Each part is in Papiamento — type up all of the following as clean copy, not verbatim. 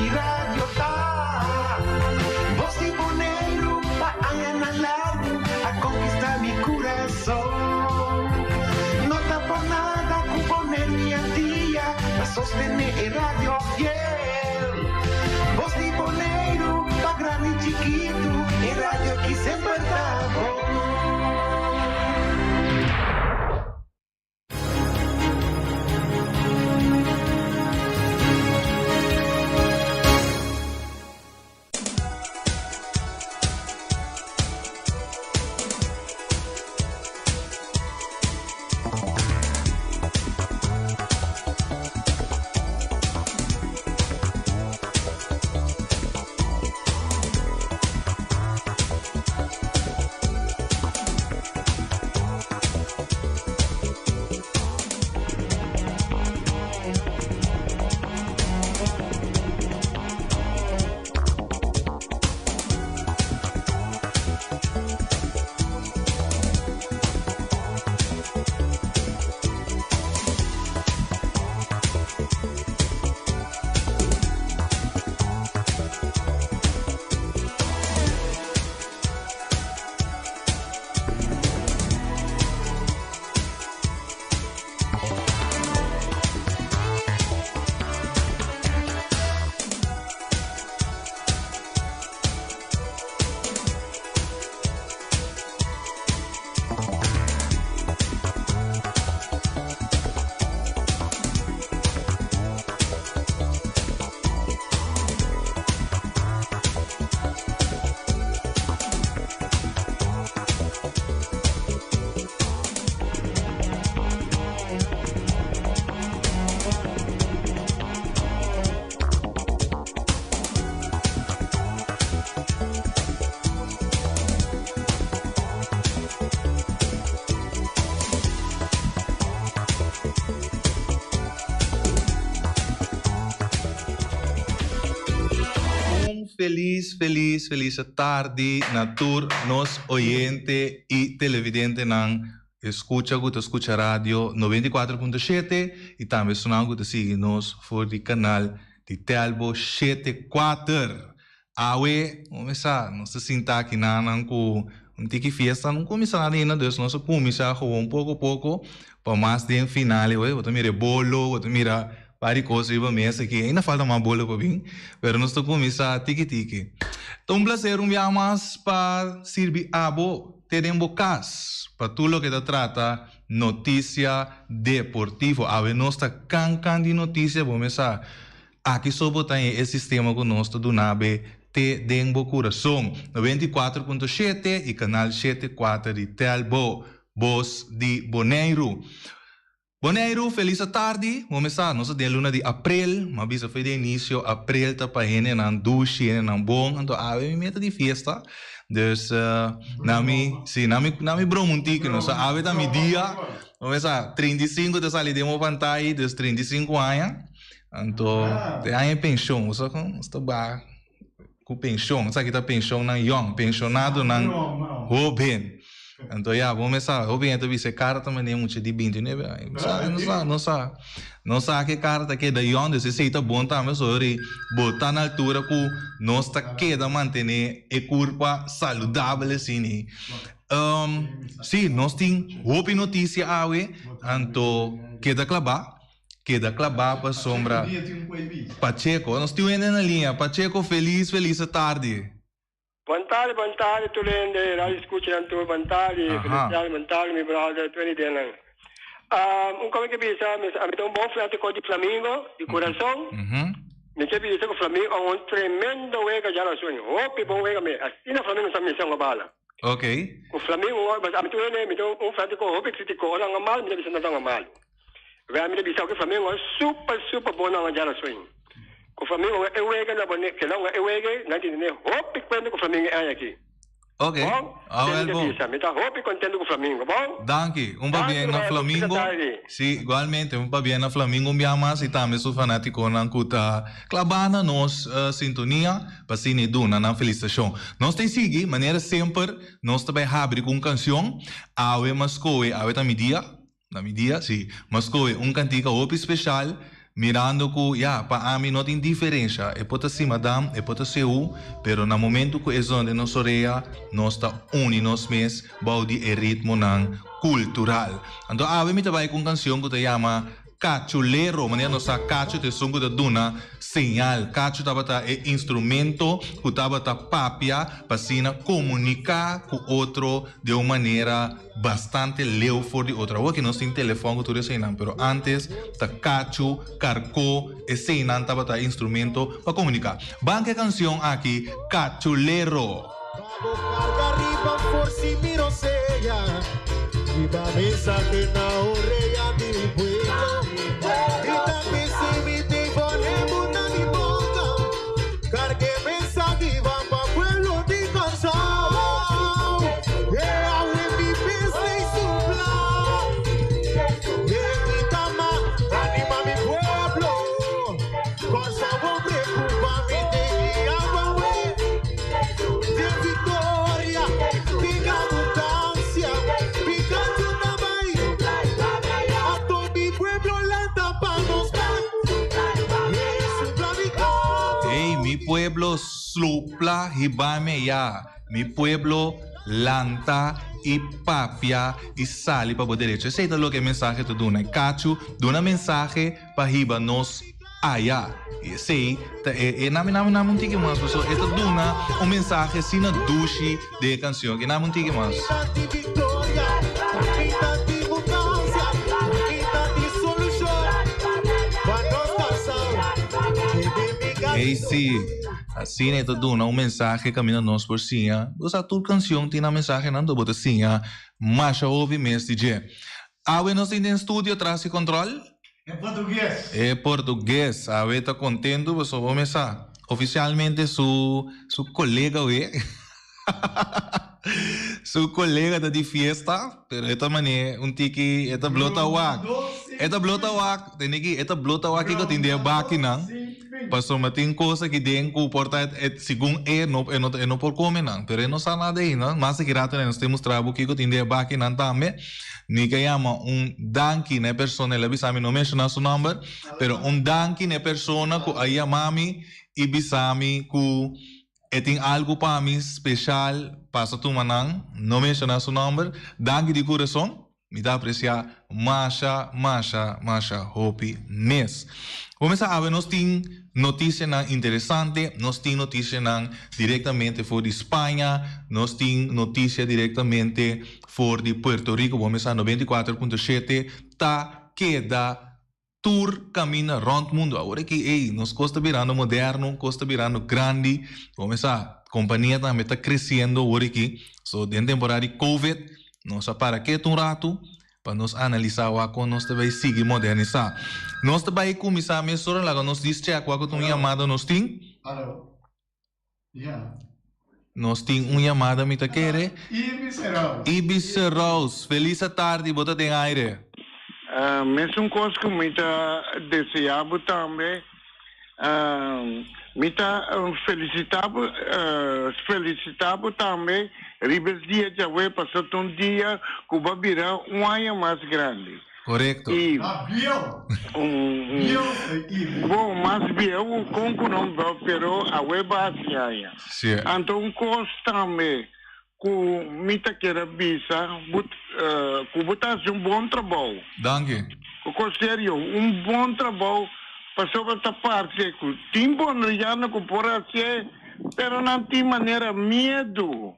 Mi radio ta Bos di Boneiru pa añanan largu a konkistá mi kurason. No ta por nada ku Boneiru i Antia ta sostené e radio fiel. Bos di Boneiru pa grandi i chikitu, e radio ki semper ta bon. Un felis felis felis tardi na tur nos oyente y televidentenan escucha cu ta scucha radio 94.7 y tambe esunnan cu ta sigui nos for di canal di Telbo shete kuater. Awe, bo sa, nos ta sinta aki nan ku un tiki fiesta no kuminsá nada ainda, dus nos a kuminsá gewoon poko poko pa mas den final e bo ta mira e bolo, bo ta mira par di kos riba mesa aki, ainda falta mas bolo pa bin, pero nos ta kuminsá tiki tiki. Ta un plaser un bia mas pa sirbi abo te den bo kas pa tur loke ta trata notisia deportivo. Awe nos ta kan kan di notisia, bo mes sa. Aki so bo ta e sistema ku nos ta duna be te den bo kurason. 94.7 i kanal shete kuater di Telbo, Bos di Boneiru. Boneiru, felis atardi. Bo mes sa, nos ta den luna di aprel. Mi a bisa for di inisio, aprel ta pa hendenan dushi, hendenan bon. Anto awe mi meta di fiesta. Dus, na mi, si, na mi, na mi broma un tiki no. So awe ta mi dia. Bo mes sa, 35 ta sali den bo pantaya, dus 35 aña. Anto te aña e penshon, bo sa kon? Nos ta ba ku penshon. Esaki ta penshonnan yòn, penshonadonan hóben. Anto ya, bo mes sa, hopi hende ta bisa e kara ta manera mucha di binti nuebe aña. No sa, no sa, no sa. No sa ke kara ta keda yòn, dus esei ta bon tambe pasobra bo ta na altura ku nos ta keda mantené e kurpa saludabel asina. Sí, nos tin hopi notisia awe, anto keda klabá. Keda klabá pasobra Pacheco, nos tin un hende na liña. Pacheco, felis, felis tardi. Bon tardi, bon tardi tur hende, radio escuchanan tur, bon tardi, felis tardi, bon tardi mi brother, tur hende den nan. Un cosa mi ke bisa, mi ta un bon fanático di Flamingo, di corazon, mi ke bisa cu Flamingo a un tremendo wega djarason, hopi bon wega mi, asina Flamingo sa misa un bala. Ok. Cu Flamingo, ami ta un hende, mi ta un fanático hopi critico, ora nan a mal mi ta bisa nan ta a malo. Wea mi ta bisa ku Flamengo a super super bon nan djara swing. Ku Flamengo e wega na bone kela e wega nan tin tene hopi kuenta ku Flamengo e aña aki. Ok. Bon, Ah, te wel mi ta bon. bisa. Mi ta hopi kontento ku Flamengo. Bon? Danki. Un Danki pabien na Roberto. Feliz Flamingo. tardi. Sí, igualmente. Un pabien na Flamingo un bia mas y tambe su fanaticonan cu ta claba na nos sintonia pa asina e duna nan felicitacion. Nos ta e sigui, manera semper, nos ta bay habri cu un cancion. Awe mas scohe, awe ta mi dia. Na mi dia, si. M'a skohe un kantika hopi speshal. Mirando ku, ya, pa ami no tin diferensha, e por ta Simadam, e por ta Seú, pero na momento ku e zona den nos orea, nos ta uni nos mes bou di e ritmonan kultural. Anto awe mi ta bai ku un kansion ku ta yama Kachulero, manera nos sa kachu ta esun ku ta duna señal. Kachu tabata e instrumento ku tabata papia pa asina komuniká ku otro den un manera bastante leu for di otro. Awor ki nos tin telefòn ku tur eseinan, pero ántes ta kachu, karkó, eseinan tabata e instrumento pa komuniká. Ban ku e kansion aki, Kachulero. Bo karga riba for si mi rosea Riba mensahe na orea di mi pueblo I tambe si mi tin pone bunda mi boka Karga e mensahe ban pa pueblo di Kòrsou E awe mi bes lei supla E mi ta ma anima mi pueblo Kòrsou bo preocupa mi tin guia pa we Den victoria, den abundancia, mi canto ta bay. Anto mi pueblo lanta pa nos bay. Hey, supla mi canto. Hey, mi pueblo supla hibame ya. Mi pueblo lanta y papia y sali pa bo derecho. Esey ta loke e mensahe ta duna. E cachu duna mensahe pa hiba nos aya. I esei ta e e nami nami nami un tiki mas paso e ta duna un mensahe asina dushi den e canción aki. Nami un tiki mas. Ey si, asina e ta duna un mensahe caminda nos por siña. Bo sa tur cancion tin nan mensahenan do bo ta siña masha hopi mes di dje. Awe nos tin den studio tras di control. E portugues. E portugues. Awe ta contento pasobra bo mesa oficialmente su su colega awe su colega ta di fiesta pero e ta mane un tiki e ta blo ta wak e ta blo ta wak tende aki e ta blo ta wak kiko tin den e bakinan pasobra tin cos aki den cu por ta segun e no e no e no por come nan pero e no sa nada ainda mas aki rato nos ta mustra bo kiko tin den e bakinan tambe. Mi ke yama un danki na e persona, el a bisa mi no menshoná su nòmber, pero un danki na e persona ku a yama mi i bisa mi ku e tin algu pa mi speshal pasa tuma nan, no menshoná su nòmber. Danki di kurason, mi ta apresiá masha, masha, masha hopi mes. Bo mester awe nos tin notisianan interesante, nos tin notisianan direktamente for di Spaña, nos tin notisia direktamente for di Puerto Rico, bo mester sa 94.7 ta keda tur kaminda rònt mundu. Awor aki ey, nos kos ta birando moderno, kos ta birando grandi, bo mester sa kompania tambe ta kresiendo awor aki. So den temporada di covid nos a para ketu un ratu Pa nos analisá wak kon nos ta bai sigui modernisá. Nos ta bai kuminsá mesora laga nos dis chèk wak ku ta un yamada nos tin. Alo. Ya. Nos tin un yamada mi ta kere. Ibis Seraus. Ibis Seraus, felis atardi, bo ta den aire. Mesun kos ku mi ta deseá bo tambe. Mi ta felicita bo, felicita bo tambe riba es dia djawe pasobra ta un dia cu bo a bira un aña mas grandi. Corecto. Y Mas bieu. Bieu e Bo mas bieu con cu no pero awe bo a haci aña. Si. Anto un cos tambe cu mi ta kier a bisa bo cu bo ta haci un bon trabou. Danki. Cu serio, un bon trabou pasobra ta parce cu tin bonriano cu por hacié pero nan tin manera miedu.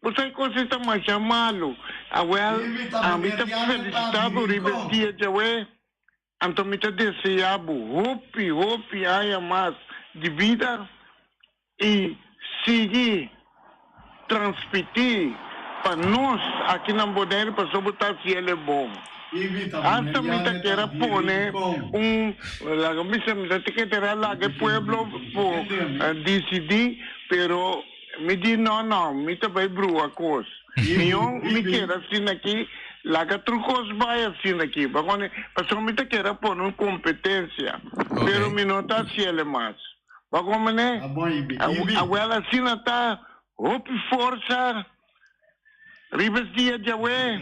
Bo sa e cos ei ta masha malu. Awel, ami ta felicita bo riba e dia djawe. Anto mi ta desea bo hopi hopi aña mas di bida y sigui transmiti pa nos aki na Bonaire pasobra bo ta haci el e bon. Hasta mi ta kier a pone un, laga mi bisa, mi ta kier a laga e pueblo por dicidi pero Mi di, No, no, mi ta bai brua kos. Mihó mi keda asina aki, laga tur kos bai asina aki. Pasobra pasobra mi ta keda pone un kompetensia, pero mi no ta hasiel mas. Bo a komprendé? Awel asina ta hopi forsa. Riba es dia djawe,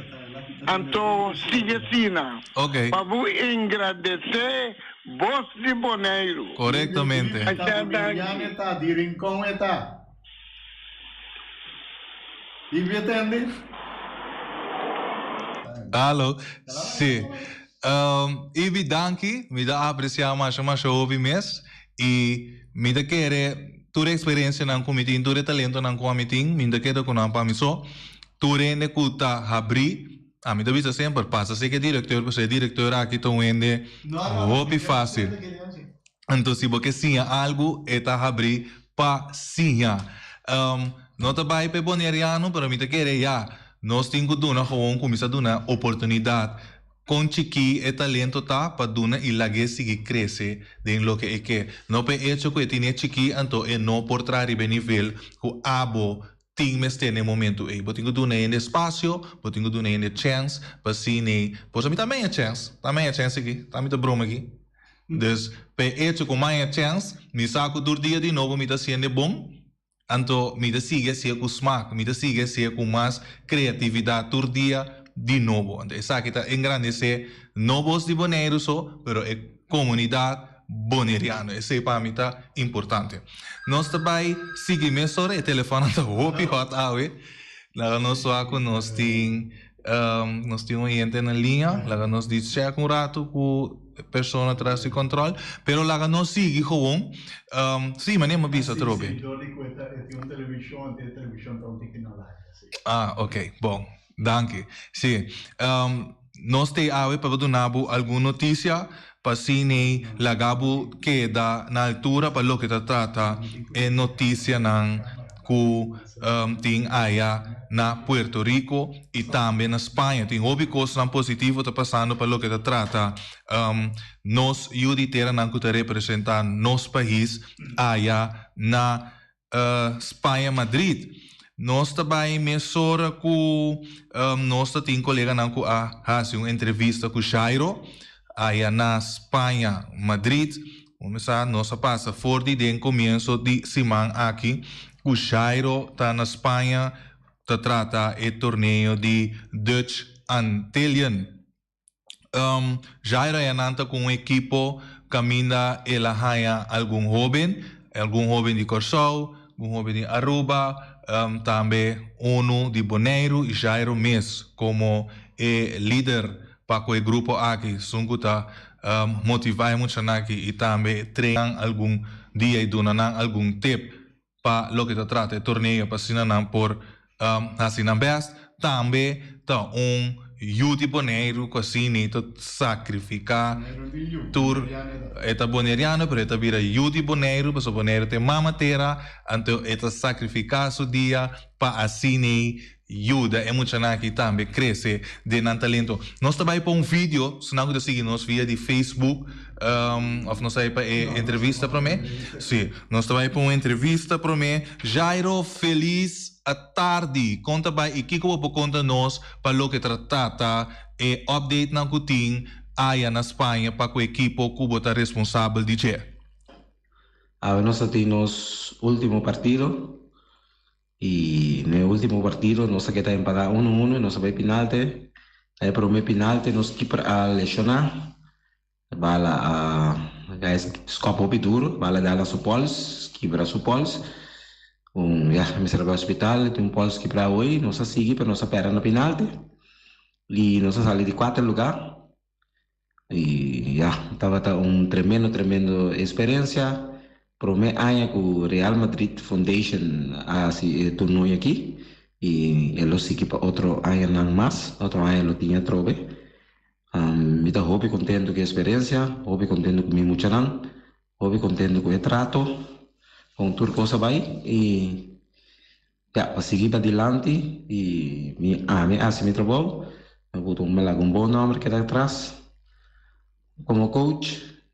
anto sigui asina, Ok. pa bo engradesé bos di Boneiru. Korektamente. Asha Ta danki. Miriam e ta, di Rincon e ta. I mi a tende. Alo, si. Um, Ibi, danki. Mi ta apresiá masha masha hopi mes. I mi ta kere tur e eksperensianan ku mi tin, tur e talentonan ku ami tin, mi no ta keda ku nan pa mi so. Tur hende ku ta habrí, ami ta bisa semper, pasa si ku e direkteur, pasobra e direkteur aki ta un hende hopi fásil. Anto si bo ke siña algu, e ta habrí pa siña. No ta bai pa e boneriano, pero mi ta kere ya, nos tin ku duna gewoon kuminsá duna oportunidat. Kon chikí e talento ta pa duna i lag'é sigui krese den loke e ke. No p'e echo ku e tine chikí anto e no por traha riba e nivel ku abo tin mester na e momentu ei. Bo tin ku duna hende espasio, bo tin ku duna hende chèns pa asina por sa mi ta meña chèns, ta meña chèns aki, ta mi ta broma aki. Dus p'e echo ku maña chèns, mi sa ku tur dia di nobo mi ta hasiendo e bon. Anto mi ta sigui hacié cu smaak, mi ta sigui hacié cu mas creatividad tur dia di nobo. Anto esaki ta engrandecé no bos di Boneiru so, pero e comunidad Boneriano. Esey pa mi ta importante. Nos ta bay sigui mesora, e telefonnan ta hopi hot awe. Laga nos wak cu nos tin, nos tin un oyente na liña. Laga nos di check un rato cu. Persona tras di control, pero laga nos sigui gewoon. Si, mane mi a bisa atrobe. Si, dor di cu e ta e tin un television, anto e television ta un tiki na laga, si. Ah, ok, bon, danki. Si, nos t'ei awe pa duna bo algun noticia pa asina laga bo keda na altura pa loke ta trata e noticianan cu tin aya na Puerto Rico y tambe na Spaña. Tin hopi cosnan positivo ta pasando pa loke ta trata nos yu di teranan cu ta representa nos pais aya na Spaña, Madrid. Nos ta bay mesora cu nos ta tin coleganan cu a haci un entrevista cu Jairo aya na Spaña, Madrid. Kuminsá nos a pasa for di den komienso di siman aki ku Jairo ta na Spaña ta trata e torneo di Dutch Antillian. Jairo ayanan ta ku un ekipo kaminda el a haña algun hóben, algun hóben di Kòrsou, algun hóben di Aruba, tambe unu di Boneiru i Jairo mes komo e lider Pa ku e grupo aki, esun ku ta motivá e muchanan aki i tambe train nan algun dia i duna nan algun tip pa loke ta trata e torneo pa asina nan por hasi nan bèst. Tambe ta un yu di Boneiru ku asina ta sakrifiká tur, e ta boneriano pero e ta bira yu di Boneiru pasobra Boneiru ta e mama tera, anto e ta sakrifiká su dia pa asina Yuda e muchanan aki tambe krese den nan talento. Nos ta bai pa un video, esnan ku ta sigui nos via di Facebook, òf nos ta bai pa e entrevista promé? Sí, nos ta bai pa un entrevista promé. Jairo, felis tardi. Kon ta bai i kiko bo por konta nos pa loke ta trata e updatenan ku tin aya na Spaña pa ku ekipo ku bo ta responsabel di dje? Awe nos ta tin nos último partido. Y na e ultimo partido nos a keda empatá uno uno y nos a bai pinalte. Na e prome pinalte nos keeper a lesioná. E bala a guys skop hopi duro, bala dal na su pols, kibra su pols. Un ya, e mester a bai hospital, e tin un pols kibrá hoy. Nos a sigui pero nos a pèrdè na pinalte y nos a sali di kuater lugá. Y ya, tabata un tremendo, tremendo experiencia. Prome aña cu Real Madrid Foundation a haci e toernooi aki y e lo sigui pa otro añanan mas, otro aña lo tin atrobe. Mi ta hopi contento cu e experiencia, hopi contento cu mi muchanan, hopi contento cu e trato, con tur cos a bay y Ya, pa sigui padilanti y mi ami haci mi trabou, mi por un laga un bon nomber keda atras como coach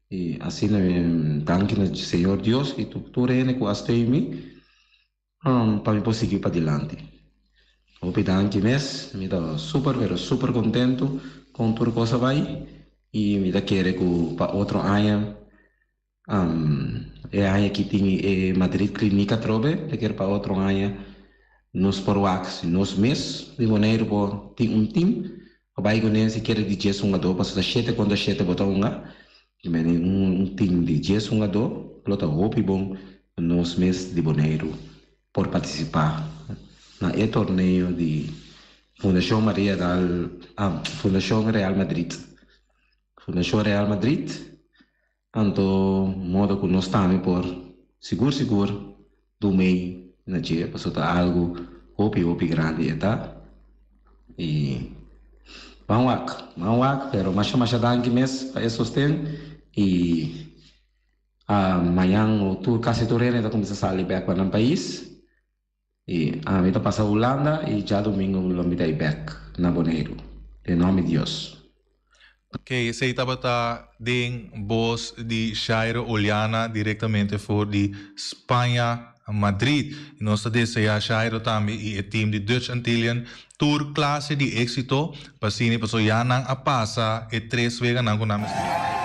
y asina mi danki na Señor Dios y tur hende cu a steun mi pa mi por sigui padilanti. Hopi danki mes, mi ta super pero super contento con tur cos a bay y mi ta kere cu pa otro aña E aña aki tin e Madrid Clinic atrobe, ta kier pa otro aña. Nos por wak si nos mes di Boneiru por tin un tim pa bai kuné sikiera di djes hungadó pasobra ta shete kontra shete bo ta hunga. I mene un tim di djes hungadó lo ta hopi bon pa nos mes di Boneiru por partisipá na e torneo di Fundashon Maria Dal Fundashon Real Madrid. Fundashon Real Madrid Anto modo ku nos tambe por sigur sigur dun mei na dje pasobra ta algu hopi hopi grandi e ta i ban wak ban wak pero masha masha danki mes pa e sosten i mañan o tur kasi tur hende ta kuminsa sali bek pa nan pais i ami ta pasa Hulanda i djadumingu lo mi ta i bek na Boneiru den nòmber di Dios. Ok, esei tabata den bos di Jairo Oliana directamente for di Spaña, Madrid. Y nos ta desea Jairo tambe y e team di Dutch Antillian tur clase di exito pa asina pasobra ya nan a pasa e tres weganan cu nan mester.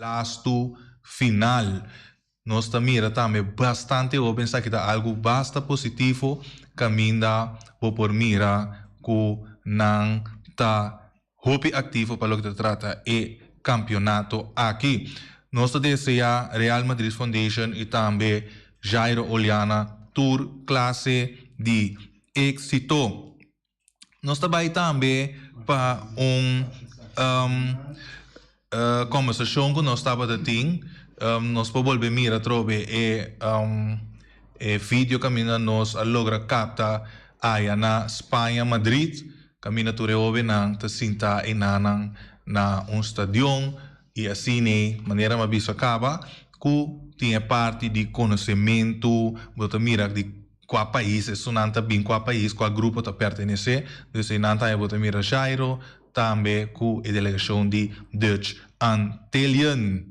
Lastu final. Nos ta mira tambe bastante hopi esaki ta algu basta positivo kaminda bo por mira ku nan ta hopi aktivo pa loke ta trata e kampionato aki. Nos ta desea Real Madrid Foundation i tambe Jairo Oliana tur klase di éksito. Nos ta bai tambe pa un kombersashon ku nos tabata tin. Nos por bolbe mira atrobe e e video kaminda nos a logra kapta aya na Spaña, Madrid, kaminda tur e hobennan ta sinta enanan na un stadion i asina manera mi a bisa kaba ku tin e parti di konosementu, bo ta mira di Kua pais esunnan ta bin, kua pais, kua grupo ta pertenesé. Dus einan tambe bo ta mira Jairo, tambe ku e delegashon di Dutch Antillian.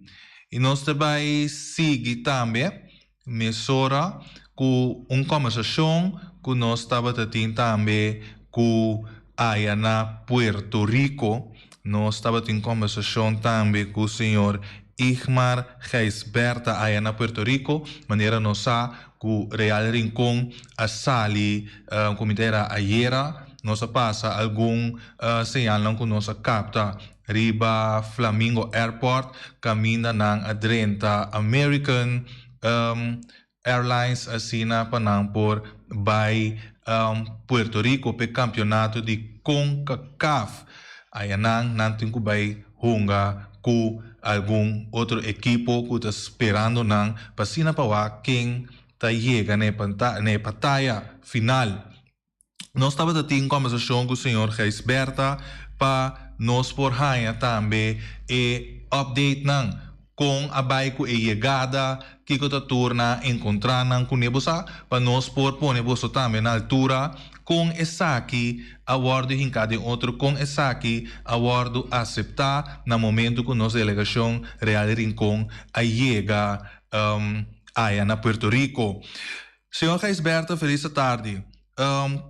I nos ta bai sigui tambe mesora ku un kòmbersashon ku nos tabata tin tambe ku aya na Puerto Rico. Nos tabatin kòmbersashon tambe ku señor Igmar Gijsbertha aya na Puerto Rico. Manera nos sa ku Real Rincon a sali ku mi ta era ayera, nos a pasa algun señalnan ku nos a kapta riba Flamingo Airport kaminda nan a drenta American Airlines asina pa nan por bai Puerto Rico p'e kampionato di Concacaf. Ayanan nan tin ku bai hunga ku algun otro ekipo ku ta sperando nan pa asina pa wak ken ta yega na e bataya final. Nos tabata tin kombersashon ku señor Gijsbertha pa nos por haña tambe e updatenan kon a bai ku e yegada, kiko ta turna enkontrá nan kuné. Bo sa, pa nos por pone boso tambe na altura kon esaki a wòrdu hinká den otro, kon esaki a wòrdu aseptá na momentu ku nos delegashon Real Rincon a yega aya na Puerto Rico. Señor Gijsbertha felis atardi.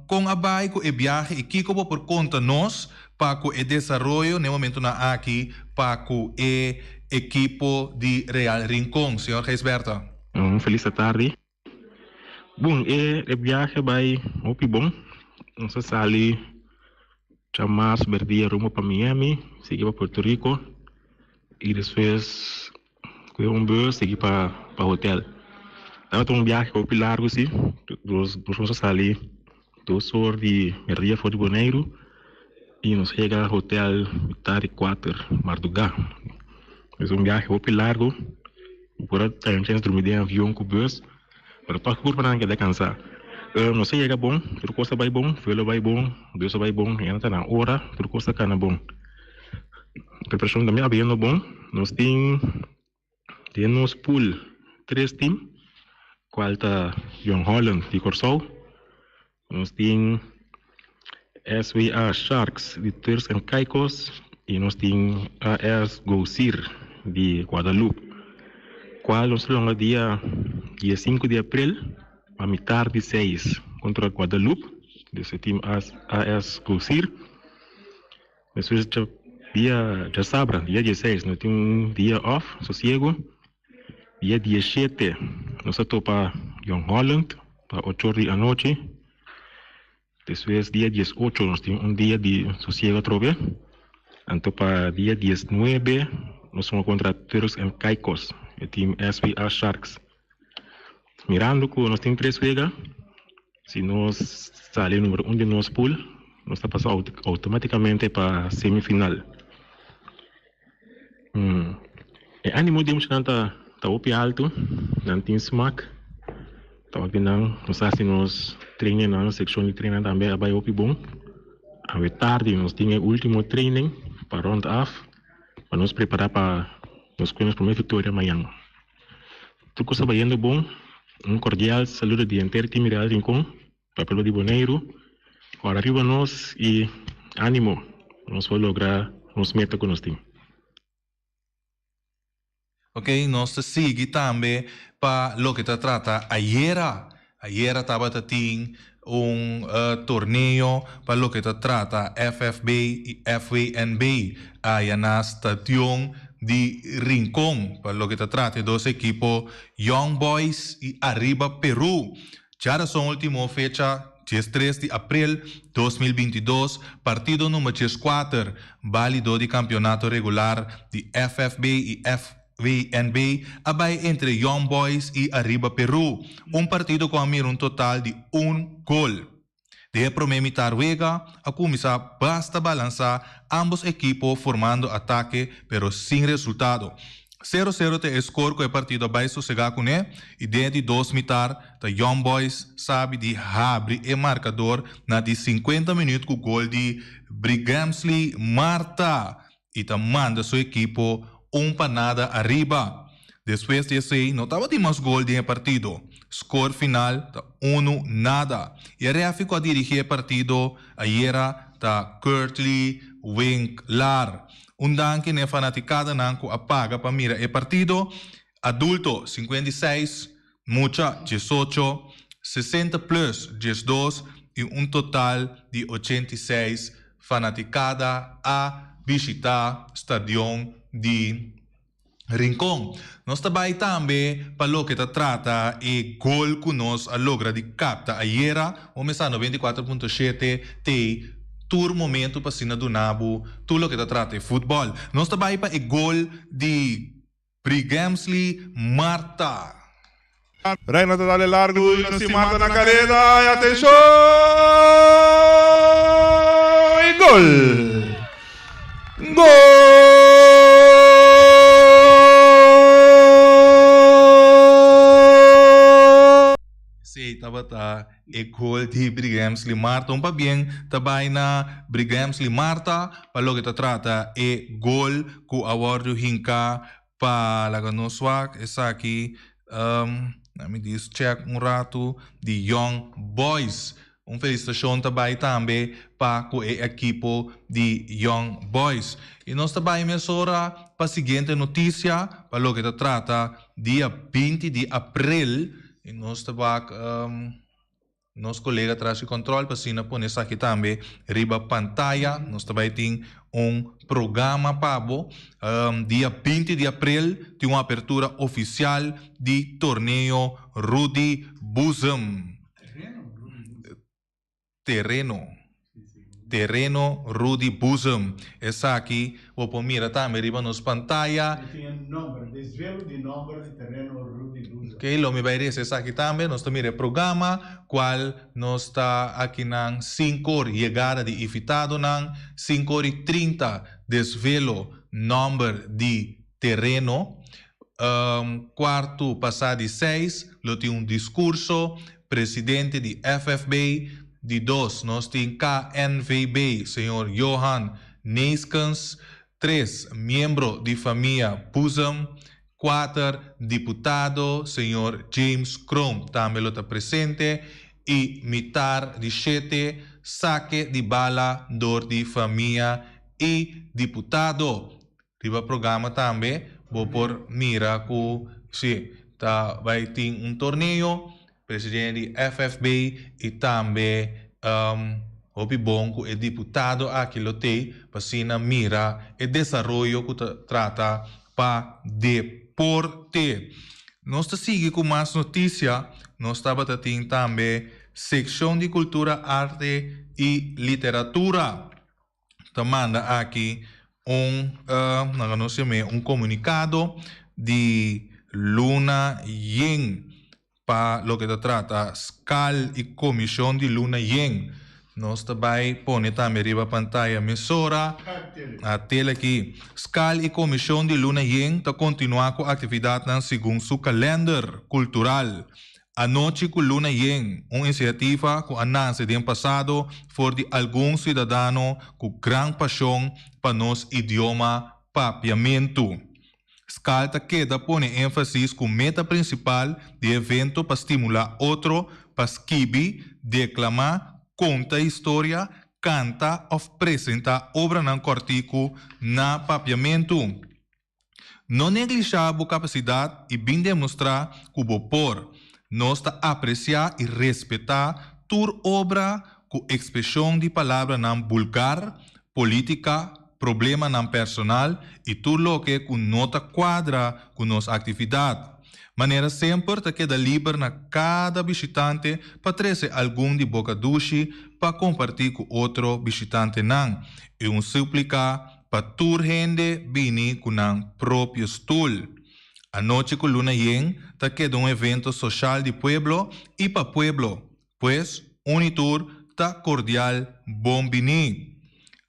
Kon a bai ku e biahe i kiko bo por konta nos pa ku e desaroyo na e momentunan aki pa ku e ekipo di Real Rincon? Señor Gijsbertha. Un felis atardi. Bon, e biahe a bai hopi bon. Nos a sali djamars berdia rumbo pa Miami, sigui pa Puerto Rico i despues Ku un bus sigui pa pa hotel. Tabata un biahe hopi largu si. Nos nos a sali dos or di merdia for di Boneiru i nos a yega hotel mitar di kuater mardugá. Es un biahe hopi largu. Bo por a haña un chèns drumi den avion ku bus, pero tòg e kurpanan a keda kansá. Nos a yega bon, tur kos a bai bon, vuelo a bai bon, bus a bai bon, hende ta na ora, tur kos a kana bon. Preparashon tambe a bayendo bon. Nos tin den nos pool tres team. Kual ta Jong Holland di Kòrsou. Nos tin SWA Sharks di Turks and Caicos i nos tin AS Gosir di Guadalupe. Kual nos ta longa dia diesinku di aprel pa mitar di seis kontra Guadalupe di su team AS Gosir. Despues dia djasabra dia dieseis nos tin un dia off sosiego. Dia dieshete nos a topa Jong Holland pa ocho or di anochi. Despues dia diesocho nos tin un dia di sosiego atrobe. Anto pa dia diesnuebe nos hunga kontra Turks and Caicos, e team SVA Sharks. Mirando ku nos tin tres wega, si nos sali numero un di nos pool, nos ta pasa outomaticamente pa semifinal. E animo di e muchanan ta ta hopi alto, nan tin smak, ta hopi nan, nos a hasi nos trainingnan, sekshon di trainingnan tambe a bai hopi bon. Awe tardi nos tin e ultimo training pa rond af, pa nos prepara pa nos kue nos prome viktoria mañan. Tur kos ta bayendo bon, un kordial saludo di henter team Real Rincon. Pa pueblo di Boneiru, ora riba nos i ánimo, nos por logra nos meta ku nos tin. Ok, nos ta sigui tambe pa loke ta trata ayera. Ayera tabata tin un torneo pa loke ta trata FFB i FWNB aya na Stadion di Rincon pa loke ta trata e dos ekipo Young Boys i Arriba Peru. Djarason ultimo fecha, 13 di aprel 2022, partido number 14, balido di kampionato regular di FFB i FWNB a bai entre Young Boys i Arriba Peru, un partido ku a mira un total di un gol. Den e promé mitar wega a kuminsá basta balansá, ámbos ekipo formando atake pero sin resultado. Sero sero ta e skor ku e partido a bai sosegá kuné i den e di dos mitar ta Young Boys sabi di habri e markador na di sinkuenta minüt ku gol di Brigamsley Marta i ta manda su ekipo un pa nada ariba. Despues di esei no tabatin mas gol den e partido. Skor final ta unu nada. I e rèfi ku a dirigí e partido ayera ta Kurtley Winklar. Un danki na e fanatikadanan ku a paga pa mira e partido. Adulto, 56, mucha, 18, 60 plus, 12 i un total di 86 fanatikada a bishitá stadion di Rincon. Nos ta bai tambe pa loke ta trata e gol ku nos a logra di kapta ayera, bo mesa 94.7 t'ei tur momento pa asina duna bo tur loke ta trata e futbòl. Nos ta bai pa e gol di Brigemsley Marta. Reina ta dale largu y nos tin Marta na careda y atencion y gol! Gol! Esey tabata e gol di Brigemsley Marta. Un pabien ta bay na Brigemsley Marta pa loke ta trata e gol cu a wordo hinca Pa laga nos wak esaki na mi dis check un ratu di Young Boys. Un felicitacion ta bay tambe pa cu e ekipo di Young Boys. Y nos ta bay mesora pa siguiente noticia pa loke ta trata dia 20 di april y nos ta wak Nos kolega tras di kòntròl pa asina pone esaki tambe riba pantaya. Nos ta bai tin un programa pa bo. Dia 20 di aprel tin un apertura ofisial di torneo Rudy Boezem. Tereno. Tereno Rudy Boezem. Esaki bo por mira tambe riba nos pantaya. Mi tin e nomber, desvelo di nomber di Tereno Rudy Boezem. Ok, lo mi bai resa esaki tambe. Nos ta mira e programa cual nos ta akinan sinku or yegada di invitadonan, sinku or y trinta desvelo nomber di tereno, cuarto pasa di seis lo tin un discurso, presidente di FFB, di dos nos tin KNVB señor Johan Neeskens, tres miembro di famia Boezem, Kuater, diputado señor James Kroon tambe lo ta presente i mitar di shete, sake di bala dor di famia i diputado. Riba programa tambe bo por mira ku si ta bai tin un torneo, presidente di FFB i tambe hopi bon ku e diputado aki lo tei pa asina mira e desaroyo ku ta trata pa deporte. Nos ta sigui ku mas notisia, nos tabata tin tambe sekshon di kultura, arte i literatura. Ta manda aki un nan a nos yam'é un komunikado di luna yen pa loke ta trata skal i komishon di luna yen. Nos ta bai pone tambe riba pantaya mesora a tele aki. Skal i komishon di luna yen ta kontinuá ku aktividatnan segun su kalènder kultural. Anochi ku luna yen, un inisiativa ku a nase den pasado for di algun siudadano ku gran pashon pa nos idioma Papiamentu. Skal ta keda pone énfasis ku meta prinsipal di e evento pa stimulá otro pa skibi, deklamá, konta historia, kanta òf presentá obranan kòrtiku na Papiamentu. No neglishá bo kapasidat i bin demostrá ku bo por. Nos ta apresiá i respetá tur obra ku ekspreshon di palabranan bulgar, polítika, problemanan personal i tur loke ku no ta kuadra ku nos aktividat. Manera semper ta keda liber na kada bishitante pa trese algun di boka dushi pa kompartí ku otro bishitantenan i un súplika Pa tur hende bini ku nan propio stul. Anochi ku luna yen ta keda un evento soshal di pueblo i pa pueblo, pues un i tur ta kordial bon bini.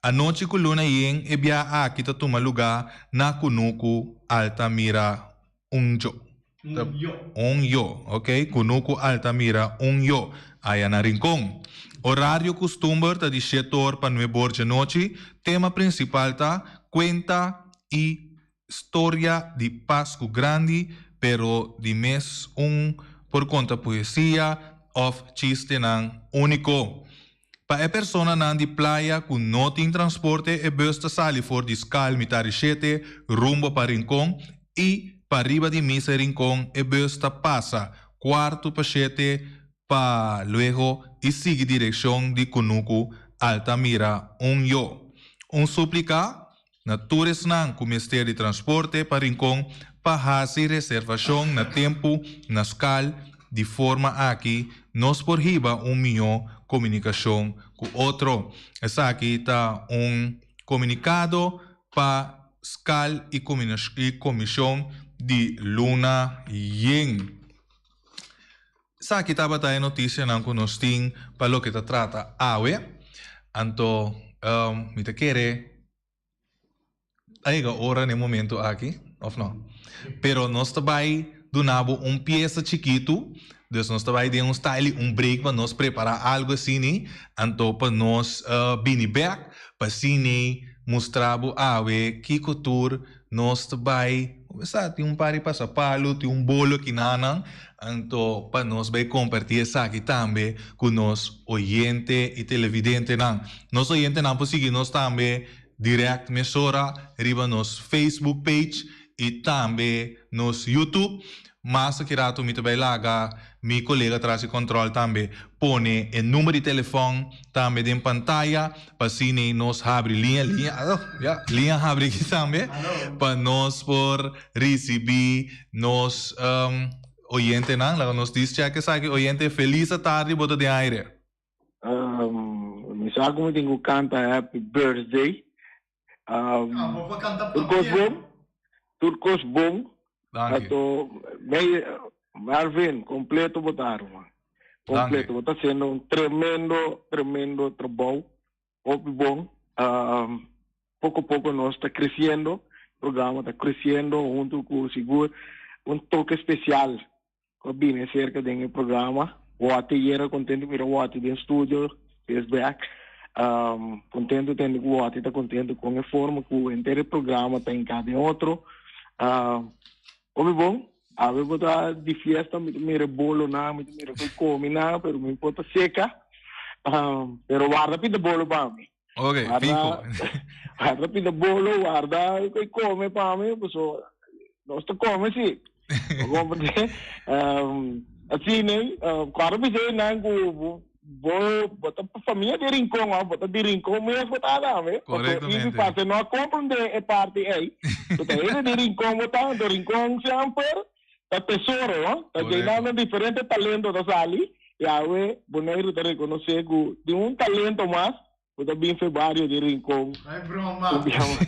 Anochi ku luna yen e bia aki ta tuma lugá na Kunuku Altamira Un yo. Un yo. Un yo, ok. Kunuku Altamira un yo, aya na Rincon. Orario kustumber ta di shete or pa nuebe or djanochi. Tema prinsipal ta Kuenta i storia di Pasku Grandi, pero di mes un por konta poesia òf chistenan úniko. Pa e personanan di playa ku no tin transporte e bus ta sali for di Skal mitar di shete rumbo pa Rincon i pa riba di Misa Rincon e bus ta pasa kuartu pa shete pa luego i sigui direkshon di Kunuku Altamira un yo. Un suplika Na tur esnan ku mester di transporte pa Rincon pa hasi reservashon na tempu na skal, di forma aki nos por hiba un mihó komunikashon ku otro. Esaki ta un komunikado pa skal i komishon di luna yen. Esaki tabata e notisianan ku nos tin pa loke ta trata awe. Anto mi ta kere a yega ora na e momento aki, òf no? Pero nos ta bai duna bo un piesa chikitu, dus nos ta bai den un style un break pa nos prepará algu asini, anto pa nos bini bèk pa asini mustra bo awe kiko tur nos ta bai Sa tin un par di pasapalu, tin un bolo kinanan, anto pa nos bai kompartí esaki tambe ku nos oyente i televidentenan. Nos oyentenan por sigui nos tambe dirèkt mesora riba nos Facebook page i tambe nos YouTube. Mas aki rato mi ta bai laga mi kolega tras di kòntròl tambe pone e number di telefòn tambe den pantaya pa asina nos habri liña, liña, alo, ya, liña habri aki tambe pa nos por risibí nos oyentenan. Laga nos dis chèk esaki, oyente, felis atardi, bo ta den aire. Mi sa ku mi tin ku kanta happy birthday. Tur kos bon, tur kos bon. Anto, Marvin, kompleto bo ta arma. Kompleto, bo ta hasiendo un tremendo, tremendo trabou. Hopi bon. Poko poko nos ta kresiendo, programa ta kresiendo huntu ku sigur un toke spesial ku a bini aserka den e programa. Wòte yera kontentu mira Wòte den studio, he is back. Kontentu tende ku Wòte ta kontentu kon e forma ku henter e programa ta hinká den otro. Hopi bon. Awe bo ta di fiesta, mi ta mira bolonan, mi ta mira koe kominan, pero mi por ta seka. Pero warda pida bolo pa mi. Ok, fijo. Warda pida bolo, warda koe kome pa mi, paso nos ta kome si. Bo komprende? Asina, kòrda bisa einan ku Bo bo ta famia di Rincon oh, bo ta di Rincon mes bo ta tambe. Correctamente. Pasobra Ivy parce no a comprende e parti ey. Bo ta hende di Rincon bo ta, anto Rincon semper ta tesoro oh. Ta Correcto. djenando diferente talento ta sali y awe Boneiru ta reconoce cu tin un talento mas Bo ta bin fe bario di Rincon. Ay broma. Un bia mas.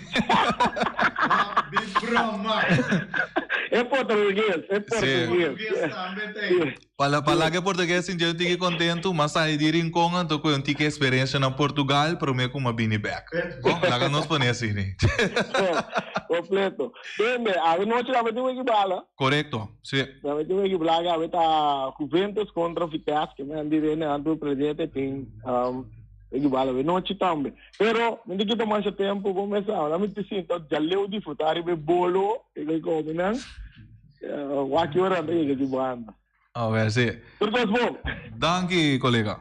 No, di broma. E portugues, e Sí. portugues. Portugues tambe tem. Pala pala ke portugues sinti un tiki kontentu, mas sai di Rincon anto ku un tiki eksperensia na Portugal prome ku m'a bini bek. Bon, laga nos pone asini. Completo. Tende, awe nochi tambe tin wiki bala. Korekto, sí. Tambe tin wiki bala, awe ta Juventus kontra Vitesse, ke men di rene anto presente tin um, E di bala nochi tambe. Pero, mi di kita masha tempo, bo me sa, mi ti sinta jaleu disfrutar riba e bolo, e koi come nan. Waki ora anda yega di banda. A ver, si. Tur kos bon. Danki, kolega.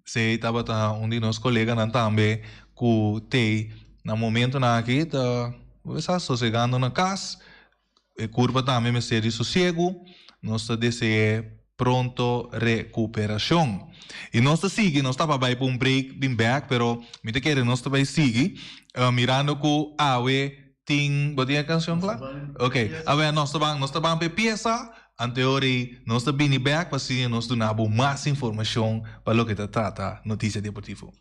Si, tabata un di nos koleganan tambe ku tei na momentonan aki ta, bo sa, sosegando na kas. E kurpa tambe mester di sosiegu. Nos ta dese'é pronto rekuperashon. I nos ta sigui, nos taba bai pa un break bin bèk, pero mi ta kere nos ta bai sigui mirando ku awe tin, bo tin e kanshon kla? Ok, awè nos ta ban, nos ta ban pa e piesa, anteori nos ta bini bèk pa asina nos duna bo mas informashon pa loke ta trata Notisia Deportivo.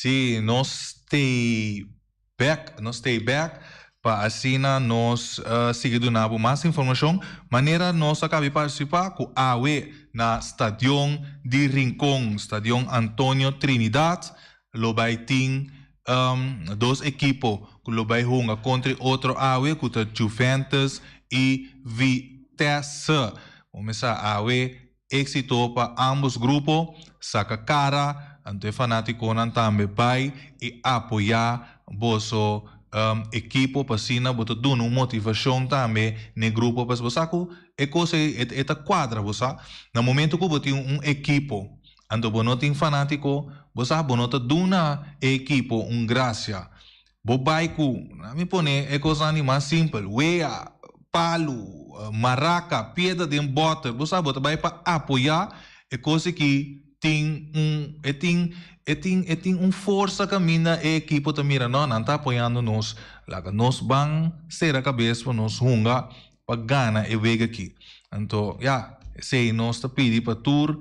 Sí, nos stay back, nos stay back pa asina nos sigui duna bo mas informashon manera nos a kabi partisipá ku awe na Stadion di Rincon, Stadion Antonio Trinidad, lo bai tin dos ekipo ku lo bai hunga kontra e otro awe ku ta Juventus i Vitesse. Bo mester awe Éxito pa ambos grupo, saca cara, anto e fanaticonan tambe bay y apoya boso ekipo pa asina bo ta duna un motivacion tambe n'e grupo pasobra bo sa cu e cos ey e ta cuadra bo sa. Na momento cu bo tin un ekipo anto bo no tin fanatico bo sa bo no ta duna e ekipo un gracia. Bo bai ku, na mi pone e kosnan di mas simpel, wea, palu, maraka, piedra den bòter, bo sa bo ta bai pa apoyá e kos aki tin un, e tin, e tin, e tin un forsa kaminda e ekipo ta mira, no, nan ta apoyando nos, laga nos ban sera kabes pa nos hunga pa gana e wega aki. Anto, ya, esei nos ta pidi pa tur,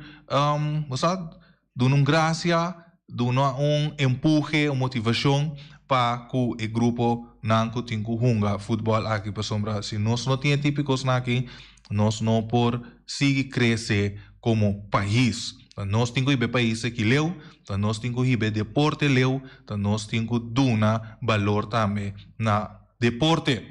bo sa, Duna un gracia, duna un empuje, un motivacion pa cu e grupo nan cu tin cu hunga futbol aki pasobra si nos no tin e tipo cosnan aki nos no por sigui crece como pais. Ta nos tin cu hiba e pais aki leu, ta nos tin cu hiba e deporte leu, ta nos tin cu duna balor tambe na deporte.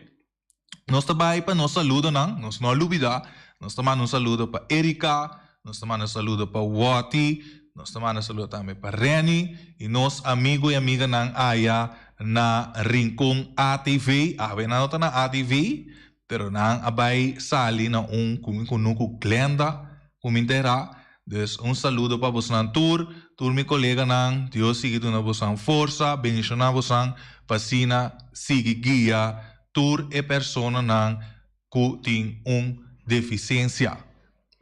Nos ta bai pa nos saludonan, nos no a lubida, nos ta manda un saludo pa Erika, nos ta manda un saludo pa Watty, nos ta manda un saludo tambe pa Renny y nos amigo y amiganan aya na Rincon ATV, awe nan no ta na ATV, pero nan a bai sali na un kunuku Glenda ku mi tera, dus un saludo pa bosnan tur, tur mi koleganan, Dios sigui duna bosnan forsa, bendiciona bosnan pa asina sigui guia. tur e personanan ku tin un defisiensia.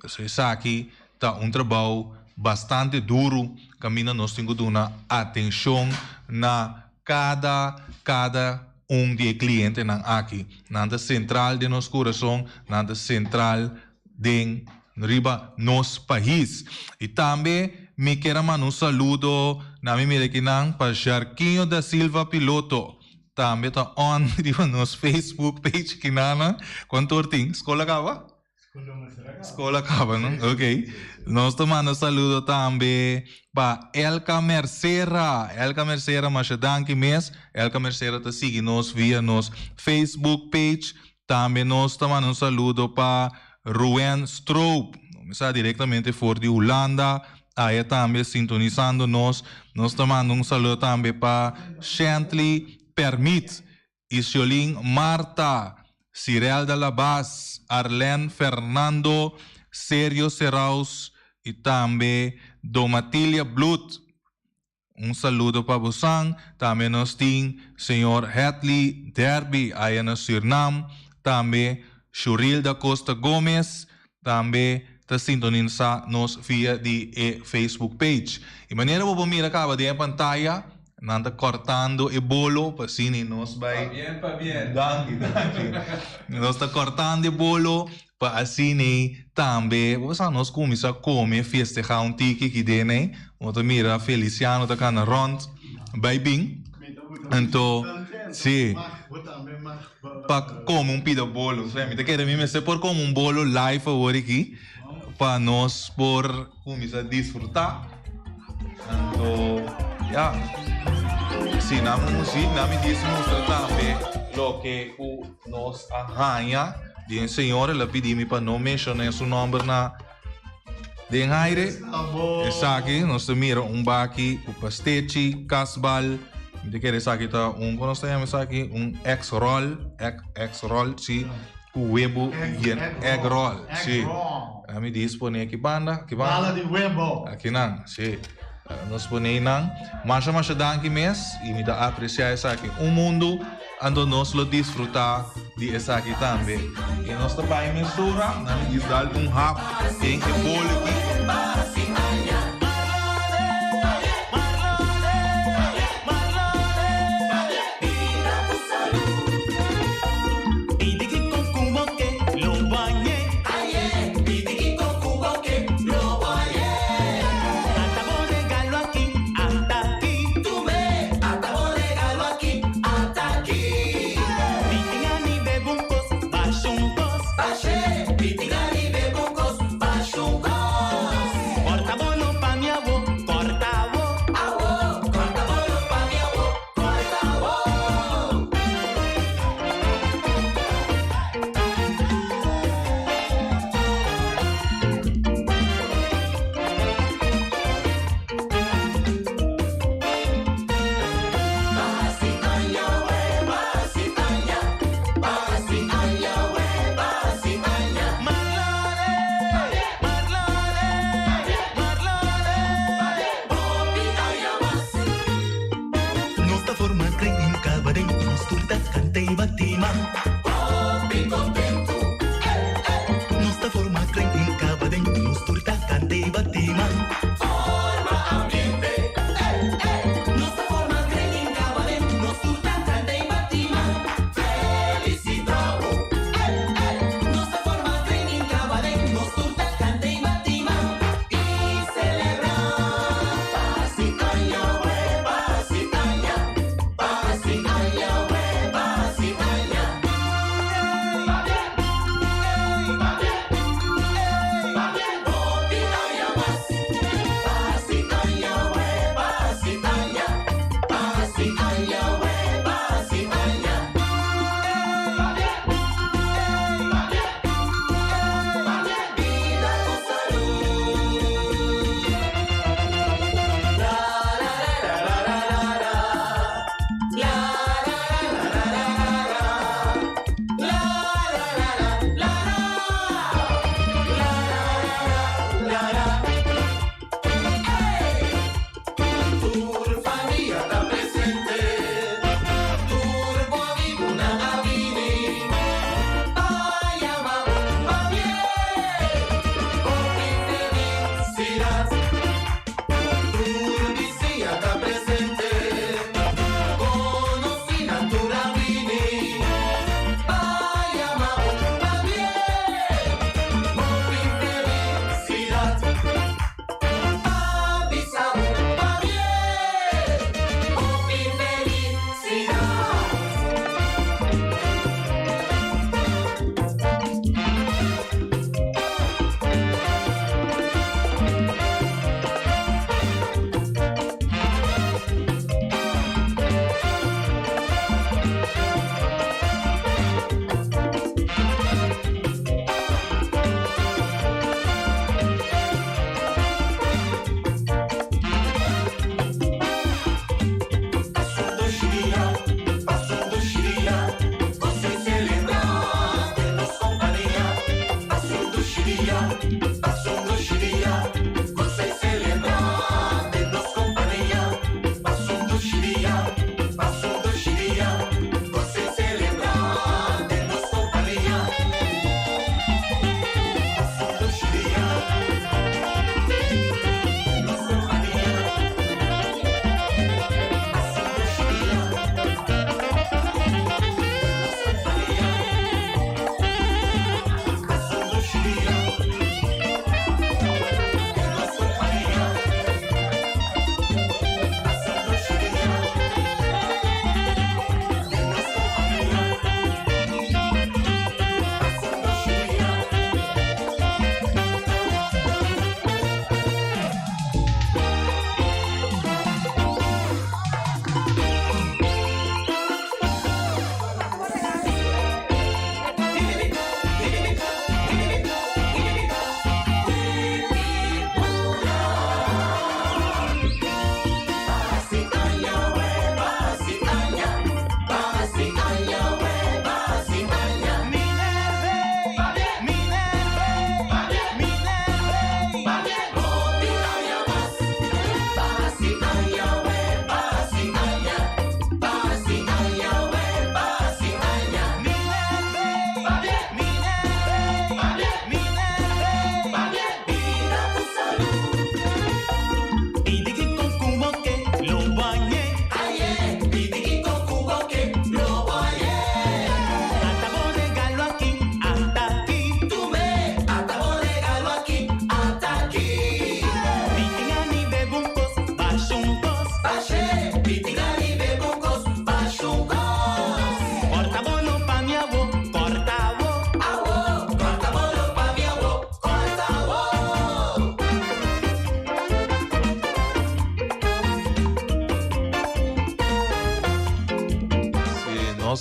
Pasobra esaki ta un trabou bastante duru kaminda nos tin ku duna atenshon na kada kada un di e klientenan aki. Nan ta sentral den nos kurason, nan ta sentral den riba nos pais. I tambe mi kier a manda un saludo na mi mira kinan pa Jarquinho da Silva Piloto. Tambe ta on riba nos Facebook page kinana. Cuanto or tin? School a caba? School a caba, no? Ok. Nos ta manda saludo tambe pa Elka Mercera. Elka Mercera, masha danki mes. Elka Mercera ta sigui nos via nos Facebook page. Tambe nos ta manda un saludo pa Ruen Stroop. Mi sa directamente for di Hulanda. Aya tambe sintonisando nos. Nos ta manda un saludo tambe pa Shantley Permit, Isiolin Marta, Sirelda Labas, Arlen Fernando, Serio Seraus y tambe Domatilia Bloed. Un saludo pa bosan. Tambe nos tin señor Hadley Derby aya na Surnam. Tambe Shurilda Costa Gomez tambe ta sintonisa nos via di e Facebook page. Y manera bo por mira caba den e pantaya, nan ta cortando e bolo pa asina nos bay. Pabien, pabien. Danki, danki. Nos ta cortando e bolo Pa asina tambe bo sa nos cuminsa come festeha un tiki ki den ey bo ta mira Feliciano ta cana rond bay bin anto si pa come un pida bolo mi ta kere mi mester por come un bolo live awor aki pa nos por cuminsa disfruta anto ya si nan muzik nan mi dis mustra tambe loke cu nos a haña di un señor, el a pidi mi pa no menshoné su nomber na den aire. Esaki nos ta mira un baki ku pastechi, kasbal, mi ta kere esaki ta un, kon nos ta yama esaki? Un egg roll, egg, egg roll, si, ku webu yen, egg roll, si. Mi dis pone aki banda, aki banda. Bala di webo. Aki nan, si. Nos pone einan. Masha masha danki mes y mi ta aprecia esaki un mundo. Anto nos lo disfruta di esaki tambe. Y nos ta bay mesora na mi dis dal un hap den e bol aki.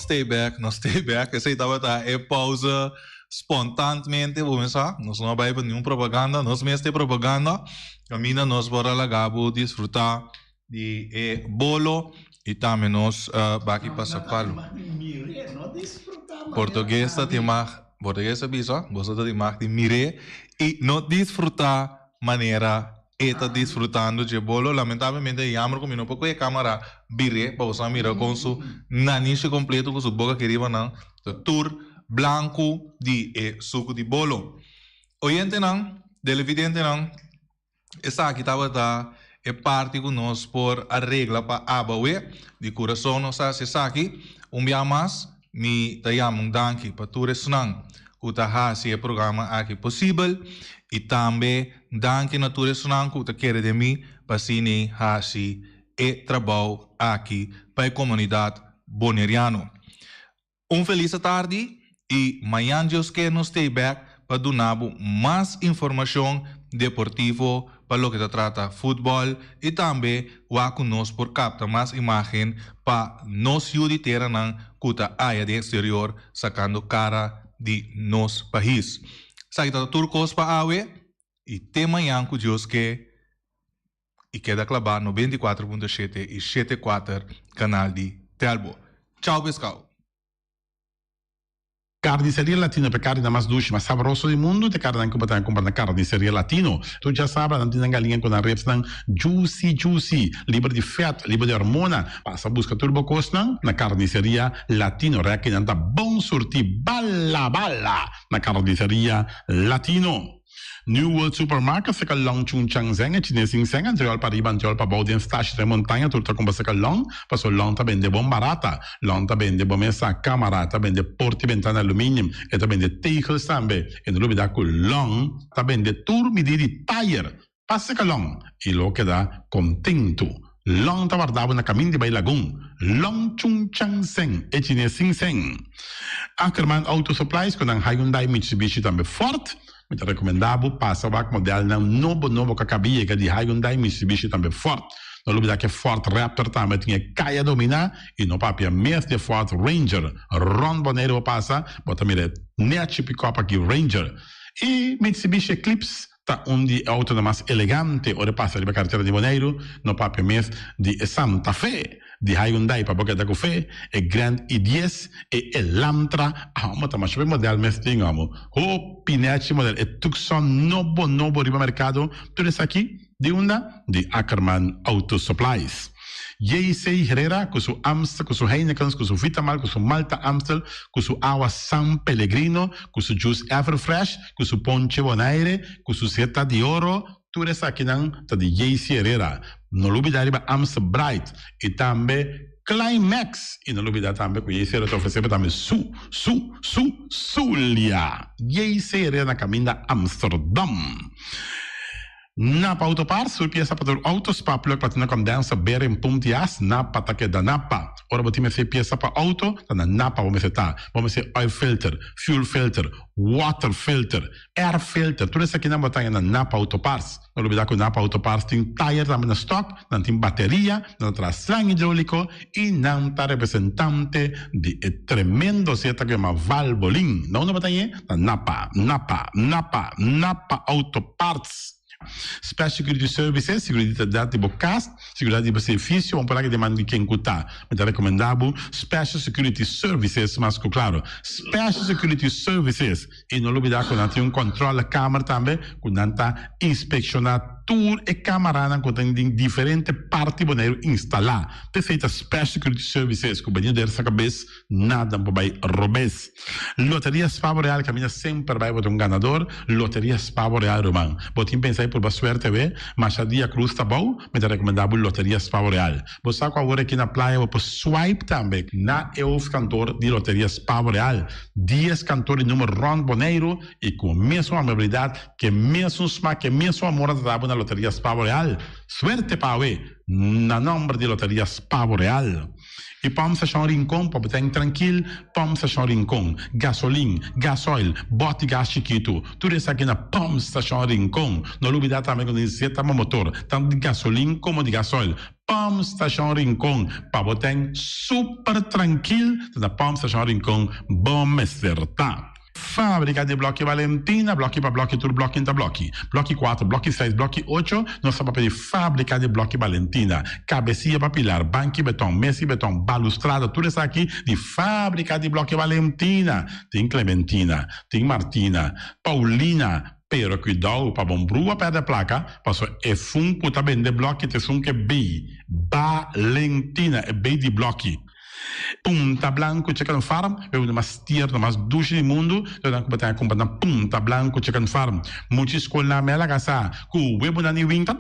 stay back, nos stay back. Esei tabata e pausa spontantemente, bo mesa. Nos no a bai pa niun propaganda, nos mes ta e propaganda. Kaminda nos por a laga bo disfruta di e bolo y tambe nos baki pasa palu. Portugues ta tin mag, Portugues ta bisa, boso ta tin mag di mir'é y no disfruta manera e ta disfrutando dje bolo. Lamentablemente e jammer ku mi no por kohe kamara bir'é pa boso a mira kon su nanishi kompleto ku su boka aki riba nan ta tur blanku di e suku di bolo. Oyentenan, televidentenan, esaki tabata e parti ku nos por a regla pa abawe. Di kurason nos a hasi esaki. Un bia mas mi ta yama un danki pa tur esnan ku ta hasi e programa aki posibel i tambe danki na tur esnan ku ta kere den mi pa asina hasi e trabou aki pa e komunidat boneriano. Un felis atardi y mañan Dios ke nos stay back pa duna bo mas informacion deportivo pa loke ta trata futbol y tambe wak cu nos por capta mas imagen pa nos yu di teranan cu ta aya den exterior sacando cara di nos pais. Esaki ta tur cos pa awe y te mañan cu Dios ke y keda claba 94.7 y 74 canal di Telbo. Chao pescao. Carniceria Latino pa e carninan mas dushi, mas sabroso di mundu, ta e carninan cu bo ta cumpra na Carniceria Latino. Tur djasabra nan tin nan galiña cu nan ribsnan juicy juicy, liber di vet, liber di hormona. Pasa busca tur bo cosnan na Carniceria Latino. Rekinan ta bon surti bala bala na Carniceria Latino. New World Supermarket seka long Chung Chang Zeng e chines sin seng antriol pa riba antriol pa bou den stashi den montaña tur ta kumpra seka long paso long ta bende bon barata long ta bende bo mesa kamara ta bende porta i bentana aluminium e ta bende tegels tambe e no lubida ku long ta bende tur midi di tayer pa seka long i lo keda kontentu long ta warda bo na kamin di bai lagun long Chung Chang Zeng e chines sin seng Ackerman Auto Supplies ku nan Hyundai Mitsubishi tambe Ford Mi ta rekomendá bo pasa wak modelnan nobo nobo ku a kaba yega di Hyundai, Mitsubishi tambe Ford. No lubidá ku e Ford Raptor tambe tin e kaya dominá i no papia mes di e Ford Ranger. Rònt Boneiru bo pasa, bo ta mira e nèchi pikòp aki Ranger. I Mitsubishi Eclipse ta un di e outonan mas elegante ora e pasa riba karetera di Boneiru, no papia mes di e Santa Fe. Di Hyundai pa bo keda ku fe, e Grand i dies, e Elantra, amo ta masha be model mes tin amo. Hopi nechi model, e Tucson nobo nobo riba merkado, tur esaki di unda? Di Ackerman Auto Supplies. JC Herrera ku su Amstel, ku su Heinekens, ku su Vitamal, ku su Malta Amstel, ku su awa San Pellegrino, ku su juice Everfresh, ku su ponche Bonaire, ku su Zeta di Oro, Tur esakinan ta di JC Herrera. No lubida riba Amstel Bright y tambe Climax. Y no lubida tambe cu JC Herrera ta ofrece bo tambe su, su, su, Zulia. JC Herrera na caminda Amsterdam. Napa Auto Parts, tur pieza pa tur auto, spark plug, platina condenser, bearing, pump di as, Napa ta keda Napa. Ora bo tin mester pieza pa auto, ta na Napa bo mester ta. Bo mester oil filter, fuel filter, water filter, Air filter, tur esakinan bo ta haña na Napa Auto Parts. No lubida ku Napa Auto Parts tin tayer tambe na stock, nan tin bateria, nan ta traha slang hidroliko i nan ta representante di e tremendo zeta ku yama Valvoline. Na unda bo ta hañ'é? Na Napa, Napa, Napa, Napa Auto Parts. Special Security Services, seguridat di bo kas, seguridat di bo servicio, bo por laga deman di ken ku ta. Mi ta rekomendá bo Special Security Services mas ku klaro. Special Security Services. I no lubidá ku nan tin un kòntròlekamer tambe ku nan ta inspekshoná tur e kamaranan ku tin den diferente parti Boneiru instalá. P'esei ta Special Security Services ku bini der sa kabes nada por bai robes. Loteria Spa Boreal kaminda semper bai bo ta un ganador. Loteria Spa Boreal ruman. Bo tin pensa di purba suerte awe? Masha dia krus ta bou, mi ta rekomendá bo Loteria Spa Boreal. Bo sa ku awor aki na playa bo por swipe tambe na e hoofdkantoor di Loteria Spa Boreal. Dies kantoor di numer rònt Boneiru i ku e mesun amabilidat, ku e mesun smak, ku e mesun amor nan ta dabo na Loteria Spa Boreal. Suerte pa awe na nòmber di Loteria Spa Boreal. I Pump Station Rincon pa bo ta trankil, Pump Station Rincon, gasolin, gasoil, bòt di gas chikitu, tur esaki na Pump Station Rincon. No lubidá tambe ku nos zeta pa motor, tantu di gasolin komo di gasoil. Pump Station Rincon pa bo ten super trankil, ta na Pump Station Rincon bo mester ta. Fábrika di Blòki Valentina, blòki pa blòki tur blòki ta blòki. Blòki kuater, blòki seis, blòki ocho, nos ta papia di Fábrika di Blòki Valentina. Kabesia pa pilar, banki beton, mesa di beton, balustrada, tur esaki di Fábrika di Blòki Valentina. Tin Clementina, tin Martina, Paulina, pero kuidou pa bon brua pèrdè plaka, pasobra e fun ku ta bende blòki ta esun ku e bei Valentina, e bei di blòki. Punta Blanco Chicken Farm, e un mas tierno, mas dushi di mundu, lo nan ku bo ta kumpra na Punta Blanco Chicken Farm. Mucha skolnan me a laga sa ku webunan di win ta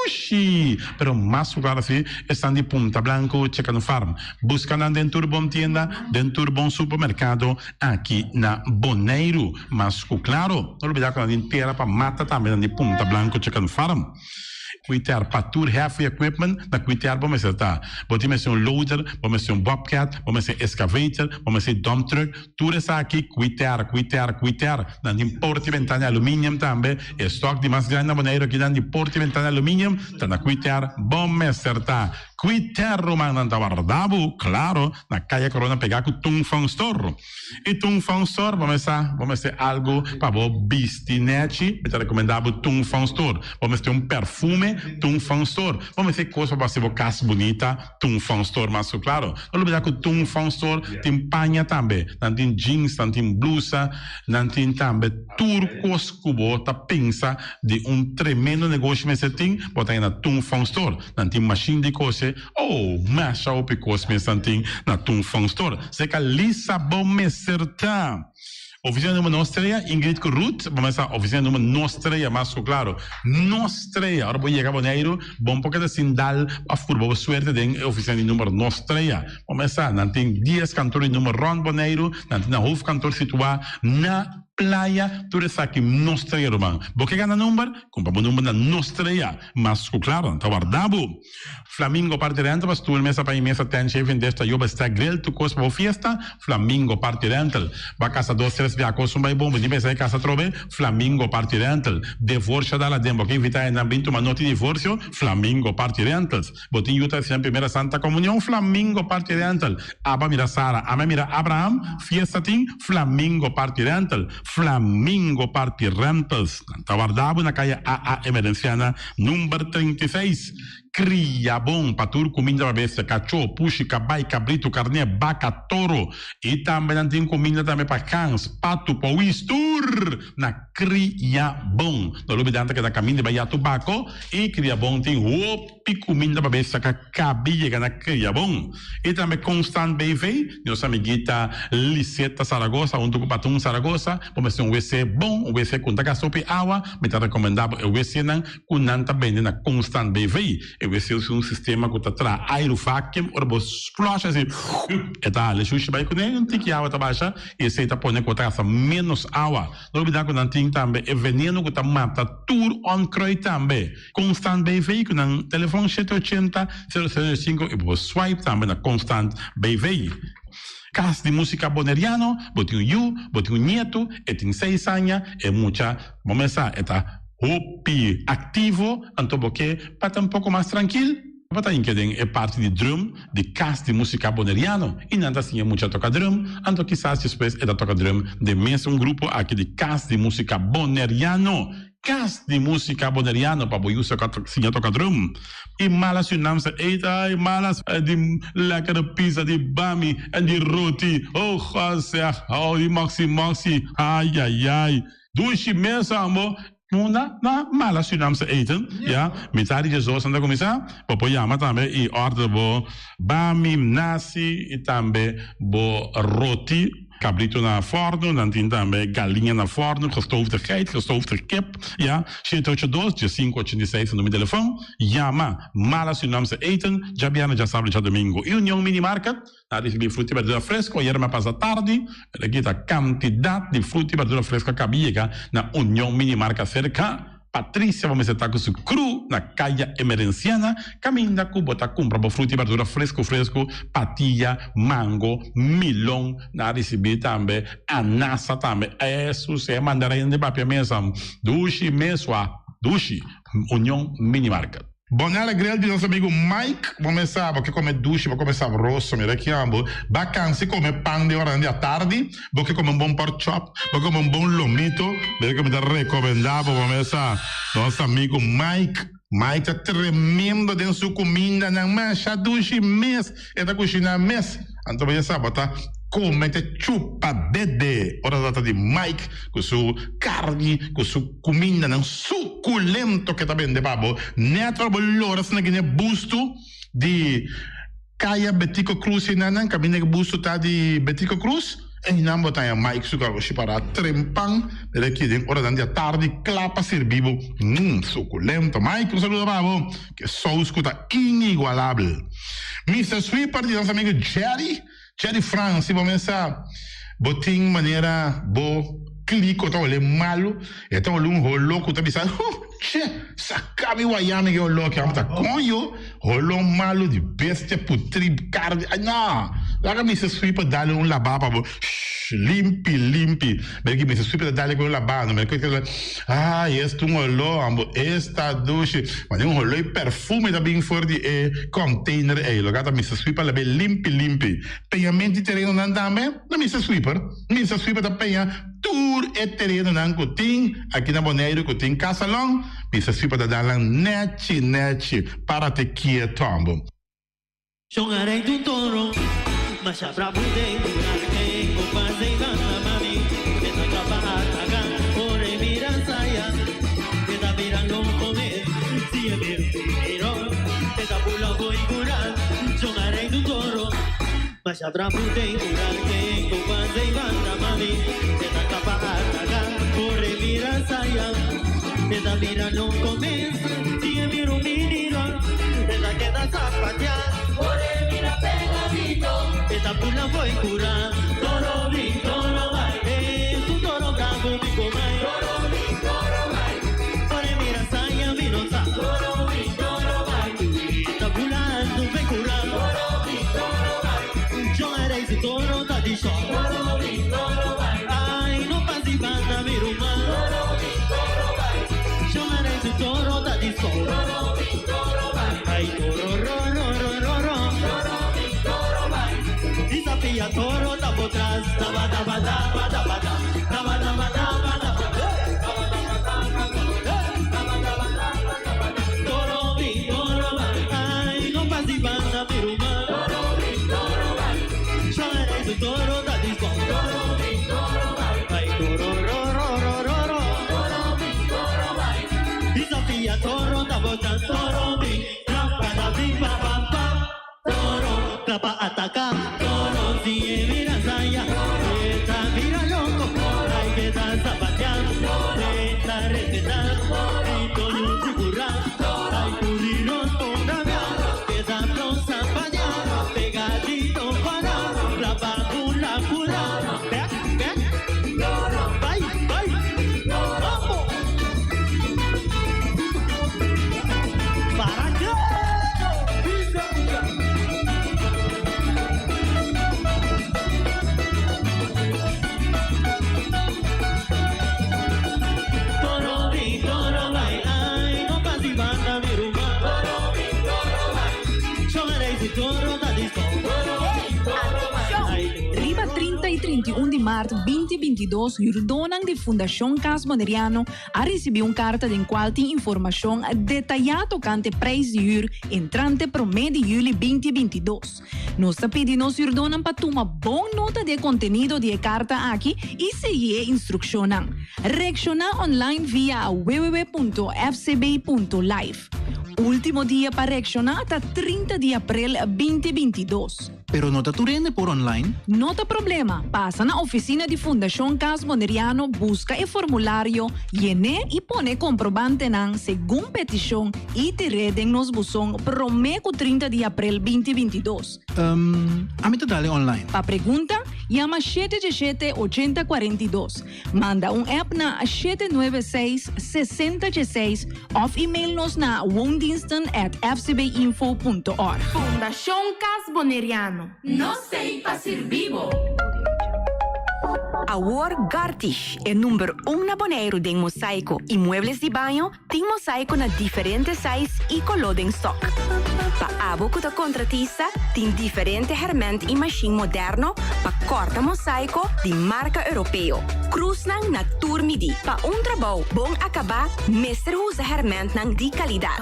dushi, pero mas ku klaro si esnan di Punta Blanco Chicken Farm. Buska nan den tur bon tienda, den tur bon supermerkado aki na Boneiru. Mas ku klaro, no lubida ku nan tin tera pa mata tambe nan di Punta Blanco Chicken Farm. Kuiter pa tur heavy equipment na kuiter bo mester ta. Bo tin mester un loader, bo mester un bobcat, bo mester excavator, bo mester dump truck, tur esaki kuiter, kuiter, kuiter. Nan tin porta y bentana di aluminium tambe. E stock di mas grandi na Boneiru akinan di porta y bentana di aluminium ta na kuiter bo mester ta. Kuiter ruman nan ta warda bo, claro, na Kaya Corona pega ku Tung Fong Store. I Tung Fong Store bo mester bo mester algu pa bo bisti nechi, mi ta rekomendá bo Tung Fong Store. Bo mester un perfume, Tung Fong Store. Bo mester kos pa bo hasi bo kas bunita, Tung Fong Store mas ku klaro. No lubidá ku Tung Fong Store tin paña tambe. Nan tin jeans, nan tin blusa, nan tin tambe tur kos ku bo ta pensa di un tremendo negoshi mester tin, bo ta haña na Tung Fong Store. Nan tin mashin di kose. Oh, masha hopi kos mes nan tin na Tung Fong Store. Seka Lisa bo mester ta. Oficina number nos trea, Ingrid ku Ruth, bo mester sa oficina number nos trea mas ku klaro. Nos trea, ora bo yega Boneiru, bo por keda sin dal of purba bo suerte den e oficina di number nos trea. Bo mester sa, nan tin dies kantor di number rond Boneiru, nan tin nan hoofdkantoor situa na Playa, tur esaki nos trea ruman. Bo ke gana number? Kumpra bo number na nos trea. Mas ku klaro, nan ta warda bo. Flamingo Party Rental pa stoel, mesa pa i mesa, tent, shaving dish, tayoba, stack, grill, tur kos pa bo fiesta, Flamingo Party Rental. Bo a kasa dos, tres bia kos un bai bon, bo tin pensa e kasa atrobe, Flamingo Party Rental. Devorsio dal aden, bo ke invita hendenan bin tuma noti divorsio, Flamingo Party Rentals. Bo tin yu ta hasi nan primera Santa Comunion, Flamingo Party Rental. Aba mira Sara, ame mira Abraham, fiesta tin, Flamingo Party Rental. Flamingo Party Rentals. Nan ta warda bo na kaya AA Emerenciana number 36. Kria bon pa tur kuminda pa bestia, kachó, pushi, kabai, kabritu, karné, baka, toro. I tambe nan tin kuminda tambe pa gans, patu, powis, tur na Kria Bon. No lubida nan ta keda kaminda bai ya tubako i Kria Bon tin hopi kuminda pa bestia ka kabi yega na Kria Bon. I tambe Constant BV, nos amiguita Liseta Saragoza huntu ku Patun Saragoza, bo mester un wc bon, un wc ku no ta gasta hopi awa, mi ta rekomendá bo e wcnan ku nan ta bende na Constant BV. E wc usa un sistema ku ta traha airu vacuum, ora bo flush asi e ta hala e shushi bai kuné, un tiki awa ta basha i esei ta pone ku bo ta gasta ménos awa. No olbida ku nan tin tambe e veneno ku ta mata tur onkruid tambe. Constant BV ku nan telefon shete ochenta, sero sero sinku i bo por swipe tambe na Constant BV. Kas di Musika Boneriano, bo tin un yu, bo tin un nietu, e tin seis aña, e mucha bo mes sa e ta hopi aktivo, anto bo ke pa ta un poko mas trankil, bo ta hinke den e parti di drum di Kas di Musika Boneriano i nan ta siña mucha toka drum, anto kisas despues e ta toka drum den mes un grupo aki di Kas di Musika Boneriano. Kas di Musika Boneriano pa bo yu sa siña toka drum. I mala Surinaamse eten, ai mala di lekkere pizza, di bami en di roti, oh God zeg, oh di moxi moxi, ai ai ai. Dushi mes ambo. Munda na mala Surinaamse eten, ya, mitad di diesdos nan ta kuminsá, bo por yama tambe i order bo bami, nasi i tambe bo roti, kabritu na fòrnu, nan tin tambe galiña na fòrnu, gestoofde geit, gestoofde kip, ya, shete ocho dos, diesinku ochenta i seis ta numero di telefòn, yama Mala Surinaamse Eten, djabièrnè, djasabra i djadumingu. I Union Mini Market. A ricibi fruta y berdura fresco ayer me pasa tardi, pero aki ta cantidad di fruta y berdura fresco a caba yega na Union Mini Marca cerca. Patricia bo mester ta ku su crew na Kaya Emerenciana kaminda ku bo ta kumpra bo fruta i berdura fresku fresku, patia, mango, milon, nan a risibí tambe anasa tambe, esus e mandarin di papia mesa dushi mesua dushi, Union Mini Market. Bonella Grill di nos amigo Mike, bo mes sa bo ke come dushi, bo come sabroso, mira ki amo, ba cansi come pan den oranan di atardi, bo ke come un bon pork chop, bo ke come un bon lomito, mira ki mi ta recomenda bo, bo mes sa, nos amigo Mike, Mike ta tremendo den su cumindanan, masha dushi mes e ta cushina mes, anto bo ya sa bo ta come te chupa dede ora ta trata di Mike cu su carni, cu su cumindanan suculento ke ta bende pa bo net ora bo lora asina gine busto di Kaya Betico Cruz enanan caminda ke busto ta di Betico Cruz einan bo ta haña Mike su garoshi para trempan mira aki den oranan di atardi kla pa sirbi bo mm suculento Mike un saludo pa bo ke sous ku ta inigualabel Mister Sweeper di nos amigo Jerry Jerry Frans si bo mesa bo tin manera bo kliko ta hole malu e ta hole un holo ku ta bisa huh che saka mi waya mi ke holo aki amo ta koño holo malu di bestia putri karni ay no laga Mister Sweeper dale un laba pa bo shh limpi limpi mira ki Mister Sweeper ta dale ku un laba no mira ki ay esta un holo amo esta dushi mane un holo y perfume ta bin for di e container ey loke ta Mister Sweeper labe limpi limpi Peñamento di terenonan tambe na Mister Sweeper. Mister Sweeper ta peña tur e terenonan ku tin aki na Boneiru ku tin kasalon. Mister Sweeper ta dal nan nechi nechi para te kieto ambo. Shon a rei d'un toro, masha brabu den lugar ke kompas den banda mami e ta kla pa ataká ora e mira saya e ta bira loko mes si e mira un miro e ta bula for i kura Shon a rei d'un toro, masha brabu den lugar ke kompas den banda mami e ta kla pa ataká ora e mira saya e ta bira loko mes si e mira un miniro e ta keda zapateá Ora e mira pegadito e ta bula for i kura Toro bin, toro bai, es un toro bravo mi komai Toro bin, toro bai, ora e mira saya mi no sa Toro bin, toro bai, e ta bula alto for i kura Toro bin, toro bai, John a rei su toro ta di shò Toro bin, toro bai, ai no pasi banda mi ruman Toro bin, toro bai, John a rei su toro ta di sò Toro bin, toro bai, ai toro ro ro ro ro ro Toro bin, toro bai, Disafia toro ta bo tras Daba daba daba daba da Daba daba daba daba da Daba daba daba daba da Daba daba daba daba da Toro bin, toro bai, ai no pasi banda mi ruman Toro bin, toro bai, John a rei su toro ta di sò Toro bin, toro bai, ai toro ro ro ro ro ro Toro bin, toro bai, Disafia toro ta bo tras Toro bin, trapa da bin pa pa pa Toro, kla pa ataka Toro, si e mira saya E ta bira loko Ai ke ta zapatea E ta respeta I toyo sigura Ai kuri nos por rabia Ke ta pron zapatea Pegadito para Kla pa bula pura Bek, bek Bai, bai Mambo Para ke? Toro bin, toro bai, ai no pasi banda mi ruman. Toro bin, toro bai, shon a rei si toro ta di sol. Toro bin, toro bai, ai toro. Riba 30 i 31 di mart 2022 hurdonan di Fundashon Cas Boneriano a risibí un karta den kual tin informashon detayá tokante preis di hür entrante promé di yüli 2022. Nos ta pidi nos hürdónan pa tuma bon nota di e kontenido di e karta aki i sigui e instrukshonnan. Reakshoná online via www.fcb.life. Último dia pa reakshoná ta 30 di aprel 2022. Pero no ta tur hende por online. No ta problema, pasa na oficina di Fundacion Cas Boneriano busca e formulario, yen'é y pone e comprobantenan segun peticion y tir'é den nos buzon prome cu 30 di april 2022. Um, ami ta dale online. Pa pregunta, Yama 717 8042. Manda un app na 796 6016 òf email nos na woondiensten at fcbinfo.org. Fundashon Cas Boneriano, nos t'ei pa sirbi bo! Awor Gartish, e number un na Boneiru den mosaiko i muebles di baño, Tin mosaiko na diferente size i koló den stok. Pa abo ku ta kontratista, tin diferente hèrmènt i mashin moderno pa kòrta mosaiko di marka europeo. Krusnan na tur midí. Pa un trabou bon akabá mester usa hèrmèntnan di kalidat.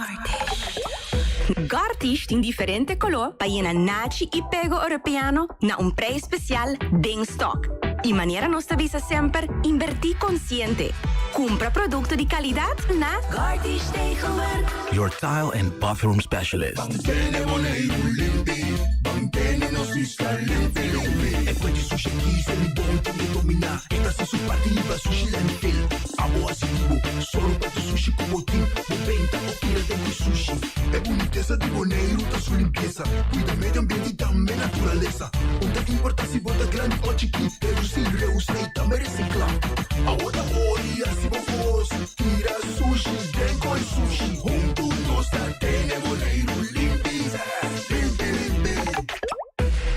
Gartish tin diferente koló pa yena nachi i pego europeano na un preis spesial den stok. I manera nos ta bisa semper, inbertí konsiente. Kumpra produkto di kalidat na Gartish Tegelwerk. Your tile and bathroom specialist. Mantene Boneiru limpi, mantene nos isla limpi limpi. E kue di sushi aki se mi bon tin ke dominá. E ta hasi su parti libra sushi landfill. Abo hasi di bo, solo pa tu sushi ku bo tin. Bo benta o tira den ku sushi. E bunitesa di Boneiru ta su limpiesa. Cuida medio ambiente y tambe naturalesa. Un ta importa si bo ta grandi o chikí, reducí, reusa y tambe recicla. Awo ta ori hasi bo kos, tira sushi den koi sushi. Huntu nos ta tene Boneiru limpi, limpi, limpi.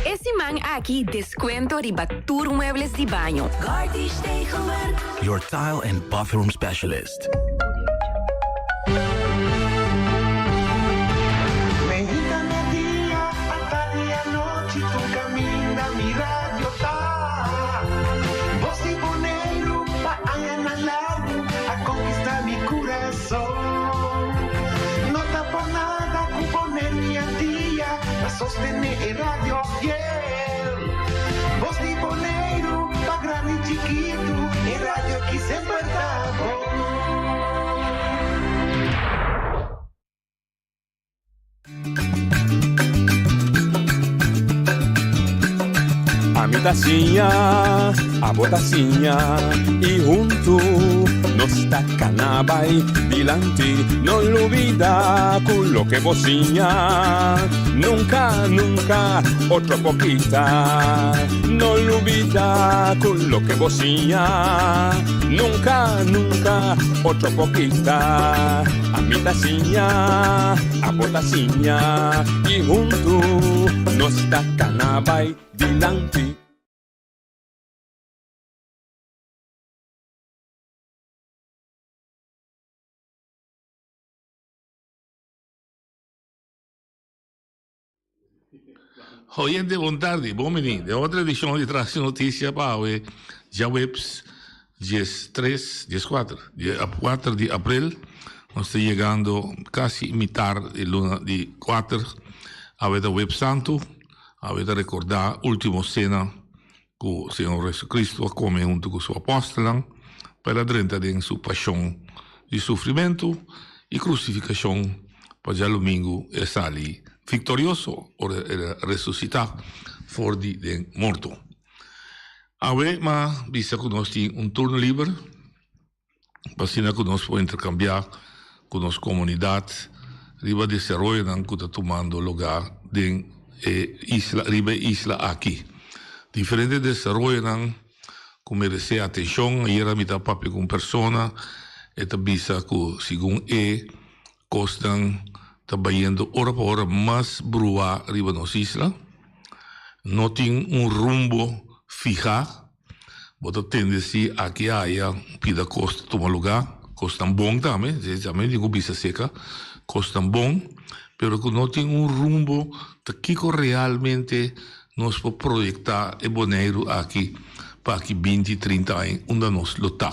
E siman aki descuento riba tur muebles di baño. Gartish Tegelwerk. Your tile and bathroom specialist. Mejita me dia, atardi anochi, tur caminda mi radio ta. Bos di Boneiru pa añanan largu a conquista mi curason. No ta por nada cu Boneiru y Antia ta sostene e radio fiel. Bos di Boneiru pa grandi y chikitu, e radio aki semper ta bon. Ami ta siña, abo ta siña y huntu nos ta cana bay dilanti. No lubida cu loke bo siña nunca, nunca otro por kita. No lubida cu loke bo siña nunca, nunca otro por kita. Ami ta siña, abo ta siña y huntu nos ta cana bay dilanti. Oyente bon tardi, bon bini den otro edicion di Tras di Noticia pa awe djaweps dies tres, dies kuater, die kuater di april. Nos ta yegando casi mitar di luna di kuater. Awe ta web santu, awe ta recorda ultimo cena cu Señor Jesucristo a come hunto cu su apostelnan pa el a drenta den su pasion di sufrimento y crucificacion pa djalumingu e sali victorioso ora el a resucita for di den morto. Awe m'a bisa cu nos tin un turno liber pa asina cu nos por intercambia cu nos comunidad riba desaroyonan cu ta tumando lugar den e isla riba e isla aki. Diferente desaroyonan cu merece atencion. Ayera mi ta papia cu un persona, e ta bisa cu segun e cosnan ta bayendo ora pa ora mas bruha riba nos isla. No tin un rumbo fiha. Bo ta tende si aki aya pida kos ta tuma lugá, kosnan bon tambe, tambe tin ku bisa seka, kosnan bon, pero ku no tin un rumbo ta kiko realmente nos por proyektá e Boneiru aki pa aki binti, trinta aña unda nos lo ta.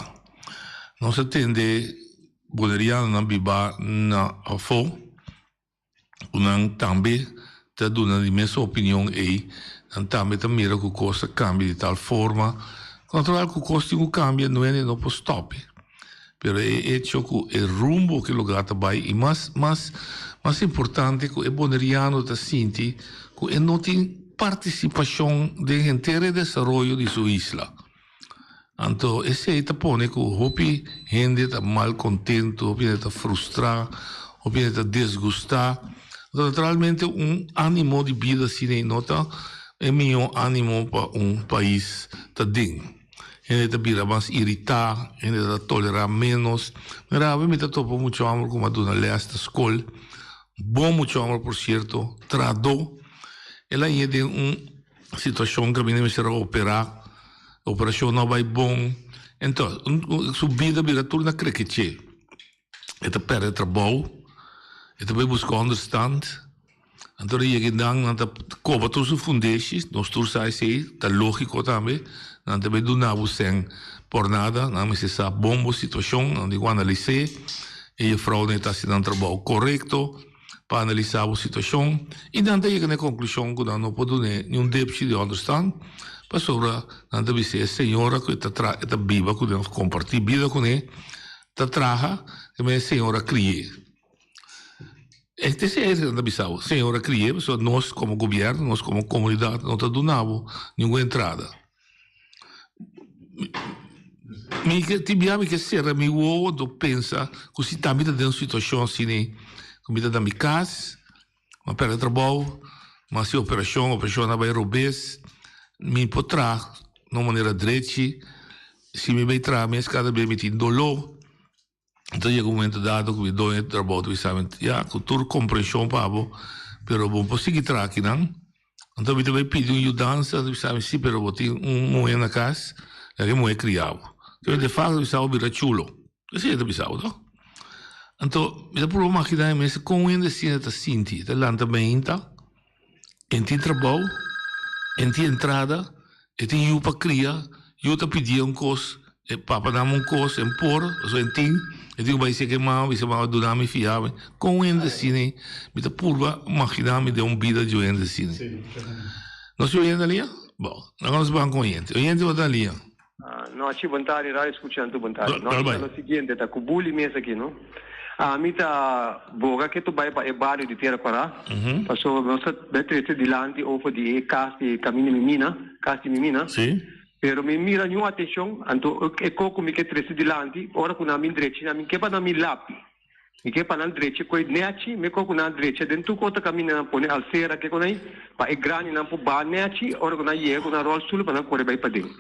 Nos a tende bonerianonan biba na afó. ku nan tambe ta duna di mes opinion ei, nan tambe ta mira ku kos ta kambia di tal forma, natural ku kos tin ku kambia no hende no por stòp e, pero e echo ku e rumbo ku e lugar ta bai i mas mas mas importante ku e boneriano ta sinti ku e no tin partisipashon den henter e desaroyo di su isla. Anto esei ta pone ku hopi hende ta malkontentu, hopi hende ta frustrá, hopi hende ta desgustá. Anto naturalmente un ánimo di bida asina ei no ta. e mihó ánimo pa un pais ta den. Hende ta bira mas iritá, hende ta tolerá ménos. Mira, awe mi ta topa mucha hòmber ku mi a duna lès na skol, bon mucha hòmber por sierto, trahadó. El a hañ'é den un situashon kaminda mester a operá, operashon no a bai bon. Enton, su bida bira tur na krekeché. E ta pèrdè trabou, e ta bai buska ònderstand. Anto di yega nan, nan ta koba tur su fundeshi, nos tur sa esei, ta lógiko tambe. Nan ta bai duna bo sèn por nada, nan mester sa bon bo situashon, nan tin ku analis'é. E jefrounan e ta hasi nan trabou korekto pa analisá bo situashon i nan ta yega na e konklushon ku nan no por dun'é niun depshi di ònderstand pasobra nan ta bisa e señora ku e ta tra e ta biba kuné òf kompartí bida kuné ta traha, e señora kri'é. Este si es nan ta bisa bo, señor a cri'e, pasobra nos como gobierno, nos como comunidad no ta duna bo ningun entrada. Mi ke tin bia mi ke cera mi wowo anto pensa cu si ta mi ta den un situacion asina cu mi ta na mi cas, mi a perde trabou, mi a haci operacion, operacion a bay robes, mi por traha na un manera drechi, si mi bay traha mes cada bia mi tin dolo. Enton yega un momento dado ku mi doño di trabou ta bisa mi, ya, ku tur komprenshon pa bo, pero bo no por sigui traha akinan. Anto mi ta bai pidi un yudansa, ta bisa mi, si, pero bo tin un muhé na kas, laga e muhé kria bo. Enton de facto ta bisa bo bira chulo. Esei e ta bisa bo, toh? Anto mi ta purba magina mi mes kon hende asina ta sinti, ta lanta meinta, e tin trabou, e tin entrada, e tin yu pa kria, yu ta pidié un kos, e papa dame un kos, e por, pasobra e tin, e tin ku bai seka e mama, bisa mama duna mi fia mi. Kon un hende asina ei? Mi ta purba maginá mi den un bida di un hende asina. Nos tin un hende alia? Bon, laga nos ban ku un hende. Un hende bo ta alia? Nochi bon tardi radio escuchante bon tardi. Nochi ta lo siguiente ta cu buli mes aki no. Ami ta boga ke tu bay pa e bario di Tierra Cora pasobra nos ta bay trece dilanti over di e cas di Camino Mimina, cas di Mimina. Pero mi mira niun atencion anto e co cu mi ke trece dilanti ora cu nan bin drechi nan mi ke pa nan bin lapi. Mi ke pa nan drecha koe nechi, mi ko ku nan drecha den tur kos ta kaminda nan pone alsera ke kon ei, pa e grandinan por baha nechi ora ku nan yega ku nan ròlstul pa nan kore bai paden.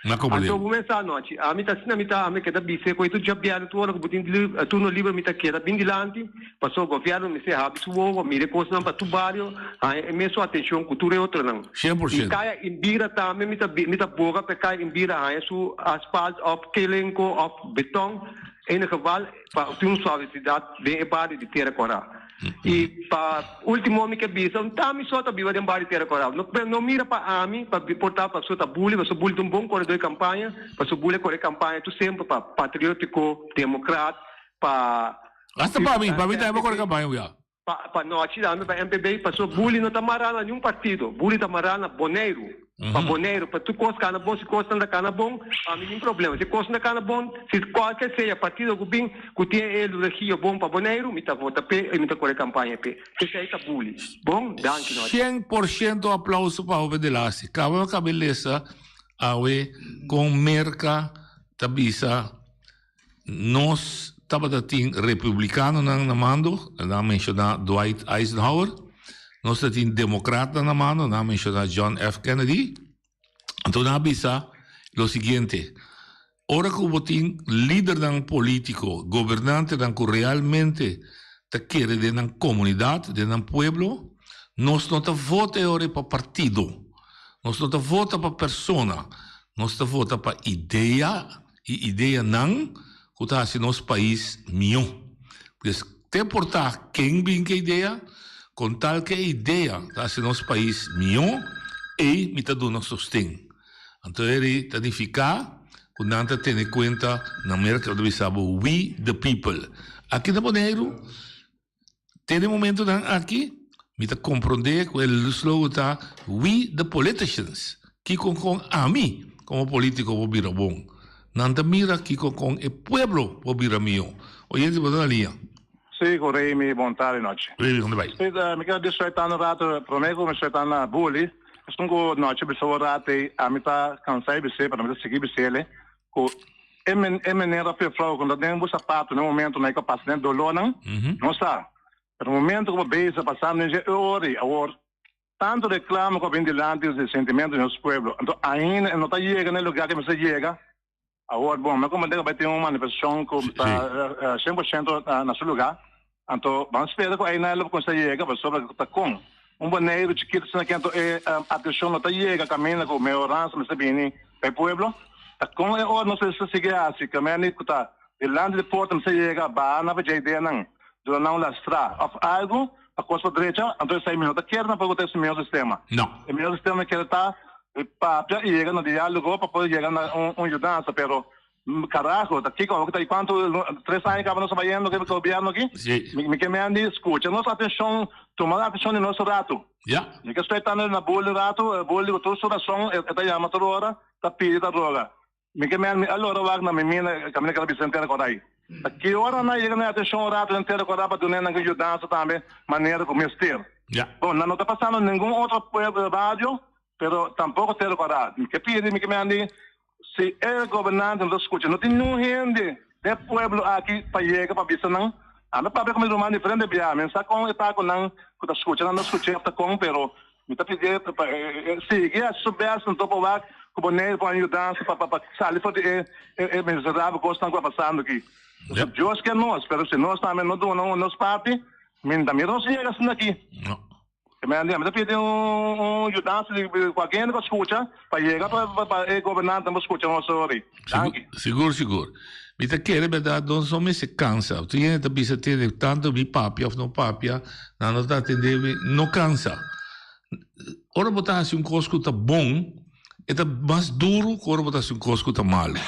Anto bo mester anochi, ami ta asina mi ta, ami keda bis'é koe tur djabièrnu tur ora ku bo tin turno liber mi ta keda bin dilanti, pasobra gobièrnu mester habri su wowo, mira e kosnan pa tur bario haña e mesun atenshon ku tur e otronan. I kaya Imbira tambe mi ta mi ta boga pa e kaya Imbira haña su asfalt òf kelenko òf beton, En geval pa tin un suavisidad den e bario di Tera Kòrá. I pa ultimo mi ke bisa, un ta mi so ta biba den bario di Tera Kòrá. No no mira pa ami pa por ta paso ta buli, paso buli ta un bon koredó di kampaña, paso buli a kore kampaña tur semper pa patriotiko, demokrat, pa. Hasta pa mi, pa mi tambe a kore kampaña ya. Pa nochi tambe pa MPB paso Buli no ta mará na niun partido Buli ta mará na Boneiru pa Boneiru pa tur kos kana bon si kosnan ta kana bon pa mi nin problema si kosnan ta kana bon si kualke sea partido ku bin ku tin e ideología bon pa Boneiru mi ta vota p'e i mi ta kore kampaña p'e esei ta Buli bon danki nochi. 100% aplauso pa Hoben Delasi. Kaba mi kaba e lesa awe kon Merka ta bisa Nos tabata tin republicanonan na mando, nan a menciona Dwight Eisenhower. Nos ta tin democratnan na mando, nan a menciona John F. Kennedy. Anto nan a bisa lo siguiente, ora cu bo tin lidernan politico, gobernantenan cu realmente ta kere den nan comunidad, den nan pueblo, nos no ta vota e ora pa partido, nos no ta vota pa persona, nos ta vota pa idea. I ideanan ku ta hasi nos pais mihó. Pues te por ta ken bin ku e idea, kon tal ku e idea ta hasi nos pais mihó, ei mi ta duna sosten. Anto eri ta nifiká ku nan ta tene kuenta na Merka ta bisa bo we the people. Aki na Boneiru. Te den momentonan aki, mi ta komprondé ku e slogan ta We the politicians. Kiko kon ami komo polítiko por bira bon? Nan ta mira kiko kon e pueblo por bira mihó. Oyente bo ta na liña. Sí, ku Remy, bon tardi nochi. Remy, kon ta bai? Sí, mi kier disfruta un rato, promé ku mi disfruta na Buli, esun ku nochi bisa un rato ei, ami ta kansa e bis'é, pero mi ta sigui bis'é Ku e e manera pefrou ku no ta den bo sapatu na e momento nan e ka pasa den dolónan, no sa. Pero momento ku bo bezig pasando den dje e ora ei, awor. Tanto reclamo cu a bin dilanti di sentimento di nos pueblo, anto ainda e no ta yega na e lugar cu e mester yega. Awor bon, mi a comprende cu bay tin un manifestacion cu ta 100% na su lugar, anto ban spera cu ainda lo cuminsa yega pasobra ta con un Boneiru chikito asina aki anto e atencion no ta yega caminda cu mehoransa mester bini pa e pueblo. Ta con e ora nos mester sigui haci caminda cu ta dilanti di porta mester yega baha na vjdenan duna nan un lastra of algo pa cos por drecha, anto esai mi no ta kere tampoco ta e mihor sistema. No. E mihor sistema mi kere ta di papia y yega na dialogo pa por yega na un yudansa, pero carajo, ta kico awor ta y cuanto tres aña caba nos ta bayendo cu e gobierno aki? Si. Mi ke mendi scucha nos atencion, tuma atencion di nos rato. Ya. Mi ke speta na Bully rato, Bully cu tur su razon e ta yama tur ora, ta pidi, ta roga. Mi ke men mi a lora wak na mi mina kaminda keda bisa den tera korai. Ta ki ora nan yega na e atenshon un rato den tera korai pa dun'e nan ku yudansa tambe manera ku mester. Bon, nan no ta pasando ningun otro pueblo radio, pero tampoko tera korai. Mi ke pidi, mi ke men di, si e gobernante no ta skucha, no tin niun hende den e pueblo aki pa yega pa bisa nan. Ami a papia ku mi ruman diferente biaha, mi no sa kon e ta ku nan ku ta skucha, nan no skuch'e òf ta kon, pero Mi ta pidié pa e sigui haci su best anto pa wak cu Boneiru por yudansa pa pa sali for di e e miserabel cosnan cu a pasando aki. Pasobra Dios kier nos, pero si nos tambe no duna nos parti, mi ta mira nos yega asina aki. Mi ta pidi un yudansa di cualkier hende cu a scucha pa yega pa e gobernantenan por scucha nos ori. Danki. Sigur sigur. Mi ta kere berdad nos no mester cansa. Tur hende ta bisa tende tanto mi papia of no papia nan no ta atende mi. No cansa. Ora bo ta haci un cos cu ta bon e ta mas duro cu ora bo ta haci un cos cu ta malo.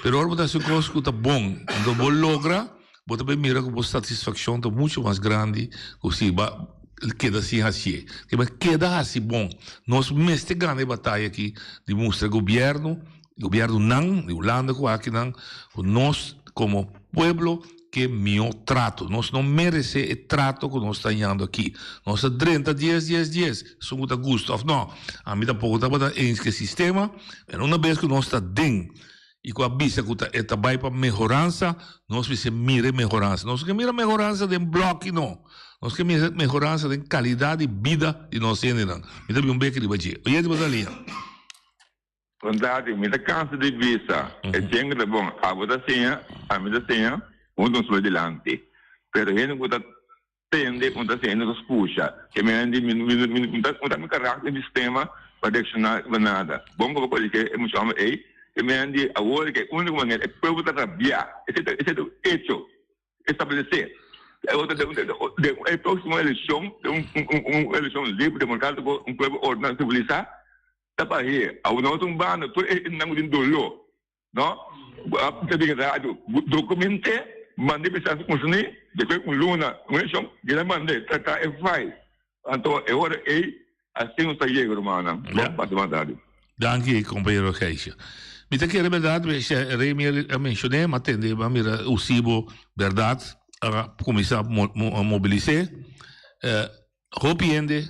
Pero ora bo ta haci un cos cu ta bon anto bo logra bo ta bay mira cu bo satisfaccion ta mucho mas grandi cu si bo a keda sin hacié. Bo keda haci bon. Nos mester gana e bataya aki di mustra gobierno. Gobiernonan di Hulanda ku akinan ku nos komo pueblo ke mihó trato. Nos no meresé e trato ku nos ta hañando aki. Nos ta drenta dies dies dies, esun ku ta gusta òf no. Ami tampoko tabata eens ku e sistema, pero una bes ku nos ta den i ku a bisa ku ta e ta bai pa mehoransa, nos mester mira e mehoransa. Nos no ke mira mehoransa den blòki no. Nos ke mira mehoransa den kalidat di bida di nos hendenan. Mi ta bin un beki riba dje. Oyente bo ta liña. Bondadi, mi ta cansa di bisa, e cien ta bon, abo ta siña, ami ta siña, hunto nos bai dilanti. Pero hende cu ta tende, un ta siña, hende cu ta scucha. Ke mi hende, mi, mi, mi, mi ta, mi ta mi caracter di sistema pa reacciona riba nada. Bon cu bo cualifica e mucha homber ey, ke mi hende awor ke unico manera, e pueblo ta rabia. Esey ta, esey ta un hecho establece. E otro den, den, den e proximo eleccion, den un, un, un eleccion libre, democratico, un pueblo ordena, civilisa, Ta bah'é. Awor nos un banda tur e hendenan ku tin doló, no? A ta den radio, dokument'é, mand'é bisa su kunsumí, despues un luna, un elekshon, gina mand'é, trata e file. Anto e ora ei, asin nos ta yega, rumannan. Bon pasa mas tardi. Danki, kompañero Gijsje. Mi ta kere bèrdat, Remy a menshoné, m'a tende, m'a mira Usibo bèrdat a kuminsá mobilis'é. Hopi hende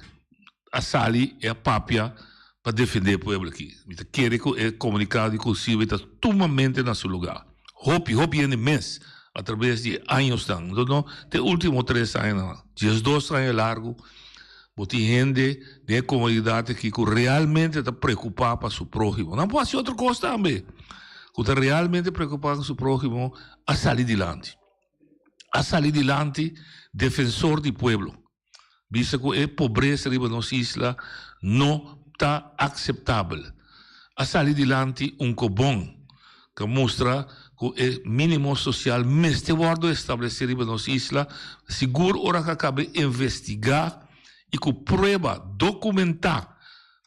a sali i a papia pa defende e pueblo aki. Mi ta kere ku e komunikado di Cosibe ta tumamente na su lugá. Hopi, hopi hende mes a traves di e añosnan, no no te ultimo tres añanan, diesdos aña largu, bo tin hende den e komunidat aki ku realmente ta preokupá pa su próhimo. Nan por hasi otro kos tambe, ku ta realmente preokupá ku su próhimo a sali dilanti. A sali dilanti defensor di pueblo. Bisa ku e pobresa riba nos isla no ta akseptabel. A sali dilanti un kobon ku a mustra ku e minimo sosial mester wòrdu establesé riba nos isla, sigur ora ku a kaba investigá i ku prueba dokumentá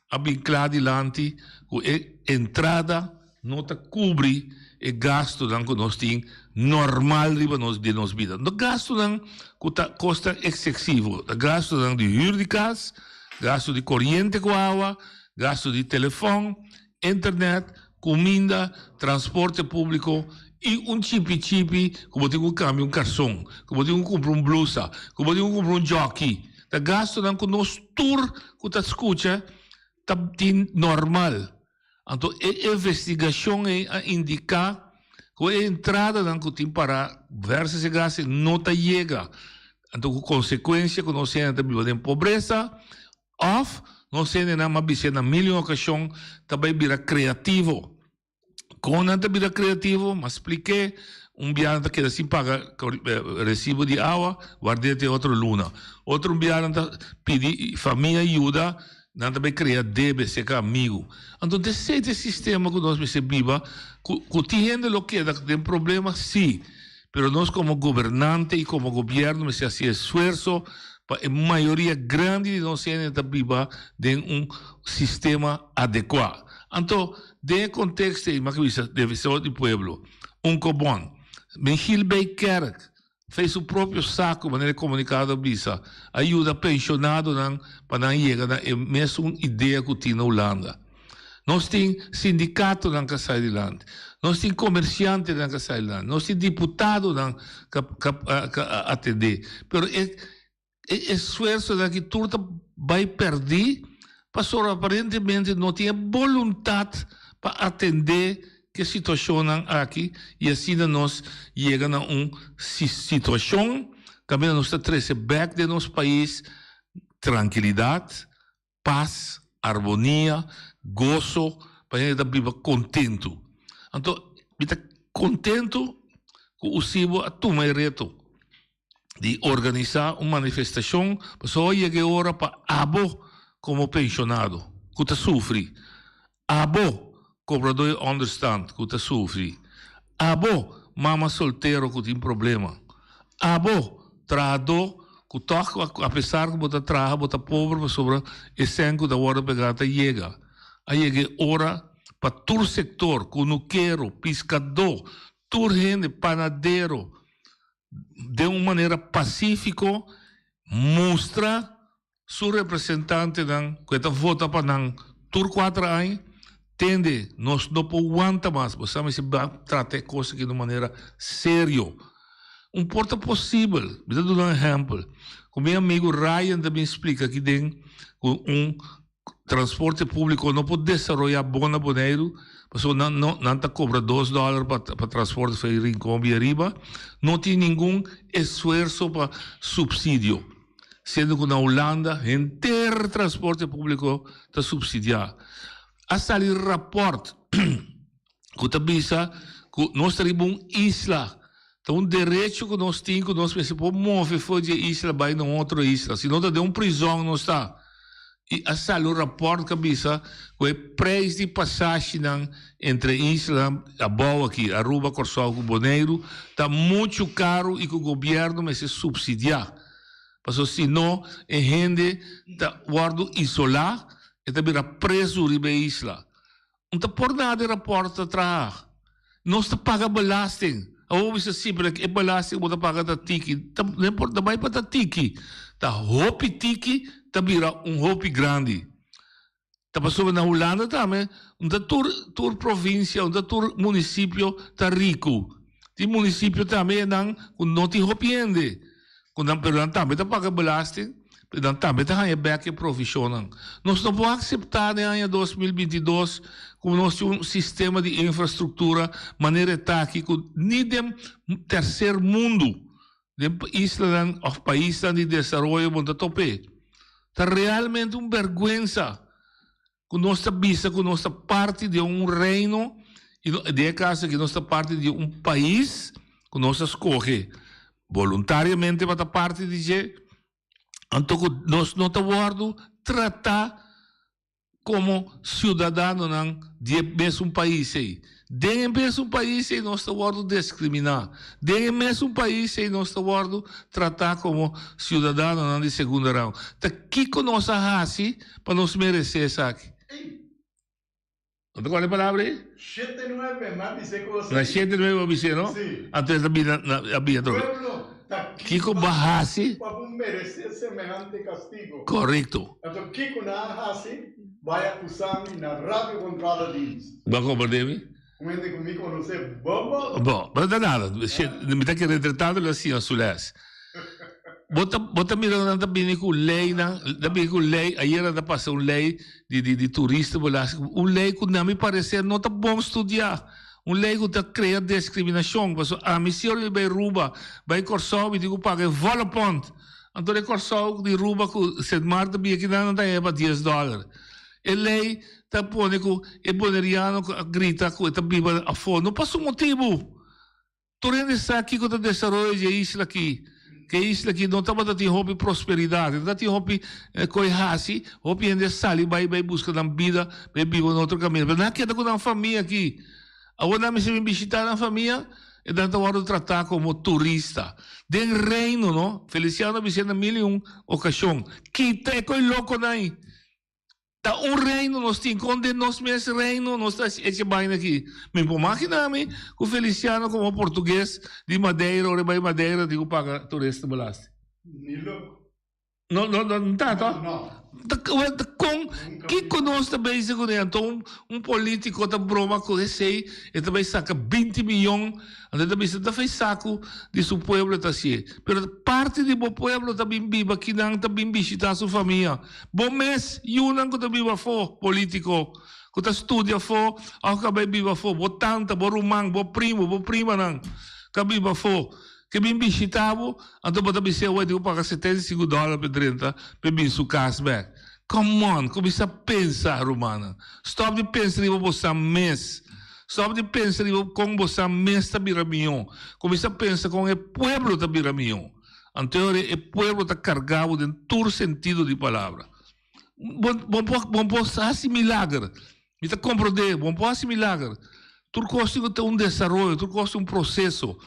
a bin kla dilanti ku e entrada no ta kubri e gastunan ku nos tin normal riba nos den nos bida. No gastunan ku ta kosta eksesivo, ta gastunan di hür di kas, gastu di koriente ku awa, gastu di telefòn, internet, kuminda, transporte públiko i un chipi chipi ku bo tin ku kambia un karson, ku bo tin ku kumpra un blusa, ku bo tin ku kumpra un jòki. Ta gastunan ku nos tur ku ta skucha ta tin normal. Anto e investigashon ei a indiká ku e entradanan ku tin para versus e gastu no ta yega. Anto ku konsekuensia ku nos hende ta biba den pobresa. Òf nos hendenan m'a bis'é na mil i un okashon ta bai bira kreativo. Kon nan ta bira kreativo? M'a splik'é, un biaha nan ta keda sin paga resibo di awa, ward'é te otro luna. Otro un biaha nan ta pidi famia yuda, nan ta bai krea debe serka amigu. Anto esei ta e sistema ku nos mester biba, ku ku tin hende lo keda den problema, sí. Pero nos komo gobernante i komo gobièrnu mester hasi esfuerso pa e mayoria grandi di nos hende ta biba den un sistema adekuá. Anto, den e konteksto ei, mi a bisa Defensor di Pueblo, Unkobon, Michiel Bijkerk, fei su propio saku, manera e komunikado a bisa, a yuda penshonadonan pa nan yega na e mesun idea ku tin na Hulanda. Nos tin sindikatonan ka sai dilanti, nos tin komersiantenan ka sai dilanti, nos tin diputadonan ka ka ka atendé, pero e e esfuersonan aki tur ta bai pèrdí pasobra aparentemente no tin e boluntat pa atendé ku e situashonnan aki i asina nos yega na un situashon kaminda nos ta trese bèk den nos pais trankilidat, pas, armonia, goso, pa hende ta biba kontentu. Anto mi ta kontentu ku Usibo a tuma e reto di organisá un manifestashon pasobra a yega e ora pa abo komo penshonado ku ta sufri, Abo, kobradó di ònderstant ku ta sufri. Abo, mama soltero ku tin problema. Abo, trahadó ku tòg apesar ku bo ta traha bo ta pober pasobra e sèn ku ta wòrdu pegá ta yega. A yega e ora pa tur sektor, kunukero, piskadó, tur hende, panadero, den un manera pasífiko mustra Su representantenan cu e ta vota pa nan tur cuater aña, tende, nos no por wanta mas, bo sa mester ban trata e cos aki di un manera serio. Un por ta posibel, mi ta duna un ehempel, cu mi amigo Ryan ta bin splica aki den cu un transporte publico no por desaroya bon na Boneiru, pasobra nan no nan ta cobra dos dollar pa pa transporte for di Rincon bia riba, no tin ningun esfuerso pa subsidio. Siendo ku na Hulanda henter transporte públiko ta supsidiá. A sali rapòrt ku ta bisa ku nos ta riba un isla. Ta un derecho ku nos tin ku nos mester por move for di e isla bai na un otro isla. Si no ta den un prizòn nos ta. I a sali un rapòrt ku a bisa ku e preis di pasashinan entre e islanan abou aki, Aruba, Kòrsou ku Boneiru, ta muchu karu i ku gobièrnu mester supsidiá. Pasobra si no e hende ta wòrdu isolá, e ta bira prezu riba e isla. Un ta por nada e rapòrt ta traha. Nos ta paga belasting. Awor bo bisa si, pero e belasting ku bo ta paga ta tiki. Ta no importa, bai pa ta tiki. Ta hopi tiki ta bira un hopi grandi. Ta pasobra na Hulanda tambe un ta tur tur provinsia, un ta tur munisipio ta riku. Tin munisipio tambe enan ku no tin hopi hende. Ku nan pero nan tambe ta paga belasting, pero nan tambe ta haña bek e provishonnan. Nos no por akseptá den aña 2022 ku nos tin un sistema di infrastruktura manera e ta aki ku ni den terser mundu, den islanan òf paisnan di desaroyo bo no ta top'é. Ta realmente un bèrgwensa. Ku nos ta bisa ku nos ta parti di un reino i den e kaso aki nos ta parti di un pais ku nos a skohe boluntariamente pa ta parti di dje, anto ku nos no ta wòrdu tratá komo siudadanonan di e mesun pais ei. Den e mesun pais ei nos ta wòrdu deskriminá. Den e mesun pais ei nos ta wòrdu tratá komo siudadanonan di segunda rang. Ta kiko nos a hasi pa nos meresé esaki? No ta kòrda e palabra ei? Shete nuebe, mi a bis'é kos ei. Na shete nuebe bo a bis'é, no? Sí. Anto e ta bira na a bira atrobe. Pueblo, ta Kiko bo a hasi? Pa bo meresé semehante kastigo. Korekto. Anto kiko nan a hasi? Bai akusá mi na Radio Contraladienst. Bo a komprendé mi? Un hende ku mi konosé bon bon. Bon, no ta nada. Mi ta kere entretanto lo a siña su les. Bo ta bo ta mira nan ta bini ku leynan, ta bini ku ley, ayer nan ta pasa un ley di di di turista belasting, un ley ku na mi parecer no ta bon studiá. Un ley ku ta krea discriminacion, pasobra ami si ora mi bai Aruba, bai Kòrsou mi tin ku paga e volle pond. Anto e Kòrsou di Ruba ku Sint Maarten bia kinan nan ta heba dies dòler. E lei ta pone ku e boneriano ku a grita ku e ta biba afó no pa su motibu. Tur hende sa kiko ta desaroyo di e isla aki. Ku e isla aki no tabata tin hopi prosperidat, no tabatin hopi koe hasi, hopi hende a sali bai bai buska nan bida, bai biba na otro kaminda. Pero nan a keda ku nan famia aki. Awor nan mester bin bishitá nan famia, e nan ta wòrdu tratá komo turista. Den Reino, no? Feliciano a bis'é na mil i un okashon, Kita e koi lokonan ei! Ta un reino nos tin, kon den nos mes reino nos ta echa baina aki? Mi por magina mi ku Feliciano komo portugues di Madeira ora e bai Madeira tin ku paga toeristenbelasting. Ni loko. No, no, no, no ta, to? No. Ta, wel, ta kon, kiko nos ta bezig kuné? Anto un, un politico ta broma ku esei, e ta bai saka binti miyon, anto e ta bisa ta fei saku di su pueblo ta hasié. Pero parti di bo pueblo ta bin biba kinan, ta bin bishita su famia. Bo mes yunan ku ta biba afó, politico, ku ta studia afó òf ku a bai biba afó, bo tanta, bo ruman, bo primo, bo primanan ku a biba afó, ke bin bishita bo, anto bo ta bis'é awor e tin ku paga 75 dòler pa e drenta pa e bin su kas bèk. Come on, kuminsá pensa, rumannan. Stòp di pensa riba bosan mes. Stòp di pensa riba kon bosan mes ta bira mihó. Kuminsá pensa kon e pueblo ta bira mihó. Anto e ora e pueblo ta kargá bo den tur sentido di palabra. Bo bo por bo por hasi milager. Mi ta komprondé, bo por hasi milager. Tur kos tin ku ta un desaroyo, tur kos tin un proseso.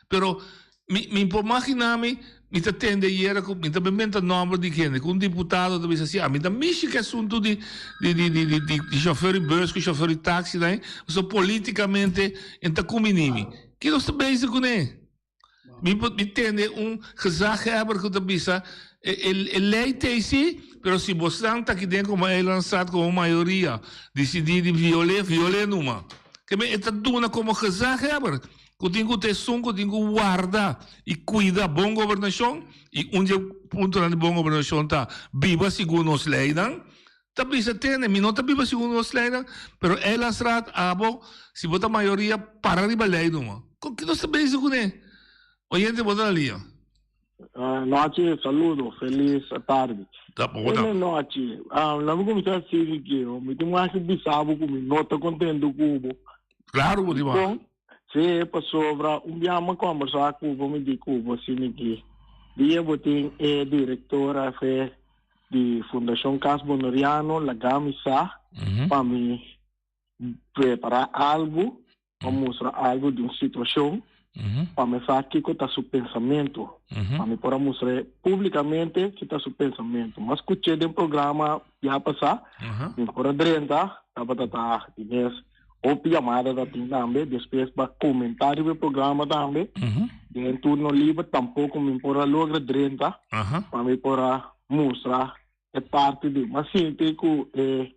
Pero mi mi por maginá mi, mi ta tende ayera ku mi ta benta nòmber di hende, ku un diputado ta bisa si, a mi ta mishi ku e asuntu di di di di di di shofèr di bùs ku shofèr di taksi nan, pasobra politikamente e no ta kumbiní mi. Ke nos ta bezig kuné? Mi por mi tende un gezaghebber ku ta bisa e e lei ta ei pero si bosnan ta aki den komo eilandsraad komo mayoria disidí di viol'é, viol'é numa. Ke men e ta duna komo gezaghebber ku tin ku ta esun ku tin ku warda i kuida bon gobernashon i un di e puntonan di bon gobernashon ta biba segun nos leinan. Ta bisa tene, mi no ta biba segun nos leinan, pero eilandsraad abo, si bo ta mayoria, para riba lei numa. Con ki nos ta bezig cune? Oyente, bo ta na liña. Nochi, saludo, felis tardi. Ta, bo ta. Tene nochi, la mi cuminsa sigui ki, mi tin mas ki bisa bo cu mi no ta contento cu bo. Claro bo tin mas. Dicon? Si, pasobra un bia mi a combersa cu bo, mi di cu bo si mi ki dia bo tin e director afe di Fundacion Cas Boneriano laga mi sa pa mi prepara algo, pa mustra algo di un situacion, pa mi sa kico ta su pensamento, pa mi por a mustra publicamente ki ta su pensamento. Mi a scuche den programa ya pasa, mi por a drenta, tabata ta di mes hopi yamada ta tin tambe, despues pa comenta riba e programa tambe, den turno liber tampoco mi por a logra drenta, pa mi por a mustra e parti di, m'a sinti cu e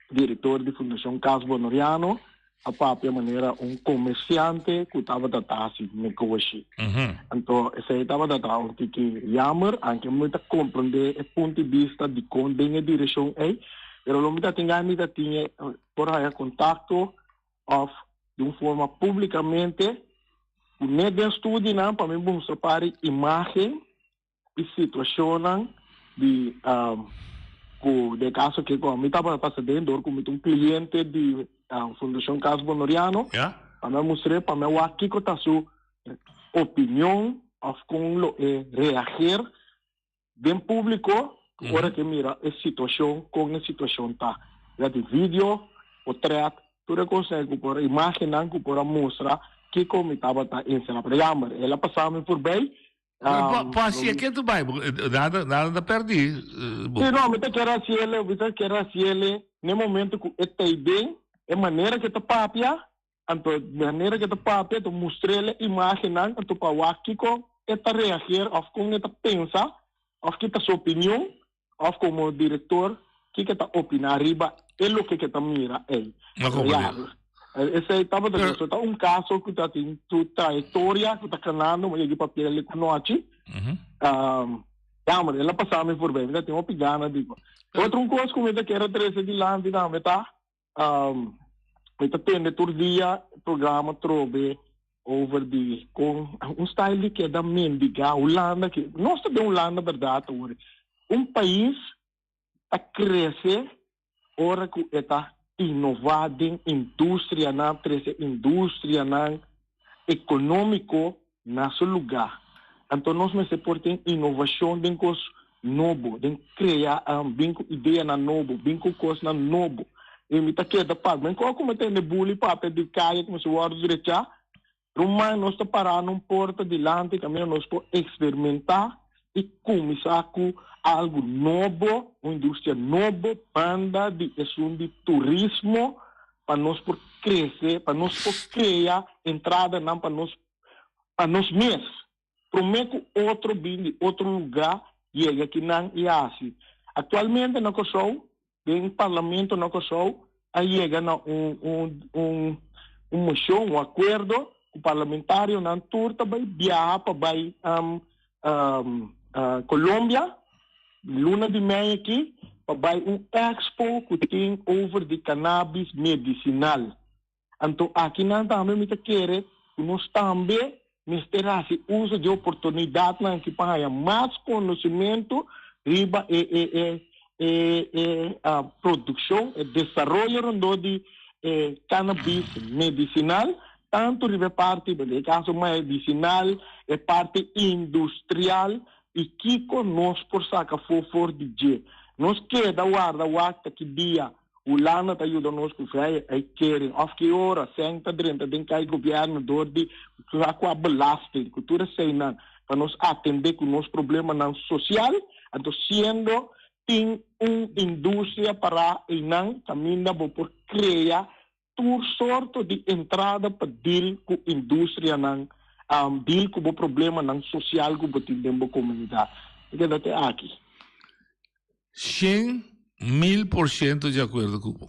director di Fundacion Cas Bonoriano a papia manera un comerciante cu tabata ta haci negoshi. Anto esey tabata ta un tiki jammer, anke mi ta comprende e punto di bista dicon den e direccion ey, pero lo mi ta tin gana mi ta tin e por haya contacto of di un forma publicamente cu net den studionan pa mi mustra pari imagen y situacionnan di cu den caso aki cu mi tabata pasa den door cu mi ta un cliente di Fundacion Cas Bonoriano pa mi a mustr'e pa mi a wak kico ta su opinion of con lo e reageer Den públiko, ora ke mira e situashon, kon e situashon ta. Ya tin video, potrèt, tur e kosnan ku por, imágennan ku por a mustra kiko mi tabata enserá. Pero jammer, el a pasa mi forbei. Po hasié ke tu bai? Nada, nada ta pèrdí. Sí, no, mi ta kier hasiele, mi ta kier hasiele n'e momento ku e ta ei den, e manera ku e ta papia, Anto e manera ku e ta papia ta mustr'el e imágennan anto pa wak kiko e ta reageer òf kon e ta pensa òf ki ta su opinion òf komo direktor kiko e ta opiná riba e loke ku e ta mira ei. No Ya, esei tabata so ta un kaso ku ta tin su trayektoria ku ta kanando, mi a yega papia el ku nochi. Jammer, el a pasa mi forbei, mi ta tin hopi gana di. Otro un kos ku mi ta kier a trese dilanti tambe ta. Mi ta tende tur dia programa trobe. over di kon un style di keda mendiga Hulanda ki nos ta den Hulanda berdad awor un pais ta krese ora ku e ta inova den industrianan trese industrianan economico na su luga anto nos mester por tin inovacion den cos nobo den crea bin cu ideanan nobo bin cu cosnan nobo y mi ta keda pa men cu mi tende buli papia di caya cu mester wordo drecha ruman nos ta para na un porta dilanti caminda nos por experimenta y cuminsa cu algo nobo un industria nobo banda di esun di turismo pa nos por crece, pa nos por crea entradanan pa nos pa nos mes, prome cu otro bin di otro luga yega akinan y haci. Actualmente na Corsou, den Parlamento na Corsou a yega na un un un un mocion, un acuerdo cu parlamentarionan tur ta bay biaha pa bay Colombia luna di mei aki pa bai un expo cu tin over di cannabis medicinal. Anto aki nan tambe mi ta kere cu nos tambe mester haci uso di oportunidadnan aki pa haya mas conocimento riba e e e e e produccion, e desaroyo rondó di e cannabis medicinal, tanto riba e parti, den e caso medicinal, e parti industrial y kico nos por saca afó for di dje. Nos keda warda wak ta ki dia Hulanda ta yuda nos cu vrije uitkering of ki ora cen ta drenta den cay gobierno door di cua belasting cu tur eseynan pa nos atende cu nos problemanan social, anto siendo tin un industria para eynan caminda bo por crea tur sorto di entrada pa deal cu industrianan, deal cu bo problemanan social cu bo tin den bo comunidad. Mi keda te aki. 100.000% di acuerdo cu bo.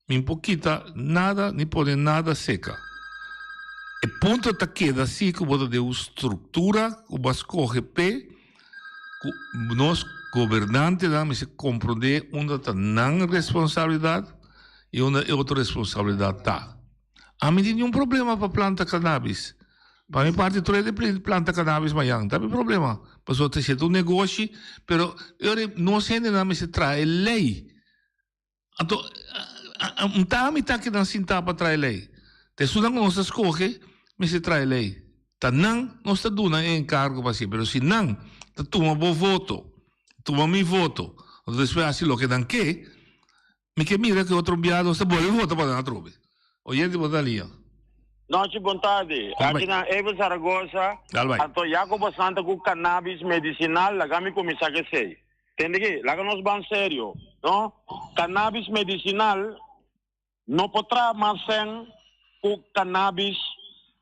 Mi no por kita nada ni pone nada seca. E punto ta keda si cu bo ta den un structura cu bo a scoge p'e cu nos gobernantenan mester comprende unda ta nan responsabilidad y unda e otro responsabilidad ta. Ami tin niun problema pa planta cannabis. Pa mi parti tur hende planta cannabis mayan, ta mi problema. Pasobra ta siendo un negoshi, pero e ora nos hendenan mester traha e ley. Anto, un ta ami ta kinan sintá pa traha e lei. Ta esunnan ku nos ta skohe mester traha e lei. Ta nan nos ta duna e enkargo pa hasi. Pero si nan ta tuma bo voto, tuma mi voto, anto despues hasi loke nan ke, mi ke mira ku e otro bia nos ta bolbe vota pa nan atrobe. Oyente bo ta lia. Nochi bon tardi. Aki na Evel Zaragoza. Anto ya ku bo santa ku cannabis medicinal laga mi kuminsá ku esei. Tende ki, laga nos ban serio, no? Cannabis medicinal no por traha mas sen ku cannabis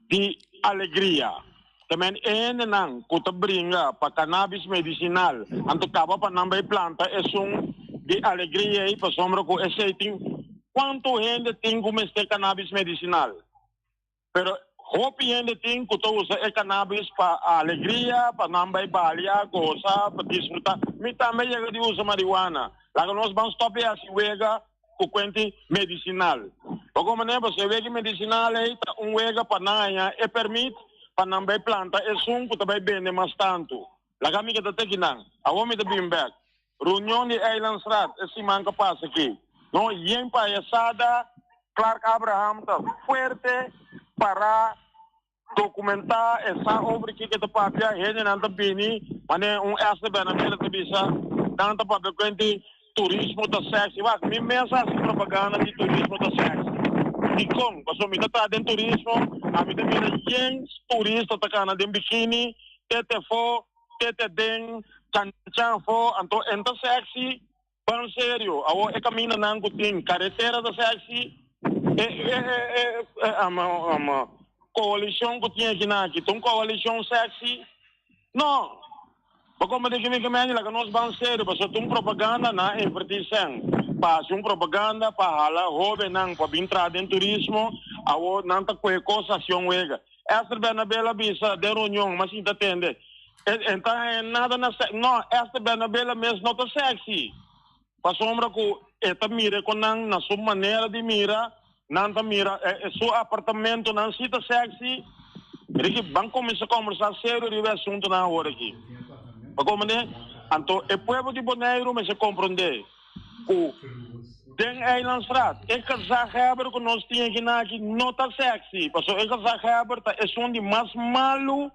di alegria. Te men e hendenan ku ta bringa pa cannabis medicinal anto kaba pa nan bai planta esun di alegria ei pasobra ku esei tin kuantu hende tin ku mester cannabis medicinal? Pero hopi hende tin cu ta usa e cannabis pa alegria, pa nan bay balia, goza, pa disfruta. Mi tambe yega di usa marihuana. Laga nos ban stop e haci wega cu cuenti medicinal. Bo como manera pasobra e wega medicinal ey ta un wega pa nan haña e permit pa nan bay planta esun cu ta bay bende mas tanto. Laga mi keda te kinan. Awor mi ta bin bek. Reunion di Eilandsraad e siman ku a pasa aki. No yen payasada, Clark Abraham ta fuerte para dokumentá e sa over kiko e ta papia, hendenan ta bini manera un Esther Bernabela ta bisa, nan ta papia kuenti turismo ta sexy. Wak, mi mes a hasi propaganda di turismo ta sexy. Dikon? Pasobra mi ta traha den turismo, ami ta mira yen turista ta kana den bikini, tete afó, Tete aden, chanchan afó, anto en ta sexy, ban serio, awor e camindanan cu tin caretera ta sexy, e e e e ama coalicion cu tin aki nan aki ta un coalicion sexy? No, bo como di kimi kimendi laga nos ban serio pasobra ta un propaganda nan a inverti cen pa haci un propaganda pa hala hobennan pa bin traha den turismo, awor nan ta coge cos haci un wega. Esther Bernabel a bisa den reunion, ma sin ta tende. E ta haña nada na sexy. No, Esther Bernabela mes no ta sexy. Pasobra cu e ta mira con nan na su manera di mira. Nan ta mira su apartamentonan si ta sexy. Ricky, ban cuminsa combersa serio riba e asuntonan awor aki. Pa comprende? Anto e pueblo di Boneiru mester comprende cu den Eilandstraat e gezaghebber cu nos tin akinan aki no ta sexy, pasobra e gezaghebber ta esun di mas malu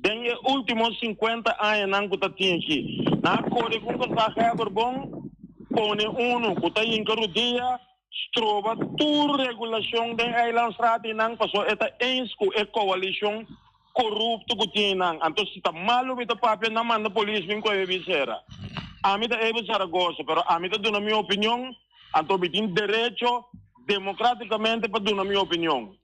den e ultimo 50 añanan cu ta tin aki. Nan a core cu un gezaghebber bon, pone uno cu ta hinca rudia, Stroba tur regulacion den Eilandstraat einan pasobra e ta eens cu e coalicion corupto cu tin einan. Anto si ta malo mi ta papia nan manda polis bin coge mi cera. Ami ta Abel Zaragoza pero ami ta duna mi opinion anto mi tin derecho democraticamente pa duna mi opinion.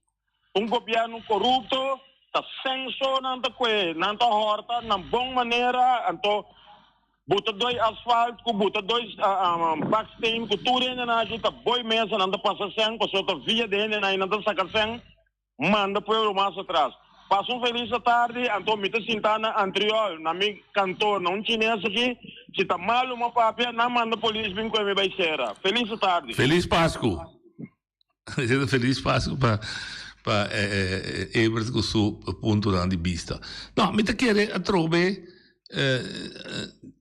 Un gobierno corupto ta censo nan ta cohe, nan ta horta nan bon manera, anto buta doi asfalt cu buta doi baksteen cu tur hendenan aki ta boi mesa nan ta pasa cen pasobra ta via di hendenan y nan ta saca cen manda pueblo mas atras. Pasa un feliz atardi, anto mi ta sinta na Antriol na mi kantoor na un chines aki, si ta malo mi a papia nan manda polis bin cohe mi bay cera. Feliz atardi. Feliz Pascu. Diciendo feliz Pascu pa pa Ebert cu su puntonan di bista. No, mi ta kere atrobe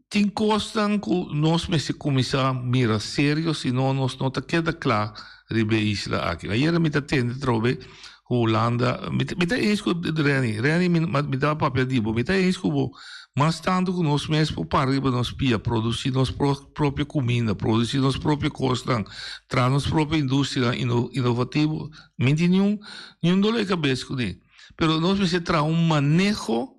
tin cosnan cu nos mester cuminsa mira serio sino nos no ta keda cla riba e isla aki. Ayera mi ta tende atrobe cu Hulanda, mi ta eens cu Renny, Renny mi ta papia di bo, mi ta eens cu bo mas tanto cu nos mes por para riba nos pia, produci nos propio cuminda, produci nos propio cosnan, traha nos propio industrianan innovativo, mi tin niun niun dolor di cabes cu ne. Pero nos mester traha un maneho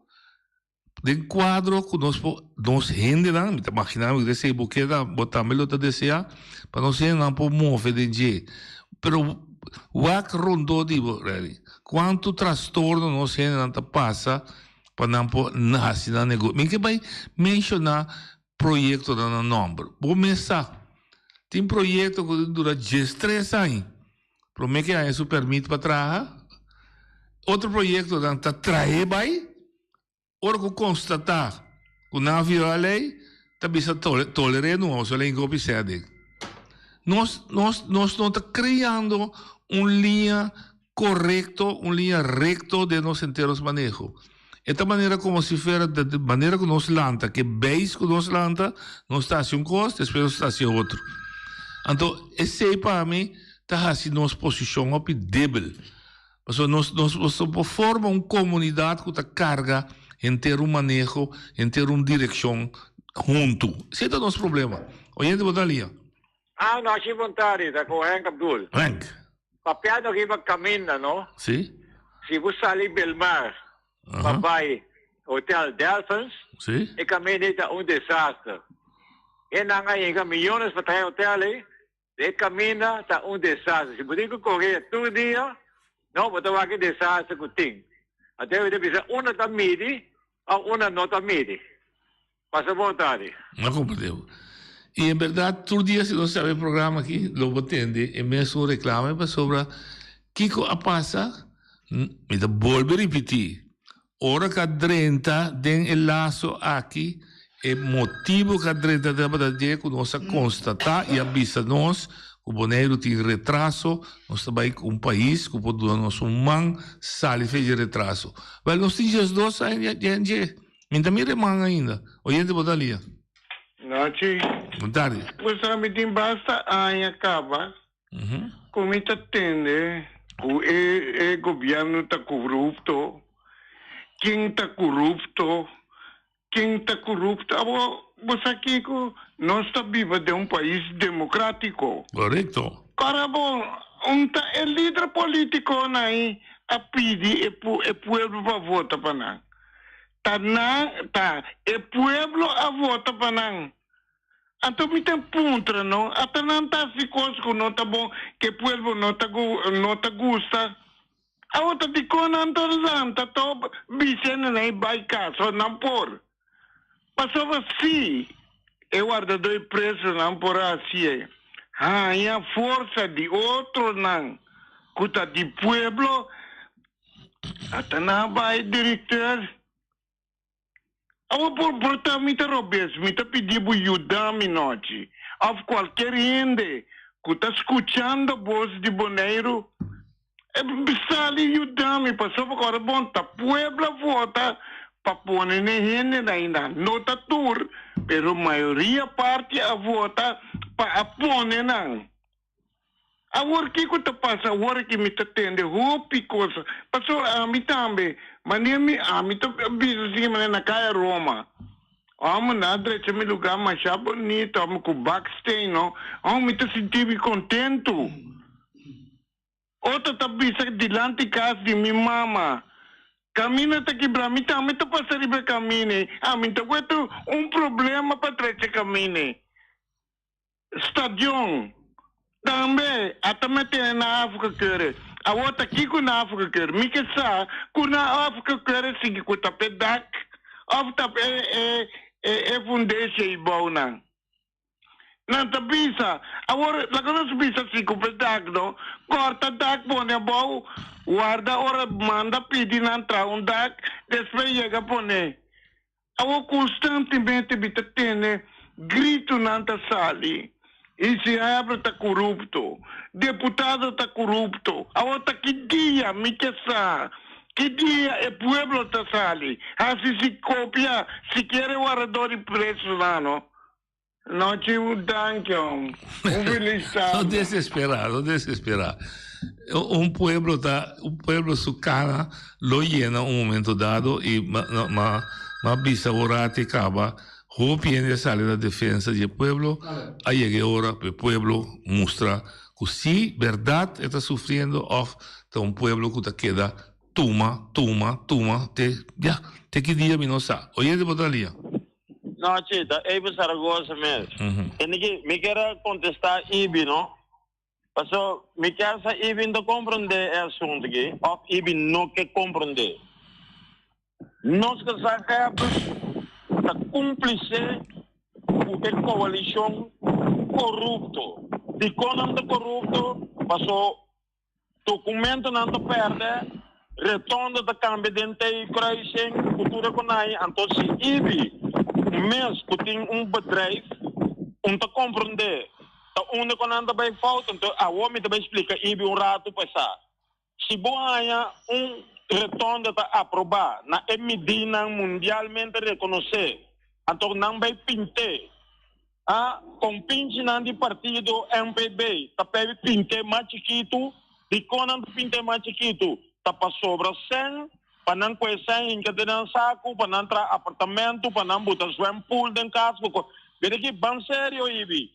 den cuadro cu nos por, nos hendenan, mi ta magina mi esey bo keda, bo tambe lo ta desea, pa nos hendenan por move den dje. Pero wak rondó di bo, Rally, cuanto trastorno nos hendenan ta pasa pa nan por haci nan negocio. Mi ke bay menciona proyectonan na nomber. Bo mes sa, tin proyecto cu ta dura diestres aña prome ke haña su permit pa traha. Otro proyectonan ta trae bay, ora cu constata cu nan a viola ley, ta bisa tolere no, so ley gopi sede. Nos, nos, nos no ta creando un liña corecto, un liña recto den nos enteros maneho. E ta manera como si fuera de manera cu nos lanta, ke beis cu nos lanta, nos ta haci un cos, despues nos ta haci otro. Anto, esey pa mi ta haci nos posicion hopi debil. Pasobra nos, nos, nos no por forma un comunidad cu ta carga henter un maneho, henter un direccion hunto. Esey ta nos problema. Oyente, bo ta lia. Ah, no, así bon tardi, ta con Henk Abdul. Henk. Papiando riba caminda, no? Sí. Si bo sali Belmar pa bai Hotel Delfins, Sí. e caminda ei ta un desaster. E nan a yega millones pa traha e hotel ei, e caminda ta un desaster. Si bo tin cu core tur dia, no, bo ta wak e desaster cu tin. Anto mi ta bisa, unda ta midi of unda no ta midi. Pasa bon tardi. No comprende. Y en berdad tur dia si nos sabe e programa aki lo bo tende e mesun reclame pasobra kico a pasa mi ta bolbe ripiti ora cu a drenta den e lazo aki e motibo cu a drenta tabata dje cu nos a constata y a bisa nos cu Boneiru tin retraso nos ta bay cu un pais cu por duna nos un man sali fe dje retraso wel nos tin diesdos aña dje. Mi ta mira e man ainda. Oyente bo ta lia. Nochi. Bon tardi. Bo sa mi tin basta aña caba cu mi ta tende cu e e gobierno ta corupto, ken ta corupto, ken ta corupto. Abo bo sa kico? Nos ta biba den un pais democratico. Correcto. Ora bo un ta e lider politiconan ahi a pidi e e pueblo pa vota pa nan. Ta nan ta e pueblo a vota pa nan. Anto mi ta puntra no, ata nan ta haci cos cu no ta bon, cu e pueblo no ta no ta gusta. Awo ta dicon nan ta lanta to bisa nan ey bay cas o nan por. Pasobra si e wardador y presonan por a haci'e haña forsa di otronan cu ta di pueblo, Ata nan a bai directeur. Awo por por ta mi ta robes, mi ta pidi bo yuda mi nochi of cualkier hende. ku ta skuchando bos di Boneiru, sali yuda mi pasobra ku ora bon ta pueblo a vota pa pone ne hendenan ainda. No ta tur, pero mayoria parti a vota pa a pone nan. Awor kiko ta pasa awor aki mi ta tende hopi cosa pasobra ami tambe manera mi ami ta bisa si manera na kaya Roma homber nan a drecha mi lugar masha bonito homber ku baksteen no homber mi ta sinti mi contento otro ta bisa dilanti kas di mi mama kaminda ta kibra mi tambe ta pasa riba e kaminda ei ami ta wet un problema pa drecha kaminda ei. Stadion. Tambe a ta mete na afgekeurde. Awor ta kiko na afgekeurde? Mi ke sa ku na afgekeurde sigui ku ta p'e dak of ta p'e e e fundeshi ei bou nan. Nan ta bisa, awor laga nos bisa si ku p'e dak no, kòrta dak pone abou, warda ora manda pidi nan traha un dak, despues yega pone. Awor konstantemente mi ta tende gritonan ta sali, ICR ta korupto, deputado ta korupto. Awor ta ki dia mi ke sa ki dia e pueblo ta sali hasi si kopia sikiera e warador di presonan no. Nochi un danki hom. Un feliz No tarde. desesperá, no desesperá. Un pueblo ta, un pueblo su cara lo yena un momento dado y ma, ma, ma, ma bisa un rato y caba, hopi hende a sali na defensa di e pueblo, a yega e ora pa e pueblo mustra cu si berdad e ta sufriendo of ta un pueblo cu ta keda tuma, tuma, tuma te, ya, te ki dia mi no sa. Oyente bo ta lia. No, chi, ta Abel Zaragoza mes. Tende ki, mi kier a contesta Ibi, no? Paso, mi kier sa Ibi no ta comprende e asunto aki, of Ibi no ke comprende. Nos ke sa Abel ta cumplice cu e coalicion corupto. Dicon nan ta corupto? Paso, Documentonan ta perde, retonda ta cambia den tei kruising cu tur e conai, anto si Ibi mes cu tin un bedrijf un ta comprende ta unda cu nan ta bay fout, anto awor mi ta bay splica Ibi un rato pa sa. Si bo haya un retonda ta aproba na e midinan mundialmente reconoce, anto nan bay pinte. A Kompinchinan di partido MPB ta p'e pint'é mas chikitu. Dikon nan ta pint'é mas chikitu? Ta pasobra sèn, pa nan kue sèn hinka den nan saku, pa nan traha apartamentu, pa nan buta zwempool den kas. Bira ki ban serio, Ibi.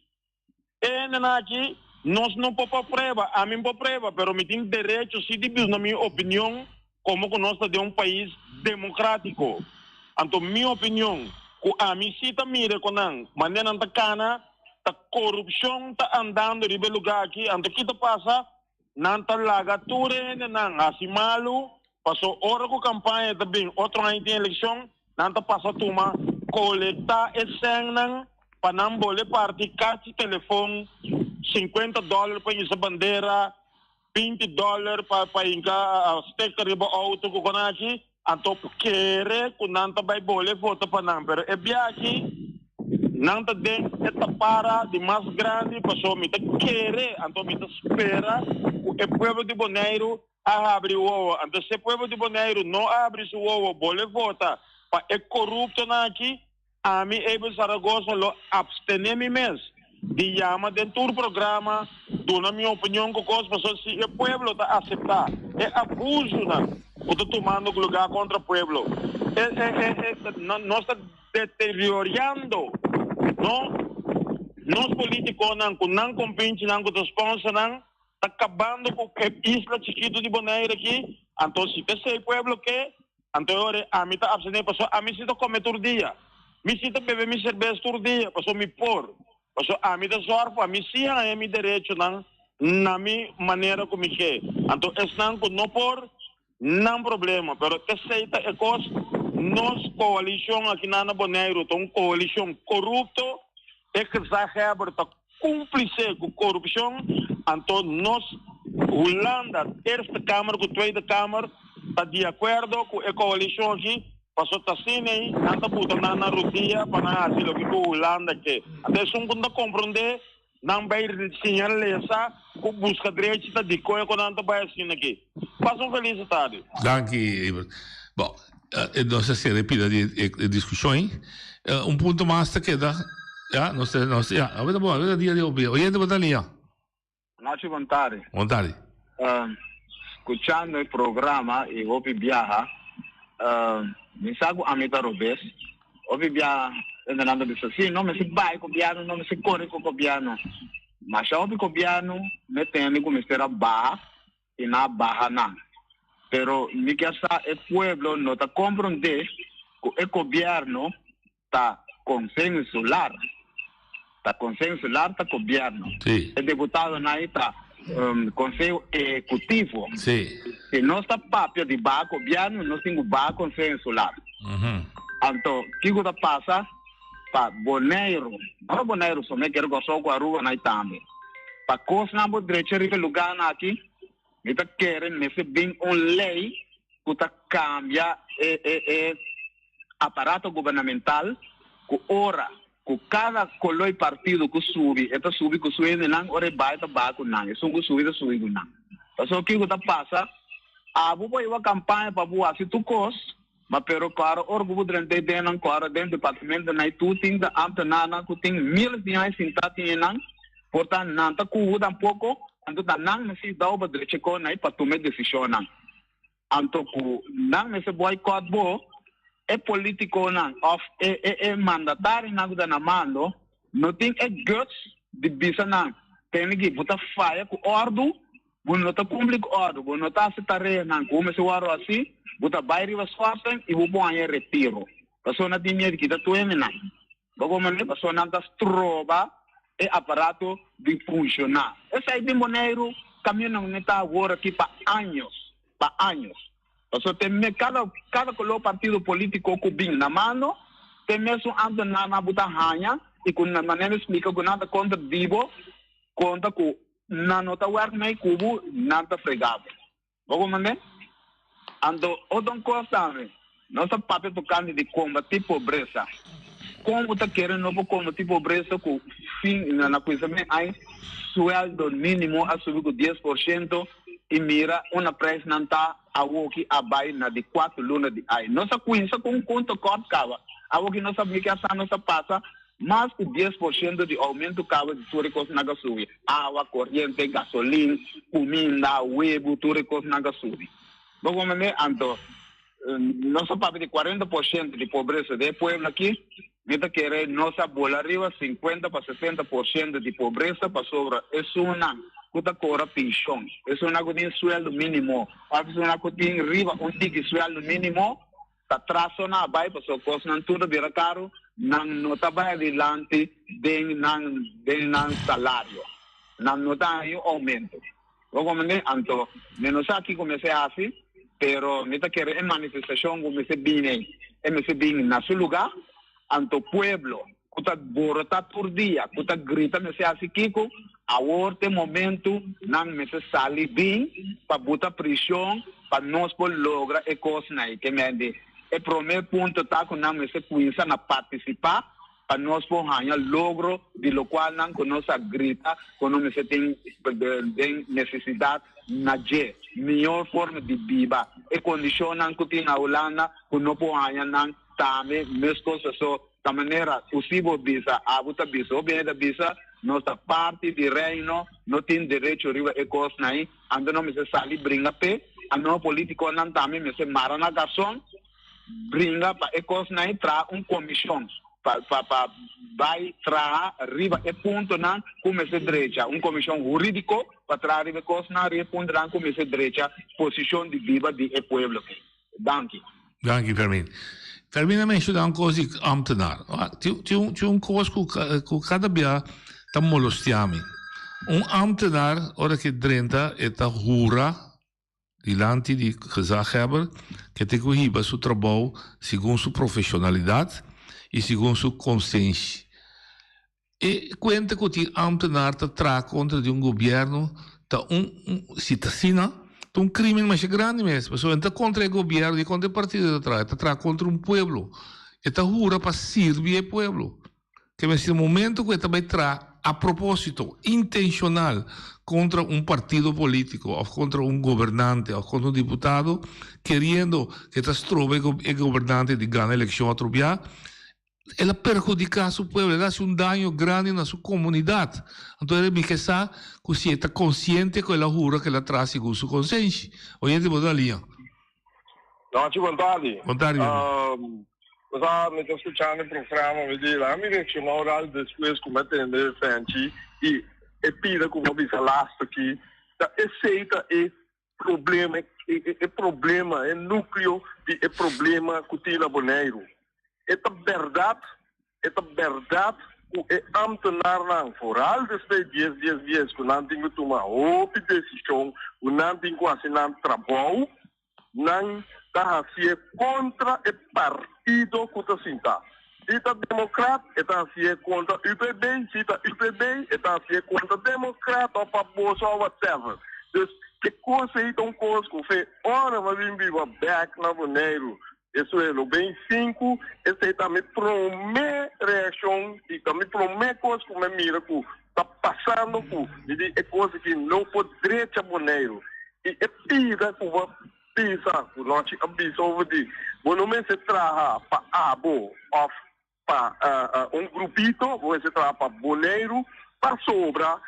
E hendenan aki nos no por por prueba, ami no por prueba, pero mi tin derecho si di duna mi opinion como cu nos ta den un pais democratico. Anto mi opinion cu ami si ta mira cu nan manera nan ta cana, ta corupcion ta andando riba e lugar aki, anto ki ta pasa? Nan ta laga tur e hendenan haci malu, paso ora cu campaña ta bin otro aña tin eleccion, nan ta pasa tuma colecta e cennan pa nan bole parti cachi telefon, cincuenta dollar pa hisa bandera, 20 dollar pa pa hinca sticker riba auto cu conachi, anto kere cu nan ta bay bole vota pa nan, pero e biachi nan ta den e tapara di mas grandi paso mi ta kere anto mi ta spera cu e pueblo di Boneiru a habri wowo, anto si e pueblo di Boneiru no a habri su wowo bole vota pa e coruptonan aki. Ami, Abel Zaragoza, lo abstené mi mes di yama den tur programa, duna mi opinion ku kos, pasobra si e pueblo ta aseptá e abusunan ku ta tumando lugá kontra pueblo, e, e, e, e, nos ta deterioriando, no? Nos politikonan ku nan kompinchinan ku ta sponsor nan ta kabando ku e isla chikitu di Bonaire aki, anto si p'esei pueblo ke, Anto e ora ami ta abstené pasobra ami si ta kome tur dia. Mi si ta bebe mi serbes tur dia pasobra mi por. Pasobra ami ta sòrg pa mi si haña mi derechonan na mi manera ku mi ke. Anto esnan ku no por, nan problema. Pero esei ta e kos, nos koalishon akinan na Boneiru ta un koalishon korupto. E gezaghebber ta cúmplice cu corupcion, anto nos Hulanda, Eerste Kamer cu Tweede Kamer, ta di acuerdo cu e coalicion aki, paso ta asina ei nan ta buta nan na rodia pa nan haci loke cu Hulanda ke. Anto esun cu no ta comprende. Nan bai siña lesa ku buska drechi ta dikon e ku nan ta bai asina aki. Pasa un felis tardi. Danki Evert. Bon, nos a sera e pida di e diskushon ei. Un punto mas ta keda, ya, nos ta, nos, ya, awe ta bon, awe ta dia di hopi. Oyente bo ta liña. Nachi bon tardi. Bon tardi. Skuchando e programa i hopi biaha, mi sa ku ami ta robes. Hopi biaha hendenan ta bisa, si, no mester bai gobièrnu, no mester kore ku gobièrnu. Masha hopi gobièrnu me tende ku mester a baha i nan a baha nan. Pero mi kier sa e pueblo no ta komprondé ku e gobièrnu ta Conseho Insular. Ta Conseho Insular ta gobièrnu. E deputadonan ei ta Conseho Ehecutivo. Si nos ta papia di baha gobièrnu, nos tin ku baha Conseho Insular. Anto, kiko ta pasa pa Boneiru? No pa Boneiru so, mi kere Kòrsou ku Aruba nan ei tambe. Pa kosnan bo drecha riba e lugánan aki, mi ta kere mester bin un lei ku ta kambia e e e aparato gubernamental ku ora ku kada koloi partido ku subi e ta subi ku su hendenan, ora e bai ta bai ku nan, esun ku subi ta subi ku nan. Pasobra kiko ta pasa? Abo por hiba kampaña pa bo hasi tur kos, ma pero kòrda ora ku bo drenta e dennan, kòrda den departamentonan ei tur tin ta ambtenarnan ku tin miles di aña sintá tin einan, por ta nan ta kubu tampoko, anto ta nan mester dau pa drecha e kos ei pa tuma e desishonnan. Anto ku nan mester boycott bo, e politikonan òf e e e mandatarionan ku ta na mando no tin e guts di bisa nan, Tene ki bo ta faya ku òrdu, bo no ta kumpli ku òrdu, bo no ta hasi tareanan ku bo mester wòrdu hasi, bo ta bai riba schorsing i bo por haña retiro. Pasobra nan tin miedu kita tur hendenan. Bo komprende? Pasobra nan ta stroba e aparato di funshoná. Esei den Boneiru kamionnan no ta awor aki pa años, pa años. Pasobra te me kada kada koló partido polítiko ku bin na mano, te mesun ámtenarnan bo ta haña i ku na manera di splika ku nan ta kontra di bo, konta ku nan no ta wèrk mei ku bo, nan ta frega bo. Bo comprende? Anto, otro un cos tambe, nos ta papia tocante di combati pobresa. Con bo ta kere no por combati pobresa cu fin, na na cuminsament ay sueldo minimo a subi cu 10% y mira una prijsnan ta awoki a bay na di cuatro luna di ay. Nos a cuminsa cu un conto kort caba, awoki nos a miki a sa nos a pasa Mas ku 10% di oumento kaba di tur e kosnan ka subi, awa, koriente, gasolin, kuminda, webu, tur e kosnan ka subi. Bo komprende? Anto, nos a papia di 40% di pobresa den e pueblo aki, mi ta kere nos a bola riba 50 pa 60% di pobresa pasobra esunnan ku ta kobra penshon, esunnan ku tin sueldo minimo òf esunnan ku tin riba un tiki sueldo minimo, Ta traso nan a bai pasobra kosnan tur ta bira karu, nan no ta bai adilanti den nan den nan salario. Nan no ta haña un oumento. Bo komprende? Anto mi no sa kiko mester hasi, pero mi ta kere e manifestashon ku mester bini ei, e mester bini na su lugá. Anto pueblo ku ta borotá tur dia, ku ta grita mester hasi kiko, awor ta e momentu nan mester sali bin pa buta prishon pa nos por logra e kosnan ei. Ke mende e promé punto ta ku nan mester kuminsá na partisipá pa nos por haña logro di lokual nan ku nos a grita ku nos mester tin den nesesidat na dje, mihor forma di biba, e kondishonnan ku tin na Hulanda ku no por haña nan. Tambe meskos aso ta manera ku si bo bisa, abo ta bisa, hopi hende ta bisa, nos ta parti di Reino, no tin derecho riba e kosnan ei, anto nos mester sali bringa p'e, anto nos politikonan tambe mester mara na karson, bringa pa e kosnan ei, traha un komishon pa pa pa bai traha riba e puntonan ku mester drecha, un komishon huridiko pa traha riba e kosnan, riba e puntonan ku mester drecha posishon di biba di e pueblo. Danki. Danki Fermin. Fermin a menciona un cos di ambtenaar. Tin tin tin un cos cu cu cada bia ta molestia mi. Un ambtenaar ora ke drenta e ta hura dilanti di gezaghebber ke tin cu hiba su trabou segun su profesionalidad y segun su consenshi. E cuenta cu tin ambtenaar ta traha contra di un gobierno ta un, un si ta asina, ta un crimen masha grandi mes. Pasobra e ta contra e gobierno y contra e partido e ta traha, e ta traha contra un pueblo. E ta hura pa sirbi e pueblo. Ke mester momento cu e ta bay traha. a propósito, intenshonal, kontra un partido polítiko òf kontra un gobernante òf kontra un diputado, keriendo ke ta stroba e gobernante di gana elekshon otro bia, el a perhudiká su pueblo, el a hasi un daño grandi na su komunidat. Anto e mi ke sa ku si e ta konsiente ku el a hura ku el a traha segun su konsenshi. Oyente bo ta na liña. Nochi, bon tardi. Bon tardi, mi amigo. Um, sa, mi ta skuchando e programa, mi di, laga mi reakshoná un ral despues ku mi a tende Fenchi i e pida ku bo a bisa lastu aki, ta esei ta e problema, e, e problema, e núkleo di e problema ku tin na Boneiru. E ta bèrdat, e ta bèrdat ku e ámtenarnan, foral despues dies dies dies ku nan tin ku tuma hopi desishon, ku nan tin ku hasi nan trabou, nan ta hasié kontra e partido ku ta sintá. Si ta Demokrat, e ta hasié kontra UPB, si ta UPB, e ta hasié kontra Demokrat òf pa boso òf whatever. Dus e kos ei ta un kos ku fe ora mi a bin biba bèk na Boneiru, E suelo ben sinku, esei ta mi promé reakshon i ta mi promé kos ku mi a mira ku ta pasando ku mi di e kos aki no por drecha Boneiru. I e pida ku bo a bisa, ku Nochi a bisa over di bo no mester traha pa abo òf pa un grupito, bo mester traha pa Boneiru pasobra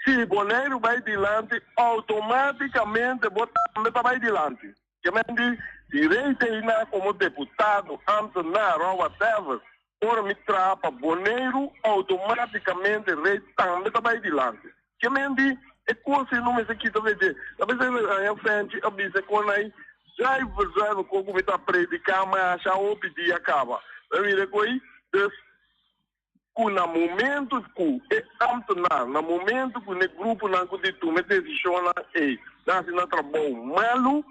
Si Boneiru bai dilanti, outomátikamente bo tambe ta bai dilanti. Ke men di, si Rey Teyna komo deputado, ámtenar òf whatever, ora mi traha pa Boneiru, outomátikamente Rey tambe ta bai dilanti. Ke men di, e kos ei no mester kita fe dje. Ta mester haña Fenchi a bisa kon ai zuiver zuiver kon ku mi ta prediká masha hopi dia kaba. Ta mira ku ei, dus. ku na momento ku e ámtenar, na momento ku ne gruponan ku di tuma e desishonnan ei ta hasi nan trabou malu,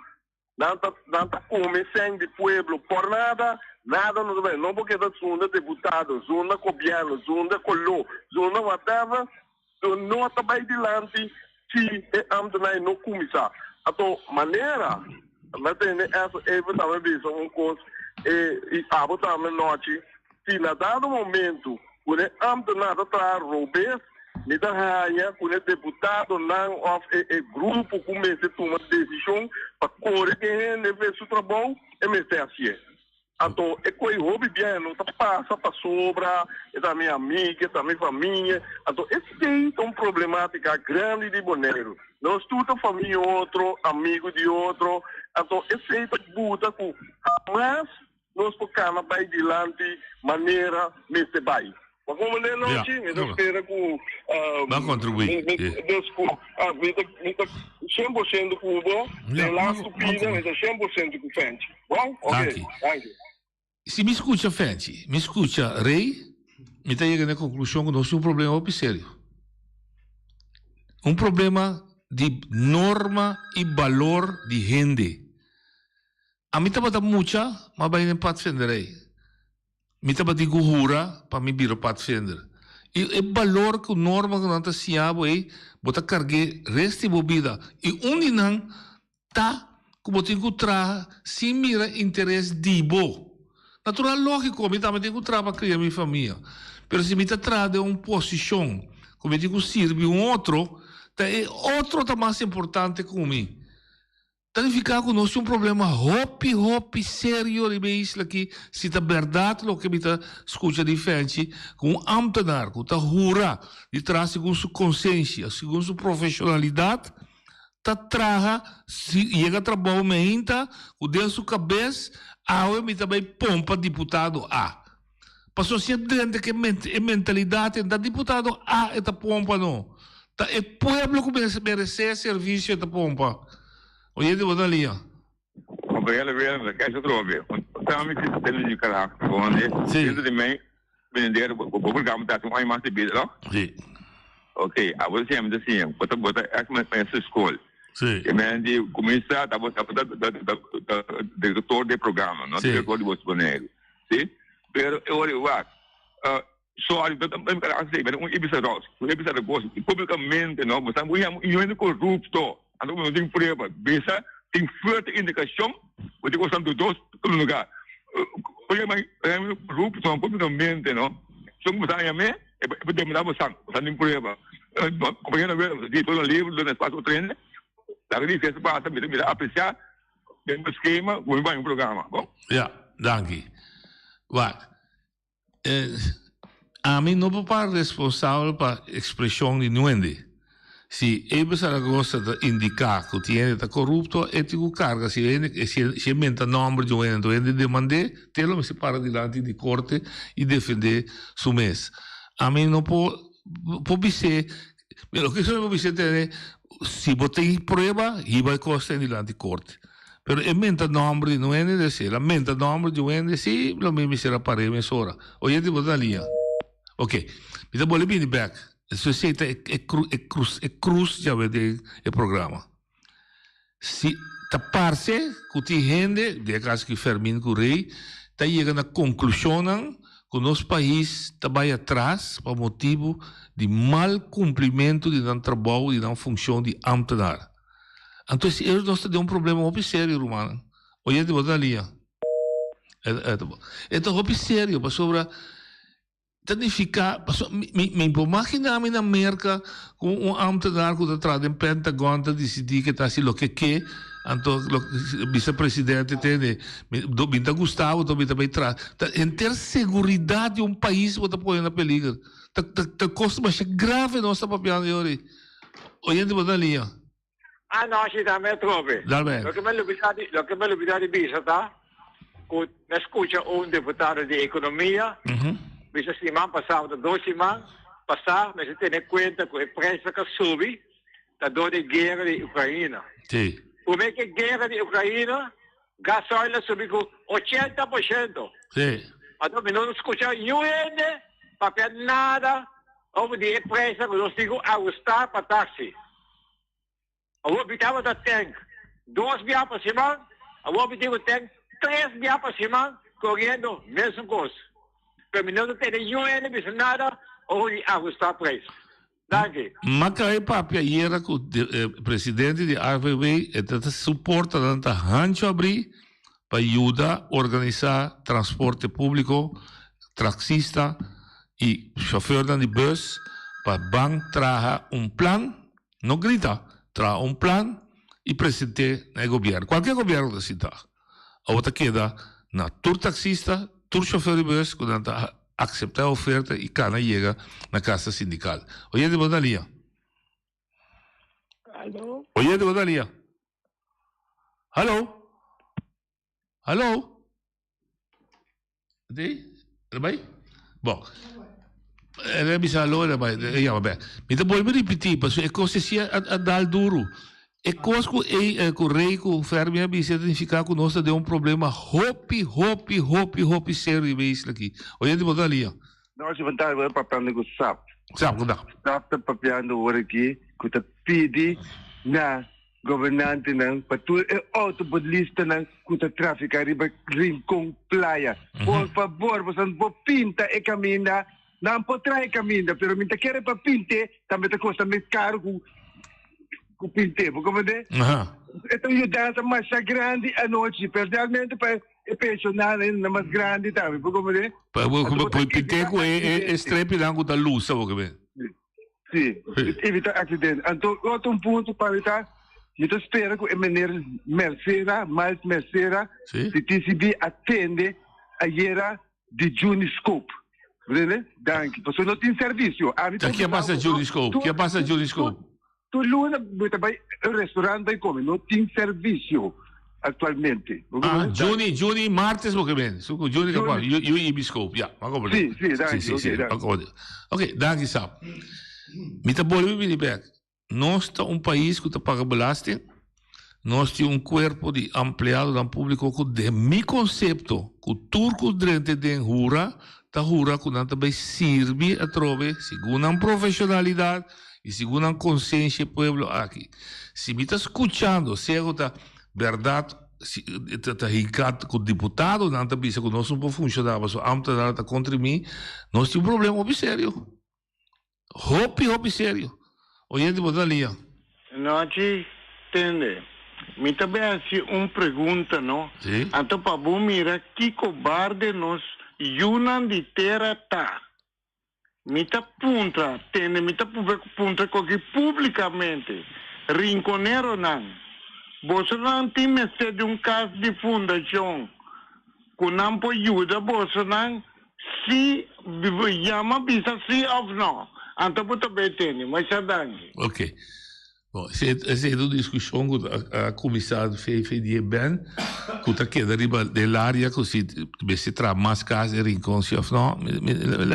nan ta nan ta kome sèn di pueblo por nada, nada no ta bai. No por keda zunda deputado, zunda gobièrnu, zunda koló, zunda whatever, lo no ta bai dilanti si e ámtenar ei no kuminsá. Anto manera mi a tende Esther Evers tambe bisa un kos e i abo tambe nochi, Si na dado momento ku e ámtenar ta traha robes, mi ta haña ku e deputadonan òf e e grupo ku mester tuma desishon pa kore ku e hende ves su trabou, e mester hasié. Anto e koi hopi biaha no ta pasa pasobra e ta mi amiga, e ta mi famia. Anto esei ta un problemátika grandi di Boneiru. Nos tur ta famia otro, amigu di otro, anto esei ta buta ku hamas Nos por cana bay dilanti manera mester bay. Ma como den nochi, mi ta spera cu Ba contribui. Dus cu mi ta mi ta 100% cu bo, den laatste pida mi ta 100% cu Fenchi. Bon? Ok, danki. Si mi scucha Fenchi, mi scucha Rey, mi ta yega na e conclusion cu nos tin un problema hopi serio. Un problema di norma y balor di hende. Ami tabata mucha, m'a bai den padvinderij. Mi tabatin ku hura pa mi bira padvinder. I e balor ku norma ku nan ta siña bo ei, bo ta karg'é rest di bo bida. I un di nan ta ku bo tin ku traha sin mira interes di bo. Natural lógiko, mi tambe tin ku traha pa kria mi famia. Pero si mi ta traha den un posishon ku mi tin ku sirbi un otro, ta e otro ta mas importante ku mi. Ta nifiká ku nos tin un problema hopi hopi serio riba e isla aki si ta bèrdat loke mi ta skucha di Fenchi ku un ámtenar ku ta hura di traha segun su konsensia, segun su profeshonalidat ta traha si yega trabou meinta ku den su kabes awe mi ta bai pompa diputado A. Pasobra si e drenta ku e mentalidat ei ta diputado A e ta pompa no. Ta e pueblo ku meresé e servisio e ta pompa. Oyente bo ta lia. Compañero Werner, kijk atrobe. Tami si ta tene di karakter, want dentro di mij benendero bo bo programa ta haci un aña mas di bida, no? Sí. Ok, abo ta siña mi ta siña, bo ta bo ta ex maestro di skol. Sí. E men di kuminsá ta bo ta ta director di e programa, no? Director di Bos Boneiru. Sí, pero e ora wak, sorry, pero mi kara así, pero un ibisa ros, un ibisa regoso, públicamente, no, bo sa, bo yama un hende corrupto, anto bo no tin prueba, bisa tin fuerte indicacion, bo tin cosnan dudoso den lugar, bo yama hende corrupto públicamente, no, so bo sa yam'é. E por demanda bosan, bosan tin prueba. Compañero di todo libre duna espacio otro hende. Laga di fiesta pasa, mi ta mi ta aprecia den bo skema ku mi bai un programa, bon? Ja, danki. Wak, ami no por para responsabel pa ekspreshon di nuende. Si Abel Zaragoza ta indiká ku tin hende ta korupto, e tin ku karga. Si hende, si e menta nòmber di un hende, anto hende demand'é, te lo mester para dilanti di korte i defendé su mes. Ami no por por bis'é, loke mi por bis'é ta si bo tin prueba, hiba e kos den dilanti korte. Pero e menta nòmber di un hende, si el a menta nòmber di un hende, si lo mi mester a par'é mesora. Oyente bo ta na liña. Ok, mi ta bolbe bini bek. Esei ta e cruz, e cruz djawe den e programa. Si ta parce cu tin hende, den e caso aki Fermin cu Rey, ta yega na conclusionnan cu nos pais ta bay atras pa motibo di mal cumplimento di nan trabou, di nan funcion di ambtenaar. Anto esi nos ta den un problema hopi serio rumannan. Oyente bo ta na liña. E ta hopi serio pasobra ta nifica pasobra mi mi por magina mi na Merca cu un ambtenaar cu ta traha den Pentagon ta dicidi ke ta haci loke ke anto bisa presidente tende mi mi ta gusta bo mi ta bay traha ta henter seguridad di un pais bo ta pone na peliger ta ta cos masha grave nos ta papiando yori oyente bo ta na liña. Anochi tambe atrobe. Dalbe. Loke mi a lubida di, loke mi a lubida di bisa ta ku mi a skucha un deputado di ekonomia bisa siman pasá òf ta dos siman pasá mester tene kuenta ku e preis a subi ta dor di e guera di Ukraina. Sí. Promé ku e guera di Ukraina gasoil a subi ku 80%. Sí. Anto mi no skucha niun hende papia nada over di e preisnan ku nos tin ku ahustá pa taksi. Awor mi tabata tank dos bia pa siman, awor mi tin ku tank tres bia pa siman koriendo mesun kos. Pero mi no ta tene niun hende bisa nada over di ahustá preis. Danki. M'a kai papia ayera ku presidente di AVW, e ta su portanan ta hancho abrí pa yuda organisá transporte públiko, taksista i shofèrnan di bùs pa ban traha un plan, no grita, traha un plan i present'é na e gobièrnu, kualke gobièrnu ku ta sintá. Awor ta keda na tur taksista, tur shofèr di bùs ku nan ta akseptá e oferta i kana yega na kasa sindikal. Oyente bo ta na liña? Aló? Oyente bo ta na liña? Hallo? Hallo? Di? El a bai? Bon. El a bisa hallo, el a bai, el a yama bek. Mi ta bolbe ripití, pasobra e kos esei a, a dal duru. E kos ku ei, ku Rey ku Fermi a bisa ta nifiká ku nos ta den un problema hopi, hopi, hopi, hopi serio riba e isla aki. Oyente bo ta na liña. No, si bo ta papiando ku Sap. Sap, ku ta? Sap ta papiando ora aki ku ta pidi na Gobernantenan pa tur e automobilistanan cu ta trafica riba Rincon Playa. Por fabor, boso no por pinta e caminda. Nan por traha e caminda, pero mi ta kere pa pint'e, tambe ta costa mes caro cu cu pint'e. Bo comprende? E ta un yudansa masha grandi anochi, specialmente pa e pensionadonan mas grandi tambe. Bo comprende? Pa pint'e cu e strepinan cu ta lusa, bo comprende? Sí, evita accidente. Anto otro un punto pa mi ta, mi ta spera cu e meneer Mercera, Miles Mercera, di TCB atende ayera di Juni Scope. Comprende? Danki. Pasobra no tin servicio. Ami Ta kia pasa Juni Scope? Kia pasa Juni Scope? Tur luna mi ta bai un restaurant bai come. No tin servicio actualmente. Ah, Juni, Juni, martes bo ke ben. Su ku Juni ka Juni. Yu ibi scope. Ja, ma komprende. Si, si, danki. Si, si, si. Ok, danki. Ok, ok, danki Sap. Mi ta bolbe bini bek. Nos ta un pais ku ta paga belasting. Nos tin un kuerpo di empleadonan públiko ku den mi konsepto ku tur ku drenta den hura ta hura ku nan ta bai sirbi atrobe segun nan profeshonalidat i segun nan konsensia e pueblo aki. Si mi ta skuchando sea ku ta bèrdat si ta hinká ku diputadonan ta bisa ku nos no por funshoná pasobra ámtenanan ta kontra mi, nos tin un problema hopi serio. Hopi hopi serio. Oyente bo ta lia. Nochi tende. Mi ta bin haci un pregunta no. Sí. Anto pa bo mira ki cobarde nos yunan di tera ta. Mi ta puntra, tende mi ta puntra koki públikamente, Rinkoneronan, bosonan tin mester di un kas di fundashon ku nan por yuda bosonan? Si, yama bisa si òf nò, anto bo ta bay tende. Masha danki. Oké. Bon, esei esei ta un diskushon ku a kuminsá fe di e bèn ku ta keda riba den laria ku si mester traha mas kas den Rincon si òf nò.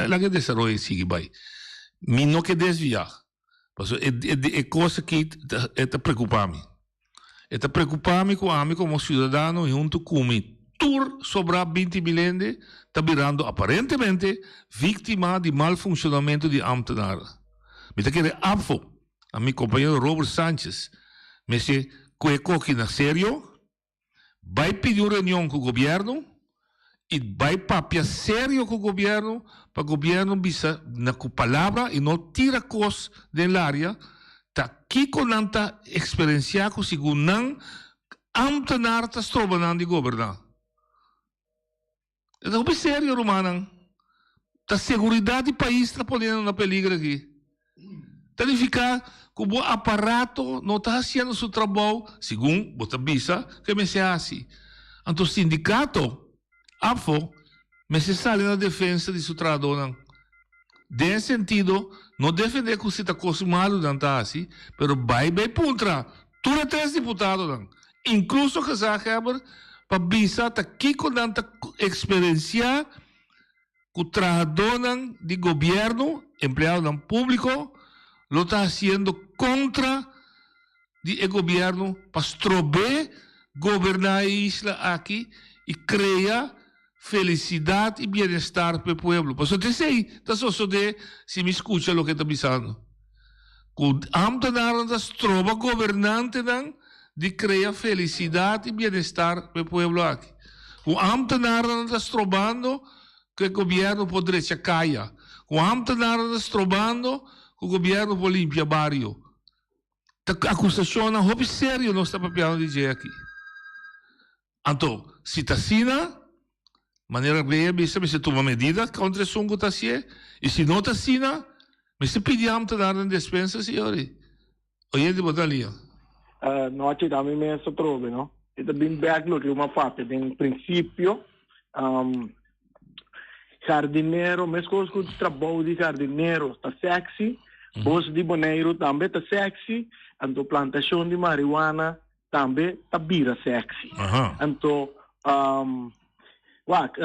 Laga e desaroyo sigui bai. Mi no ke desviá, pasobra e e kos aki e ta preokupá mi. E ta preokupá mi ku ami komo siudadano i huntu ku mi tur sobrá 20.000 hende ta birando aparentemente víktima di mal funshonamentu di ámtenar. Mi ta kere ABVO A mi kompañero Robert Sanchez mester ku e koki na serio, bai pidi un reunion ku gobièrnu i bai papia serio ku gobièrnu pa gobièrnu bisa na ku palabra i no tira kos den laria ta kiko nan ta eksperensiá ku segun nan ámtenar ta stroba nan di goberná. E ta hopi serio rumannan. Ta seguridad di pais ta poniendo na peligro aki. Ta nifica cu bo aparato no ta haciendo su trabou segun bo ta bisa cu e mester haci. Anto sindicato, ABVO, mester sali na defensa di su trahadornan. Den e sentido no defende cu si ta cos malo nan ta haci, pero bay bay puntra tur e tres diputadonan, incluso gezaghebber, pa bisa ta kico nan ta experiencia cu trahadornan di gobierno, empleadonan publico, lo ta haciendo contra di e gobierno pa strobe goberna e isla aki y crea felicidad y bienestar pa e pueblo. Pasobra ta esey ta sosode si mi scucha loke ta bisando. Cu ambtenarnan ta stroba gobernantenan di crea felicidad y bienestar pa e pueblo aki. Cu ambtenarnan ta strobando cu e gobierno por drecha caya. Cu ambtenarnan ta strobando cu gobierno por limpia bario. Ta acusacionnan hopi serio nos ta papiando di dje aki. Anto, si ta asina, manera ley a bisa, mester tuma medida contra esun cu ta hacié, y si no ta asina, mester pidi ambtenarnan despensa, señor. Oyente bo ta lia. Nochi ta mi mes atrobe, no? E ta bin bek loke bo a papia den principio. Jardinero, meskos ku trabou di jardinero ta sexy, bos di Boneiru tambe ta sexy, anto plantashon di marihuana tambe ta bira sexy. Anto, wak,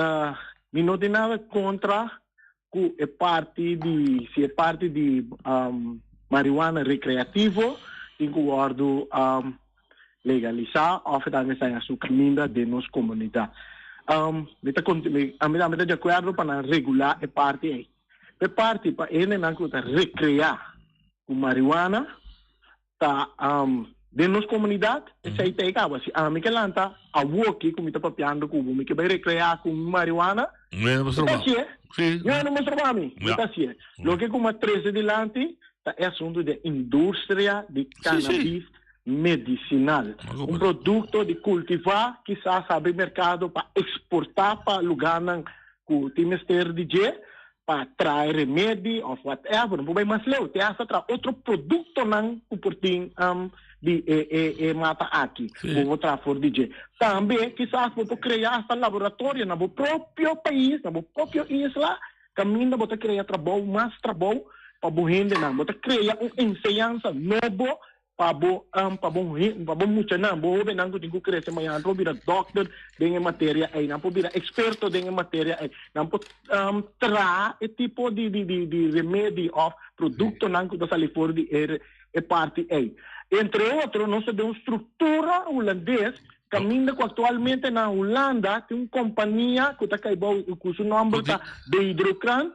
mi no tin nada kontra ku e parti di, si e parti di marihuana rekreativo tin ku wòrdu legalisá òf e tambe sa su kaminda den nos komunidat. Mi ta mi ami tambe ta di akuerdo pa nan regulá e parti ei. E parti pa hendenan ku ta rekreá ku marihuana ta den nos komunidat esei ta e kaba. Si ami ke lanta awoki ku mi ta papiando ku bo mi ke bai rekreá ku marihuana, mi ta hasié. Mi no mustra pa mi, mi ta hasié. Loke ku mi a trese dilanti ta e asuntu di e industria di cannabis medicinal. Un producto di cultiva kisas habri mercado pa exporta pa lugarnan cu tin mester di dje pa traha remedi of whatever. No por bay mas leu, te hasta traha otro productonan cu por tin di e e mata aki bo por traha for di dje. Tambe kisas bo por crea hasta laboratorio na bo propio pais, na bo propio isla Kaminda bo ta krea trabou, mas trabou pa bo hendenan. Bo ta krea un enseñansa nobo pa bo pa bo pa bo muchanan, bo hobennan ku tin ku krese mañana. Nan por bira dòkter den e materia ei, nan por bira eksperto den e materia ei. Nan por traha e tipo di di di di remedi òf produktonan ku ta sali for di e e parti ei. Entre otro nos ta den un struktura hulandes Kaminda ku aktualmente na Hulanda tin un kompania ku ta kai bou ku su nòmber ta De Hydrokrant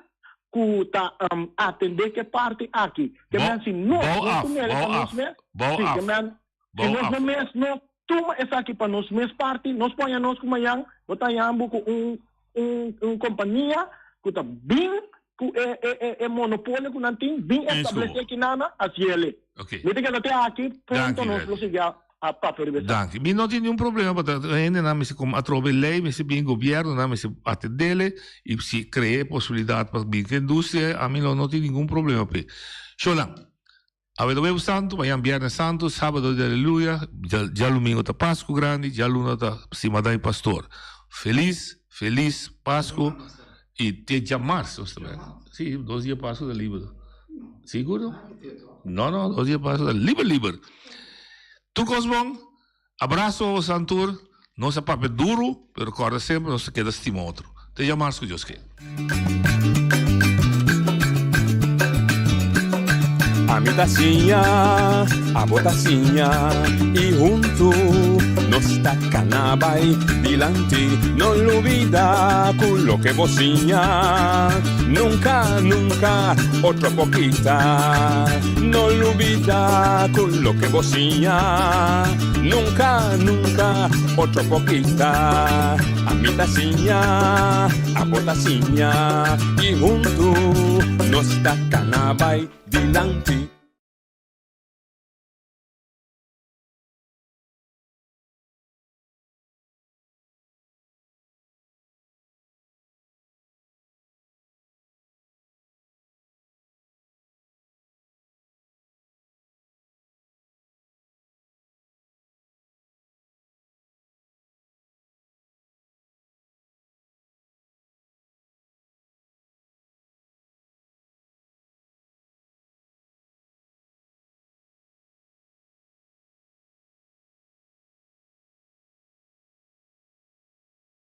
ku ta atendé ku e parti aki. Ke men si nos no tuma el pa nos mes, si ke men si nos no mes no tuma esaki pa nos mes parti, nos por haña nos ku mañan bo ta haña bo ku un un kompania ku ta bin ku e e e monopolio ku nan tin bin establesé aki nana, hasiele. Mi ta keda te aki, punto nos lo sigui. a papia riba esaki. Danki. Mi no tin niun problema pa ta hendenan mester kom atrobe ley, mester bin gobiernonan mester atendele y si crea e posibilidad pa bin cu industria ami lo no tin ningun problema p'e. Sholan, awe ta Huevo Santo, mañan Biernes Santo, Sabado di Aleluya, djalumingo ta Pascu Grandi, djaluna ta Simadan y Pastor. Feliz, feliz Pascu y te djamars nos ta bek. Si, dos dia Pascu ta liber. Sigur? No, no, dos dia Pascu ta liber liber. Tur kos bon, abraso Santur, nos a papia duru, pero kòrda semper nos ta keda stima otro. Te djamars ku Dios ke. Ami ta siña, abo ta siña, i huntu nos ta kana bai dilanti. No lubida ku loke bo siña, nunka, nunka otro por kita. No lubida ku loke bo siña, nunka, nunka otro por kita. Ami ta siña, abo ta siña, i huntu nos ta kana bai dilanti.